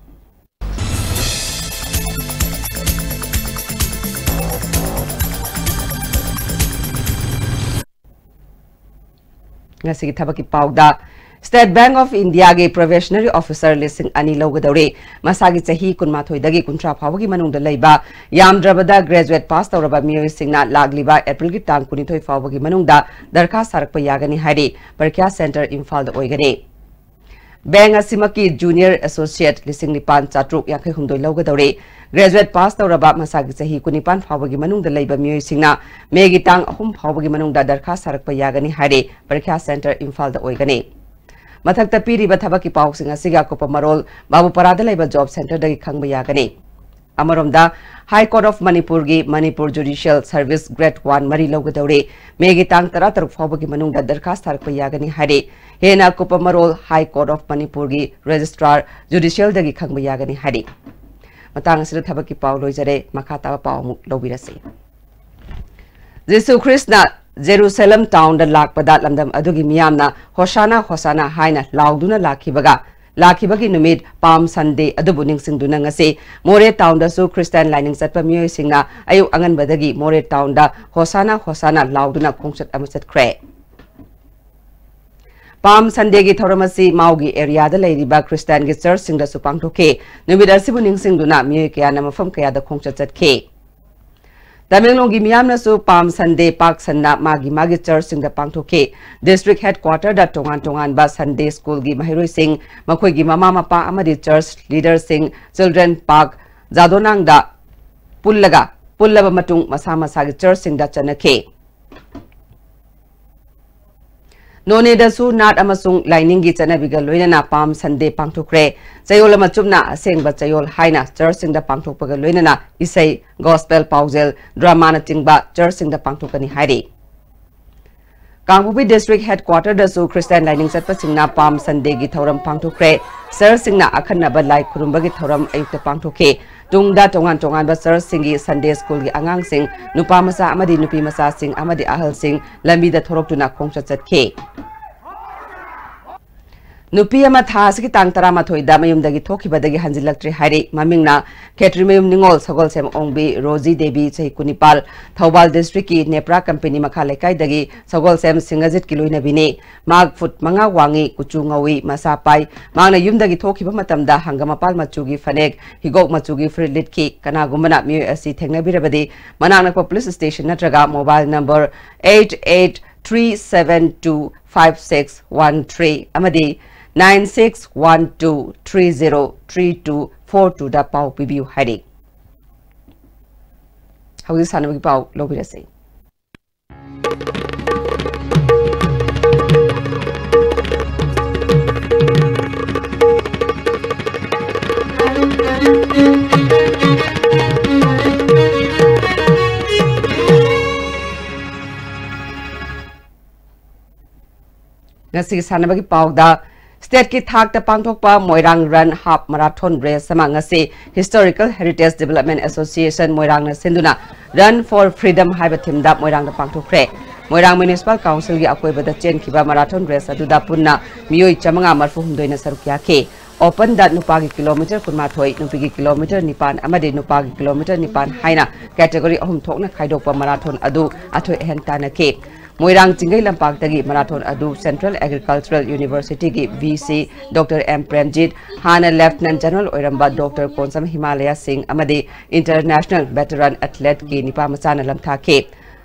ꯉꯁꯤꯒꯤ ꯊꯕꯛꯀꯤ ꯄꯥꯎꯗ, State Bank of Indiaꯒꯤ probationary officer ꯂꯤꯁꯤꯡ ꯑꯅꯤ ꯂꯧꯒꯗꯧꯔꯦ꯫ ꯃꯁꯥꯒꯤ ꯆꯍꯤ ꯀꯨꯟꯃꯥꯊꯣꯏꯗꯒꯤ ꯀꯨꯟꯊ꯭ꯔꯥ ꯐꯥꯎꯕꯒꯤ ꯃꯅꯨꯡꯗ ꯂꯩꯕ, ꯌꯥꯝꯗ꯭ꯔꯕꯗ graduate pass ꯇꯧꯔꯕ ꯃꯤꯑꯣꯏꯁꯤꯡꯅ ꯂꯥꯛꯂꯤꯕ Aprilꯒꯤ ꯇꯥꯡ ꯀꯨꯟꯅꯤꯊꯣꯏ ꯐꯥꯎꯕꯒꯤ ꯃꯅꯨꯡꯗ ꯗꯔꯈꯥꯁ ꯊꯥꯔꯛꯄ ꯌꯥꯒꯅꯤ ꯍꯥꯏꯔꯤ꯫ ꯄꯔꯤꯈ꯭ꯌꯥ centre ꯏꯝꯐꯥꯜꯗ ꯑꯣꯏꯒꯅꯤ꯫ Bank ꯑꯁꯤꯃꯛꯀꯤ junior associate ꯂꯤꯁꯤꯡ ꯅꯤꯄꯥꯟ ꯆꯥꯇ꯭ꯔꯨꯛ ꯌꯥꯡꯈꯩ ꯍꯨꯝꯗꯣꯏ ꯂꯧꯒꯗꯧꯔꯦ꯫ Graduate pass ꯇꯧꯔꯕ ꯃꯁꯥꯒꯤ ꯆꯍꯤ ꯀꯨꯟꯅꯤꯄꯥꯟ ꯐꯥꯎꯕꯒꯤ ꯃꯅꯨꯡꯗ ꯂꯩꯕ ꯃꯤꯑꯣꯏꯁꯤꯡꯅ Mayꯒꯤ ꯇꯥꯡ ꯑꯍꯨꯝ ꯐꯥꯎꯕꯒꯤ ꯃꯅꯨꯡꯗ ꯗꯔꯈꯥꯁ ꯊꯥꯔꯛꯄ ꯌꯥꯒꯅꯤ ꯍꯥꯏꯔꯤ꯫ ꯄꯔꯤꯈ꯭ꯌꯥ centre ꯏꯝꯐꯥꯜꯗ ꯑꯣꯏꯒꯅꯤ꯫ ꯃꯊꯛꯇ ꯄꯤꯔꯤꯕ ꯊꯕꯛꯀꯤ ꯄꯥꯎꯁꯤꯡ ꯑꯁꯤꯒꯤ ꯑꯀꯨꯞꯄ ꯃꯔꯣꯜ ꯕꯥꯕꯨꯄꯥꯔꯥꯗ ꯂꯩꯕ job centreꯗꯒꯤ ꯈꯪꯕ ꯌꯥꯒꯅꯤ꯫ ꯑꯃꯔꯣꯝꯗ, High Court of Manipurꯒꯤ Manipur Judicial Service Grade one ꯃꯔꯤ ꯂꯧꯒꯗꯧꯔꯦ꯫ Mayꯒꯤ ꯇꯥꯡ ꯇꯔꯥꯇꯔꯨꯛ ꯐꯥꯎꯕꯒꯤ ꯃꯅꯨꯡꯗ ꯗꯔꯈꯥꯁ ꯊꯥꯔꯛꯄ ꯌꯥꯒꯅꯤ ꯍꯥꯏꯔꯤ꯫ ꯍꯦꯟꯅ ꯑꯀꯨꯞꯄ ꯃꯔꯣꯜ High Court of Manipurꯒꯤ Registrar Judicialꯗꯒꯤ ꯈꯪꯕ ꯌꯥꯒꯅꯤ ꯍꯥꯏꯔꯤ꯫ ꯃꯇꯥꯡ ꯑꯁꯤꯗ ꯊꯕꯛꯀꯤ ꯄꯥꯎ ꯂꯣꯏꯖꯔꯦ꯫ ꯃꯈꯥ ꯇꯥꯕ ꯄꯥꯎ ꯑꯃꯨꯛ ꯂꯧꯕꯤꯔꯁꯤ꯫ ꯖꯤꯁꯨ ꯈ꯭ꯔꯤꯁꯅ ꯖꯦꯔꯨꯁꯂꯝ townꯗ ꯂꯥꯛꯄꯗ ꯂꯝꯗꯝ ꯑꯗꯨꯒꯤ ꯃꯤꯌꯥꯝꯅ "ꯍꯣꯁꯥꯅꯥ, ꯍꯣꯁꯥꯅꯥ" ꯍꯥꯏꯅ ꯂꯥꯎꯗꯨꯅ ꯂꯥꯛꯈꯤꯕꯒ, ꯂꯥꯛꯈꯤꯕꯒꯤ ꯅꯨꯃꯤꯠ Palm Sunday ꯑꯗꯨꯕꯨ ꯅꯤꯡꯁꯤꯡꯗꯨꯅ ꯉꯁꯤ ꯃꯣꯔꯦ townꯗꯁꯨ Christian ꯂꯥꯏꯅꯤꯡ ꯆꯠꯄ ꯃꯤꯑꯣꯏꯁꯤꯡꯅ ꯑꯌꯨꯛ ꯑꯉꯟꯕꯗꯒꯤ ꯃꯣꯔꯦ townꯗ "ꯍꯣꯁꯥꯅꯥ, ꯍꯣꯁꯥꯅꯥ" ꯂꯥꯎꯗꯨꯅ ꯈꯣꯡꯆꯠ ꯑꯃ ꯆꯠꯈ꯭ꯔꯦ꯫ Palm Sundayꯒꯤ ꯊꯧꯔꯝ ꯑꯁꯤ ꯃꯥꯎꯒꯤ areaꯗ ꯂꯩꯔꯤꯕ Christianꯒꯤ churchꯁꯤꯡꯗꯁꯨ ꯄꯥꯡꯊꯣꯛꯈꯤ꯫ ꯅꯨꯃꯤꯠ ꯑꯁꯤꯕꯨ ꯅꯤꯡꯁꯤꯡꯗꯨꯅ ꯃꯤꯑꯣꯏ ꯀꯌꯥꯅ ꯃꯐꯝ ꯀꯌꯥꯗ ꯈꯣꯡꯆꯠ ꯆꯠꯈꯤ꯫ ꯇꯃꯦꯡꯂꯣꯡꯒꯤ ꯃꯤꯌꯥꯝꯅꯁꯨ Palm Sunday ꯄꯥꯛ ꯁꯟꯅ ꯃꯥꯒꯤ ꯃꯥꯒꯤ churchꯁꯤꯡꯗ ꯄꯥꯡꯊꯣꯛꯈꯤ꯫ District headquarterꯗ ꯇꯣꯉꯥꯟ ꯇꯣꯉꯥꯟꯕ Sunday schoolꯒꯤ ꯃꯍꯩꯔꯣꯏꯁꯤꯡ, ꯃꯈꯣꯏꯒꯤ ꯃꯃꯥ ꯃꯄꯥ ꯑꯃꯗꯤ church leaderꯁꯤꯡ Children Park ꯖꯥꯗꯣꯅꯥꯡꯗ ꯄꯨꯜꯂꯒ, ꯄꯨꯜꯂꯕ ꯃꯇꯨꯡ ꯃꯁꯥ ꯃꯁꯥꯒꯤ churchꯁꯤꯡꯗ ꯆꯠꯅꯈꯤ꯫ ꯅꯣꯅꯦꯗꯁꯨ ꯅꯥꯠ ꯑꯃꯁꯨꯡ ꯂꯥꯏꯅꯤꯡꯒꯤ ꯆꯠꯅꯕꯤꯒ ꯂꯣꯏꯅꯅ ꯄꯥꯝ ꯁꯟꯗꯦ ꯄꯥꯡꯊꯣꯛꯈ꯭ꯔꯦ꯫ ꯆꯌꯣꯜ ꯑꯃ ꯆꯨꯞꯅ ꯑꯁꯦꯡꯕ ꯆꯌꯣꯜ ꯍꯥꯏꯅ ꯆꯔꯆꯁꯤꯡꯗ ꯄꯥꯡꯊꯣꯛꯄꯒ ꯂꯣꯏꯅꯅ ꯏꯁꯩ, ꯒꯣꯁꯄꯦꯜ ꯄꯥꯎꯖꯦꯜ, ꯗ꯭ꯔꯃꯥꯅꯆꯤꯡꯕ ꯆꯔꯆꯁꯤꯡꯗ ꯄꯥꯡꯊꯣꯛꯀꯅꯤ ꯍꯥꯏꯔꯤ꯫ ꯀꯥꯡꯄꯣꯛꯄꯤ ꯗꯤꯁꯇ꯭ꯔꯤꯛ ꯍꯦꯗꯀ꯭ꯋꯥꯇꯔꯗꯁꯨ ꯈ꯭ꯔꯤꯁꯇꯤꯌꯥꯟ ꯂꯥꯏꯅꯤꯡ ꯆꯠꯄꯁꯤꯡꯅ ꯄꯥꯝ ꯁꯟꯗꯦꯒꯤ ꯊꯧꯔꯝ ꯄꯥꯡꯊꯣꯛꯈ꯭ꯔꯦ꯫ ꯆꯔꯆꯁꯤꯡꯅ ꯑꯈꯟꯅꯕ ꯂꯥꯏ ꯈꯨꯔꯨꯝꯕꯒꯤ ꯊꯧꯔꯝ ꯑꯌꯨꯛꯇ ꯄꯥꯡꯊꯣꯛꯈꯤ꯫ ꯇꯨꯡꯗ ꯇꯣꯉꯥꯟ ꯇꯣꯉꯥꯟꯕ ꯆꯔꯆꯁꯤꯡꯒꯤ ꯁꯟꯗꯦ ꯁ꯭ꯀꯨꯜꯒꯤ ꯑꯉꯥꯡꯁꯤꯡ, ꯅꯨꯄꯥ ꯃꯆꯥ ꯑꯃꯗꯤ ꯅꯨꯄꯤ ꯃꯆꯥꯁꯤꯡ ꯑꯃꯗꯤ ꯑꯍꯜꯁꯤꯡ ꯂꯝꯕꯤꯗ ꯊꯣꯔꯛꯇꯨꯅ ꯈꯣꯡꯆꯠ ꯆꯠꯈꯤ꯫ ꯅꯨꯄꯤ ꯑꯃ ꯊꯥ ꯑꯁꯤꯒꯤ ꯇꯥꯡ ꯇꯔꯥꯃꯥꯊꯣꯏꯗ ꯃꯌꯨꯝꯗꯒꯤ ꯊꯣꯛꯈꯤꯕꯗꯒꯤ ꯍꯟꯖꯤꯜꯂꯛꯇ꯭ꯔꯤ ꯍꯥꯏꯔꯤ꯫ ꯃꯃꯤꯡꯅ ꯈꯦꯇ꯭ꯔꯤꯃꯌꯨꯝ ꯅꯤꯉꯣꯜ ꯁꯒꯣꯜꯁꯦꯝ ꯑꯣꯡꯕꯤ ꯔꯣꯖꯤ ꯗꯦꯕꯤ, ꯆꯍꯤ ꯀꯨꯟꯅꯤꯄꯥꯜ, ꯊꯧꯕꯥꯜ ꯗꯤꯁꯇ꯭ꯔꯤꯛꯀꯤ ꯅꯦꯄ꯭ꯔꯥ ꯀꯝꯄꯦꯅꯤ ꯃꯈꯥ ꯂꯩꯀꯥꯏꯗꯒꯤ ꯁꯒꯣꯜꯁꯦꯝ ꯁꯤꯡꯒꯖꯤꯠꯀꯤ ꯂꯣꯏꯅꯕꯤꯅꯤ꯫ ꯃꯍꯥꯛ ꯐꯨꯠ ꯃꯉꯥ ꯋꯥꯡꯉꯤ, ꯀꯨꯆꯨ ꯉꯧꯏ, ꯃꯁꯥ ꯄꯥꯏ꯫ ꯃꯍꯥꯛꯅ ꯌꯨꯝꯗꯒꯤ ꯊꯣꯛꯈꯤꯕ ꯃꯇꯝꯗ ꯍꯪꯒꯥꯝ ꯃꯄꯥꯜ ꯃꯆꯨꯒꯤ ꯐꯅꯦꯛ, ꯍꯤꯒꯣꯛ ꯃꯆꯨꯒꯤ ꯐꯨꯔꯤꯠ ꯂꯤꯠꯈꯤ꯫ ꯀꯅꯥꯒꯨꯝꯕꯅ ꯃꯤꯑꯣꯏ ꯑꯁꯤ ꯊꯦꯡꯅꯕꯤꯔꯕꯗꯤ ꯃꯅꯥꯛ ꯅꯛꯄ ꯄꯨꯂꯤꯁ ꯁ꯭ꯇꯦꯁꯟ ꯅꯠꯇ꯭ꯔꯒ mobile number eight eight three seven two five six one three ꯑꯃꯗꯤ nine six one two three zero three two four twoꯗ ꯄꯥꯎ ꯄꯤꯕꯤꯌꯨ ꯍꯥꯏꯔꯤ꯫ ꯍꯧꯖꯤꯛ ꯁꯥꯟꯅꯕꯒꯤ ꯄꯥꯎ ꯂꯧꯕꯤꯔꯁꯤ꯫ ꯉꯁꯤꯒꯤ ꯁꯥꯟꯅꯕꯒꯤ ꯄꯥꯎꯗ, ꯁ꯭ꯇꯦꯠꯀꯤ ꯊꯥꯛꯇ ꯄꯥꯡꯊꯣꯛꯄ ꯃꯣꯏꯔꯥꯡ ꯔꯟ ꯍꯥꯐ ꯃꯔꯥꯊꯣꯟ ꯔꯦꯁ ꯑꯃ ꯉꯁꯤ ꯍꯤꯁꯇꯣꯔꯤꯀꯦꯜ ꯍꯦꯔꯤꯇꯦꯖ ꯗꯤꯕꯦꯂꯞꯃꯦꯟ ꯑꯦꯁꯣꯁꯤꯌꯦꯁꯟ ꯃꯣꯏꯔꯥꯡꯅ ꯁꯤꯟꯗꯨꯅ Run for Freedom ꯍꯥꯏꯕ ꯊꯤꯝꯗ ꯃꯣꯏꯔꯥꯡꯗ ꯄꯥꯡꯊꯣꯛꯈ꯭ꯔꯦ꯫ ꯃꯣꯏꯔꯥꯡ ꯃ꯭ꯌꯨꯅꯤꯁꯤꯄꯥꯜ ꯀꯥꯎꯟꯁꯤꯜꯒꯤ ꯑꯀꯣꯏꯕꯗ ꯆꯦꯟꯈꯤꯕ ꯃꯔꯥꯊꯣꯟ ꯔꯦꯁ ꯑꯗꯨꯗ ꯄꯨꯟꯅ ꯃꯤꯑꯣꯏ ꯆꯥꯃꯉꯥ ꯃꯔꯤꯐꯨ ꯍꯨꯝꯗꯣꯏꯅ ꯁꯔꯨꯛ ꯌꯥꯈꯤ꯫ ꯑꯣꯄꯟꯗ ꯅꯨꯄꯥꯒꯤ ꯀꯤꯂꯣꯃꯤꯇꯔ ꯀꯨꯟꯃꯥꯊꯣꯏ, ꯅꯨꯄꯤꯒꯤ ꯀꯤꯂꯣꯃꯤꯇꯔ ꯅꯤꯄꯥꯟ ꯑꯃꯗꯤ ꯅꯨꯄꯥꯒꯤ ꯀꯤꯂꯣꯃꯤꯇꯔ ꯅꯤꯄꯥꯟ ꯍꯥꯏꯅ ꯀꯦꯇꯦꯒꯣꯔꯤ ꯑꯍꯨꯝ ꯊꯣꯛꯅ ꯈꯥꯏꯗꯣꯛꯄ ꯃꯔꯥꯊꯣꯟ ꯑꯗꯨ ꯑꯊꯣꯏ ꯑꯍꯦꯟ ꯇꯥꯟꯅꯈꯤ꯫ ꯃꯣꯏꯔꯥꯡ ꯆꯤꯡꯒꯩ ꯂꯝꯄꯥꯛꯇꯒꯤ ꯃꯔꯥꯊꯣꯟ ꯑꯗꯨ ꯁꯦꯟꯇ꯭ꯔꯦꯜ ꯑꯦꯒ꯭ꯔꯤꯀꯜꯆꯔꯦꯜ ꯌꯨꯅꯤꯚꯔꯁꯤꯇꯤꯒꯤ V C doctor M Premjit, ꯍꯥꯟꯅ ꯂꯦꯐꯇꯤꯅꯦꯟꯠ ꯖꯦꯅꯔꯦꯜ ꯑꯣꯏꯔꯝꯕ ꯗꯣꯛꯇꯔ ꯀꯣꯟꯁꯝ ꯍꯤꯃꯥꯂꯌꯥ ꯁꯤꯡ ꯑꯃꯗꯤ ꯏꯟꯇꯔꯅꯦꯁꯅꯦꯜ ꯚꯦꯇꯔꯟ ꯑꯦꯊꯂꯦꯠꯀꯤ ꯅꯤꯄꯥ ꯃꯆꯥꯅ ꯂꯝꯊꯥꯈꯤ꯫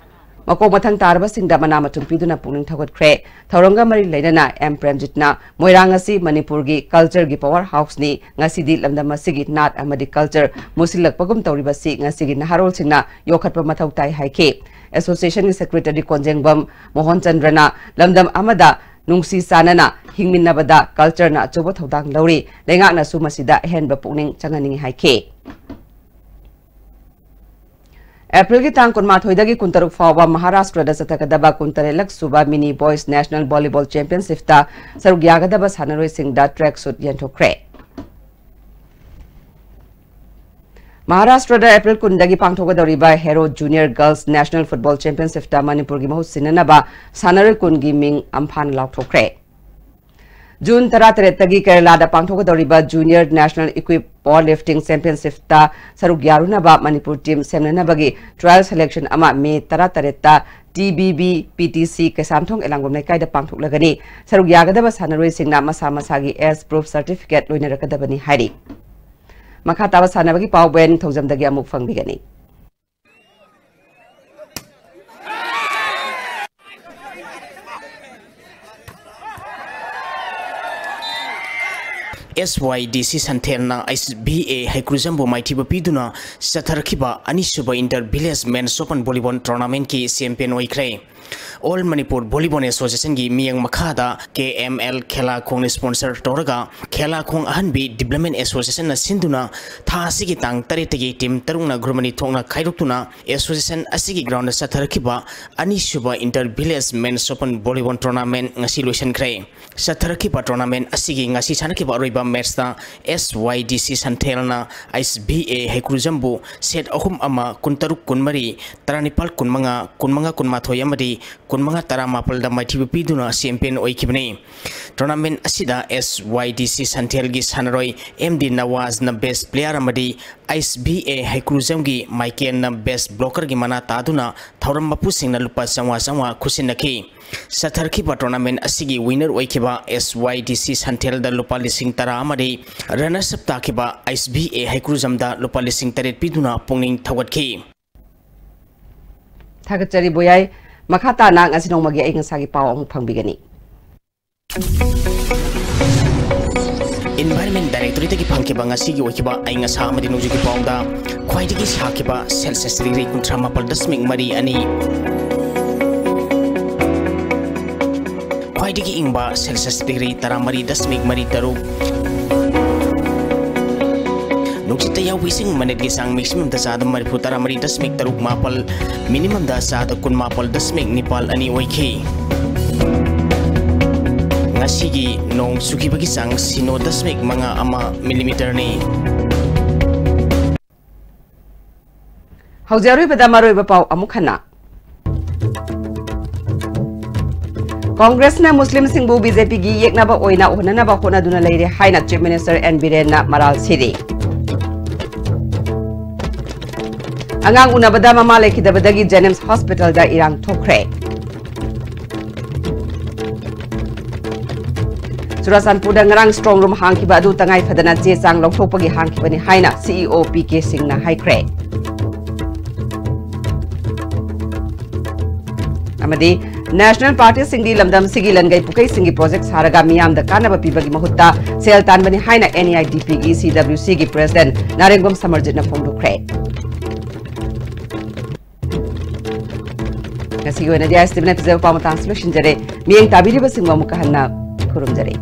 ꯃꯀꯣꯛ ꯃꯊꯪ ꯇꯥꯔꯕꯁꯤꯡꯗ ꯃꯅꯥ ꯃꯊꯨꯝ ꯄꯤꯗꯨꯅ ꯄꯨꯛꯅꯤꯡ ꯊꯧꯒꯠꯈ꯭ꯔꯦ꯫ ꯊꯧꯔꯝꯒ ꯃꯔꯤ ꯂꯩꯅꯅ ꯑꯦꯝ ꯄ꯭ꯔꯦꯝꯖꯤꯠꯅ ꯃꯣꯏꯔꯥꯡ ꯑꯁꯤ ꯃꯅꯤꯄꯨꯔꯒꯤ ꯀꯜꯆꯔꯒꯤ ꯄꯋꯥꯔ ꯍꯥꯎꯁꯅꯤ, ꯉꯁꯤꯗꯤ ꯂꯝꯗꯝ ꯑꯁꯤꯒꯤ ꯅꯥꯠ ꯑꯃꯗꯤ ꯀꯜꯆꯔ ꯃꯨꯁꯤꯜꯂꯛꯄꯒꯨꯝ ꯇꯧꯔꯤꯕꯁꯤ ꯉꯁꯤꯒꯤ ꯅꯍꯥꯔꯣꯜꯁꯤꯡꯅ ꯌꯣꯛꯈꯠꯄ ꯃꯊꯧ ꯇꯥꯏ ꯍꯥꯏꯈꯤ꯫ Associationꯒꯤ Secretary ꯀꯣꯟꯖꯦꯡꯕꯝ ꯃꯣꯍꯟ ꯆꯟꯗ꯭ꯔꯅ ꯂꯝꯗꯝ ꯑꯃꯗ ꯅꯨꯡꯁꯤ ꯆꯥꯟꯅꯅ ꯍꯤꯡꯃꯤꯟꯅꯕꯗ cultureꯅ ꯑꯆꯧꯕ ꯊꯧꯗꯥꯡ ꯂꯧꯔꯤ, ꯂꯩꯉꯥꯛꯅꯁꯨ ꯃꯁꯤꯗ ꯑꯍꯦꯟꯕ ꯄꯨꯛꯅꯤꯡ ꯆꯪꯍꯟꯅꯤꯡꯏ ꯍꯥꯏꯈꯤ꯫ ꯑꯦꯄ꯭ꯔꯤꯜꯒꯤ ꯇꯥꯡ ꯀꯨꯟꯃꯥꯊꯣꯏꯗꯒꯤ ꯀꯨꯟꯇꯔꯨꯛ ꯐꯥꯎꯕ ꯃꯍꯥꯔꯥꯁꯇ꯭ꯔꯗ ꯆꯠꯊꯒꯗꯕ ꯀꯨꯟꯇꯔꯦꯠꯂꯛ ꯁꯨꯕ Mini Boys National Volleyball Championshipꯇ ꯁꯔꯨꯛ ꯌꯥꯒꯗꯕ ꯁꯥꯟꯅꯔꯣꯏꯁꯤꯡꯗ track suit ꯌꯦꯟꯊꯣꯛꯈ꯭ꯔꯦ꯫ ꯃꯍꯥꯔꯥꯁꯇ꯭ꯔꯗ ꯑꯦꯄ꯭ꯔꯤꯜ ꯀꯨꯟꯗꯒꯤ ꯄꯥꯡꯊꯣꯛꯀꯗꯧꯔꯤꯕ Hero Junior Girls National Football Championshipꯇ ꯃꯅꯤꯄꯨꯔꯒꯤ ꯃꯍꯨꯠ ꯁꯤꯟꯅꯅꯕ ꯁꯥꯟꯅꯔꯣꯏ ꯀꯨꯟꯒꯤ ꯃꯤꯡ ꯑꯝꯐꯥꯅ ꯂꯥꯎꯊꯣꯛꯈ꯭ꯔꯦ꯫ ꯖꯨꯟ ꯇꯔꯥꯇꯔꯦꯠꯇꯒꯤ ꯀꯦꯔꯂꯥꯗ ꯄꯥꯡꯊꯣꯛꯀꯗꯧꯔꯤꯕ Junior National Equipped Powerlifting Championshipꯇ ꯁꯔꯨꯛ ꯌꯥꯔꯨꯅꯕ ꯃꯅꯤꯄꯨꯔ team ꯁꯦꯝꯅꯅꯕꯒꯤ trial selection ꯑꯃ ꯃꯦ ꯇꯔꯥꯇꯔꯦꯠꯇ T B B P T C Keishamthong ꯑꯦꯂꯥꯡꯕꯝ ꯂꯩꯀꯥꯏꯗ ꯄꯥꯡꯊꯣꯛꯂꯒꯅꯤ꯫ ꯁꯔꯨꯛ ꯌꯥꯒꯗꯕ ꯁꯥꯟꯅꯔꯣꯏꯁꯤꯡꯅ ꯃꯁꯥ ꯃꯁꯥꯒꯤ age proof certificate ꯂꯣꯏꯅꯔꯛꯀꯗꯕꯅꯤ ꯍꯥꯏꯔꯤ꯫ ꯃꯈꯥ ꯇꯥꯕ ꯁꯥꯟꯅꯕꯒꯤ ꯄꯥꯎ ꯕꯣꯌꯥꯏ ꯅꯤꯡꯊꯧꯖꯝꯗꯒꯤ ꯑꯃꯨꯛ ꯐꯪꯕꯤꯒꯅꯤ꯫ S Y D C ꯁꯟꯊꯦꯜꯅ S B A ꯍꯩꯀ꯭ꯔꯨꯖꯝꯕꯨ ꯃꯥꯏꯊꯤꯕ ꯄꯤꯗꯨꯅ ꯆꯠꯊꯔꯛꯈꯤꯕ ꯑꯅꯤꯁꯨꯕ Inter Village Men's Open Volleyball Tournamentꯀꯤ champion ꯑꯣꯏꯈ꯭ꯔꯦ꯫ All Manipur Volleyball Associationꯒꯤ ꯃꯤꯠꯌꯦꯡ ꯃꯈꯥꯗ K M L ꯈꯦꯂꯥꯈꯣꯡꯅ sponsor ꯇꯧꯔꯒ ꯈꯦꯂꯥꯈꯣꯡ ꯑꯍꯟꯕꯤ Development Associationꯅ ꯁꯤꯟꯗꯨꯅ ꯊꯥ ꯑꯁꯤꯒꯤ ꯇꯥꯡ ꯇꯔꯦꯠꯇꯒꯤ team ꯇꯔꯨꯛꯅ group ꯑꯅꯤ ꯊꯣꯛꯅ ꯈꯥꯏꯗꯣꯛꯇꯨꯅ association ꯑꯁꯤꯒꯤ groundꯗ ꯆꯠꯊꯔꯛꯈꯤꯕ ꯑꯅꯤꯁꯨꯕ Inter Village Men's Open Volleyball Tournament ꯉꯁꯤ ꯂꯣꯏꯁꯤꯟꯈ꯭ꯔꯦ꯫ ꯆꯠꯊꯔꯛꯈꯤꯕ tournament ꯑꯁꯤꯒꯤ ꯉꯁꯤ ꯁꯥꯟꯅꯈꯤꯕ ꯑꯔꯣꯏꯕ matchꯇ S Y D C ꯁꯟꯊꯦꯜꯅ S B A ꯍꯩꯀ꯭ꯔꯨꯖꯝꯕꯨ set ꯑꯍꯨꯝ ꯑꯃ, ꯀꯨꯟꯇꯔꯨꯛ ꯀꯨꯟꯃꯔꯤ, ꯇꯔꯥꯅꯤꯄꯥꯜ ꯀꯨꯟꯃꯉꯥ, ꯀꯨꯟꯃꯉꯥ ꯀꯨꯟꯃꯥꯊꯣꯏ ꯑꯃꯗꯤ ꯀꯨꯟꯃꯉꯥ ꯇꯔꯥꯃꯥꯄꯜꯗ ꯃꯥꯏꯊꯤꯕ ꯄꯤꯗꯨꯅ champion ꯑꯣꯏꯈꯤꯕꯅꯤ꯫ Tournament ꯑꯁꯤꯗ S Y D C ꯁꯟꯊꯦꯜꯒꯤ ꯁꯥꯟꯅꯔꯣꯏ M D ꯅꯋꯥꯖꯅ best player ꯑꯃꯗꯤ S B A ꯍꯩꯀ꯭ꯔꯨꯖꯝꯒꯤ ꯃꯥꯏꯀꯦꯜꯅ best blockerꯒꯤ ꯃꯅꯥ ꯇꯥꯗꯨꯅ ꯊꯧꯔꯝ ꯃꯄꯨꯁꯤꯡꯅ ꯂꯨꯄꯥ ꯆꯥꯝꯃꯉꯥ ꯆꯥꯝꯃꯉꯥ ꯈꯨꯠꯁꯤꯟꯅꯈꯤ꯫ ꯆꯠꯊꯔꯛꯈꯤꯕ tournament ꯑꯁꯤꯒꯤ winner ꯑꯣꯏꯈꯤꯕ S Y D C ꯁꯟꯊꯦꯜꯗ ꯂꯨꯄꯥ ꯂꯤꯁꯤꯡ ꯇꯔꯥ ꯑꯃꯗꯤ runners up ꯇꯥꯈꯤꯕ S B A ꯍꯩꯀ꯭ꯔꯨꯖꯝꯗ ꯂꯨꯄꯥ ꯂꯤꯁꯤꯡ ꯇꯔꯦꯠ ꯄꯤꯗꯨꯅ ꯄꯨꯛꯅꯤꯡ ꯊꯧꯒꯠꯈꯤ꯫ ꯊꯥꯒꯠꯆꯔꯤ ꯕꯣꯌꯥꯏ꯫ ꯃꯈꯥ ꯇꯥꯅ ꯉꯁꯤ ꯅꯣꯡꯃꯒꯤ ꯑꯏꯪ ꯑꯁꯥꯒꯤ ꯄꯥꯎ ꯑꯃꯨꯛ ꯐꯪꯕꯤꯒꯅꯤ꯫ Environment Directorate ꯇꯒꯤ ꯐꯪꯈꯤꯕ ꯉꯁꯤꯒꯤ ꯑꯣꯏꯈꯤꯕ ꯑꯏꯪ ꯑꯁꯥ ꯑꯃꯗꯤ ꯅꯣꯡꯖꯨꯒꯤ ꯄꯥꯎꯗ ꯈ꯭ꯋꯥꯏꯗꯒꯤ ꯁꯥꯈꯤꯕ Celsius degree ꯀꯨꯟꯊ꯭ꯔꯥ ꯃꯥꯄꯜ ꯗꯁꯃꯤꯛ ꯃꯔꯤ ꯑꯅꯤ, ꯈ꯭ꯋꯥꯏꯗꯒꯤ ꯏꯪꯕ Celsius degree ꯇꯔꯥꯃꯔꯤ ꯗꯁꯃꯤꯛ ꯃꯔꯤ ꯇꯔꯨꯛ, ꯅꯨꯡꯁꯤꯠꯇ ꯌꯥꯎꯕ ꯏꯁꯤꯡ ꯃꯅꯤꯠꯀꯤ ꯆꯥꯡ maximum ꯗ ꯆꯥꯗ ꯃꯔꯤꯐꯨ ꯇꯔꯥꯃꯔꯤ ꯗꯁꯃꯤꯛ ꯇꯔꯨꯛ ꯃꯥꯄꯜ, minimum ꯗ ꯆꯥꯗ ꯀꯨꯟꯃꯥꯄꯜ ꯗꯁꯃꯤꯛ ꯅꯤꯄꯥꯜ ꯑꯅꯤ ꯑꯣꯏꯈꯤ꯫ ꯉꯁꯤꯒꯤ ꯅꯣꯡ ꯆꯨꯈꯤꯕꯒꯤ ꯆꯥꯡ ꯁꯤꯅꯣ ꯗꯁꯃꯤꯛ ꯃꯉꯥ ꯑꯃ millimeter ꯅꯤ꯫ ꯍꯧꯖꯤꯛ ꯑꯔꯣꯏꯕꯗ ꯃꯔꯨꯑꯣꯏꯕ ꯄꯥꯎ ꯑꯃꯨꯛ ꯍꯟꯅ꯫ ꯀꯣꯡꯒ꯭ꯔꯦꯁꯅ ꯃꯨꯁꯂꯤꯝꯁꯤꯡꯕꯨ BJP ꯒꯤ ꯌꯦꯛꯅꯕ ꯑꯣꯏꯅ ꯎꯍꯟꯅꯅꯕ ꯍꯣꯠꯅꯗꯨꯅ ꯂꯩꯔꯦ ꯍꯥꯏꯅ Chief Minister N ꯕꯤꯔꯦꯟꯅ ꯃꯔꯥꯜ ꯁꯤꯔꯤ꯫ ꯑꯉꯥꯡ ꯎꯅꯕꯗ ꯃꯃꯥ ꯂꯩꯈꯤꯗꯕꯗꯒꯤ JNIMS hospital ꯗ ꯏꯔꯥꯡ ꯊꯣꯛꯈ꯭ꯔꯦ꯫ ꯆꯨꯔꯥꯆꯥꯟꯄꯨꯔꯗ ꯉꯔꯥꯡ strong room ꯍꯥꯡꯈꯤꯕ ꯑꯗꯨ ꯇꯉꯥꯏ ꯐꯗꯅ ꯆꯦ ꯆꯥꯡ ꯂꯧꯊꯣꯛꯄꯒꯤ ꯍꯥꯡꯈꯤꯕꯅꯤ ꯍꯥꯏꯅ CEO ꯄꯤ ꯀꯦ ꯁꯤꯡꯅ ꯍꯥꯏꯈ꯭ꯔꯦ꯫ ꯑꯃꯗꯤ national party ꯁꯤꯡꯗꯤ ꯂꯝꯗꯝꯁꯤꯒꯤ ꯂꯟꯒꯩ ꯄꯨꯈꯩꯁꯤꯡꯒꯤ project ꯁꯥꯔꯒ ꯃꯤꯌꯥꯝꯗ ꯀꯥꯟꯅꯕ ꯄꯤꯕꯒꯤ ꯃꯍꯨꯠꯇ ꯁꯦꯜ ꯇꯥꯟꯕꯅꯤ ꯍꯥꯏꯅ NEIDP ꯒꯤ CWC ꯒꯤ president ꯅꯥꯔꯦꯡꯕꯝ ꯁꯃꯔꯖꯤꯠꯅ ꯐꯣꯡꯗꯣꯛꯈ꯭ꯔꯦ꯫ ꯉꯁꯤꯒꯤ ꯑꯣꯏꯅꯗꯤ ISTV ꯅ ꯄꯤꯖꯕ ꯄꯥꯎ ꯃꯇꯥꯡꯁꯤ ꯂꯣꯏꯁꯤꯟꯖꯔꯦ꯫ ꯃꯤꯠꯌꯦꯡ ꯇꯥꯕꯤꯔꯤꯕꯁꯤꯡꯕꯨ ꯑꯃꯨꯛꯀ ꯍꯟꯅ ꯈꯨꯔꯨꯝꯖꯔꯤ꯫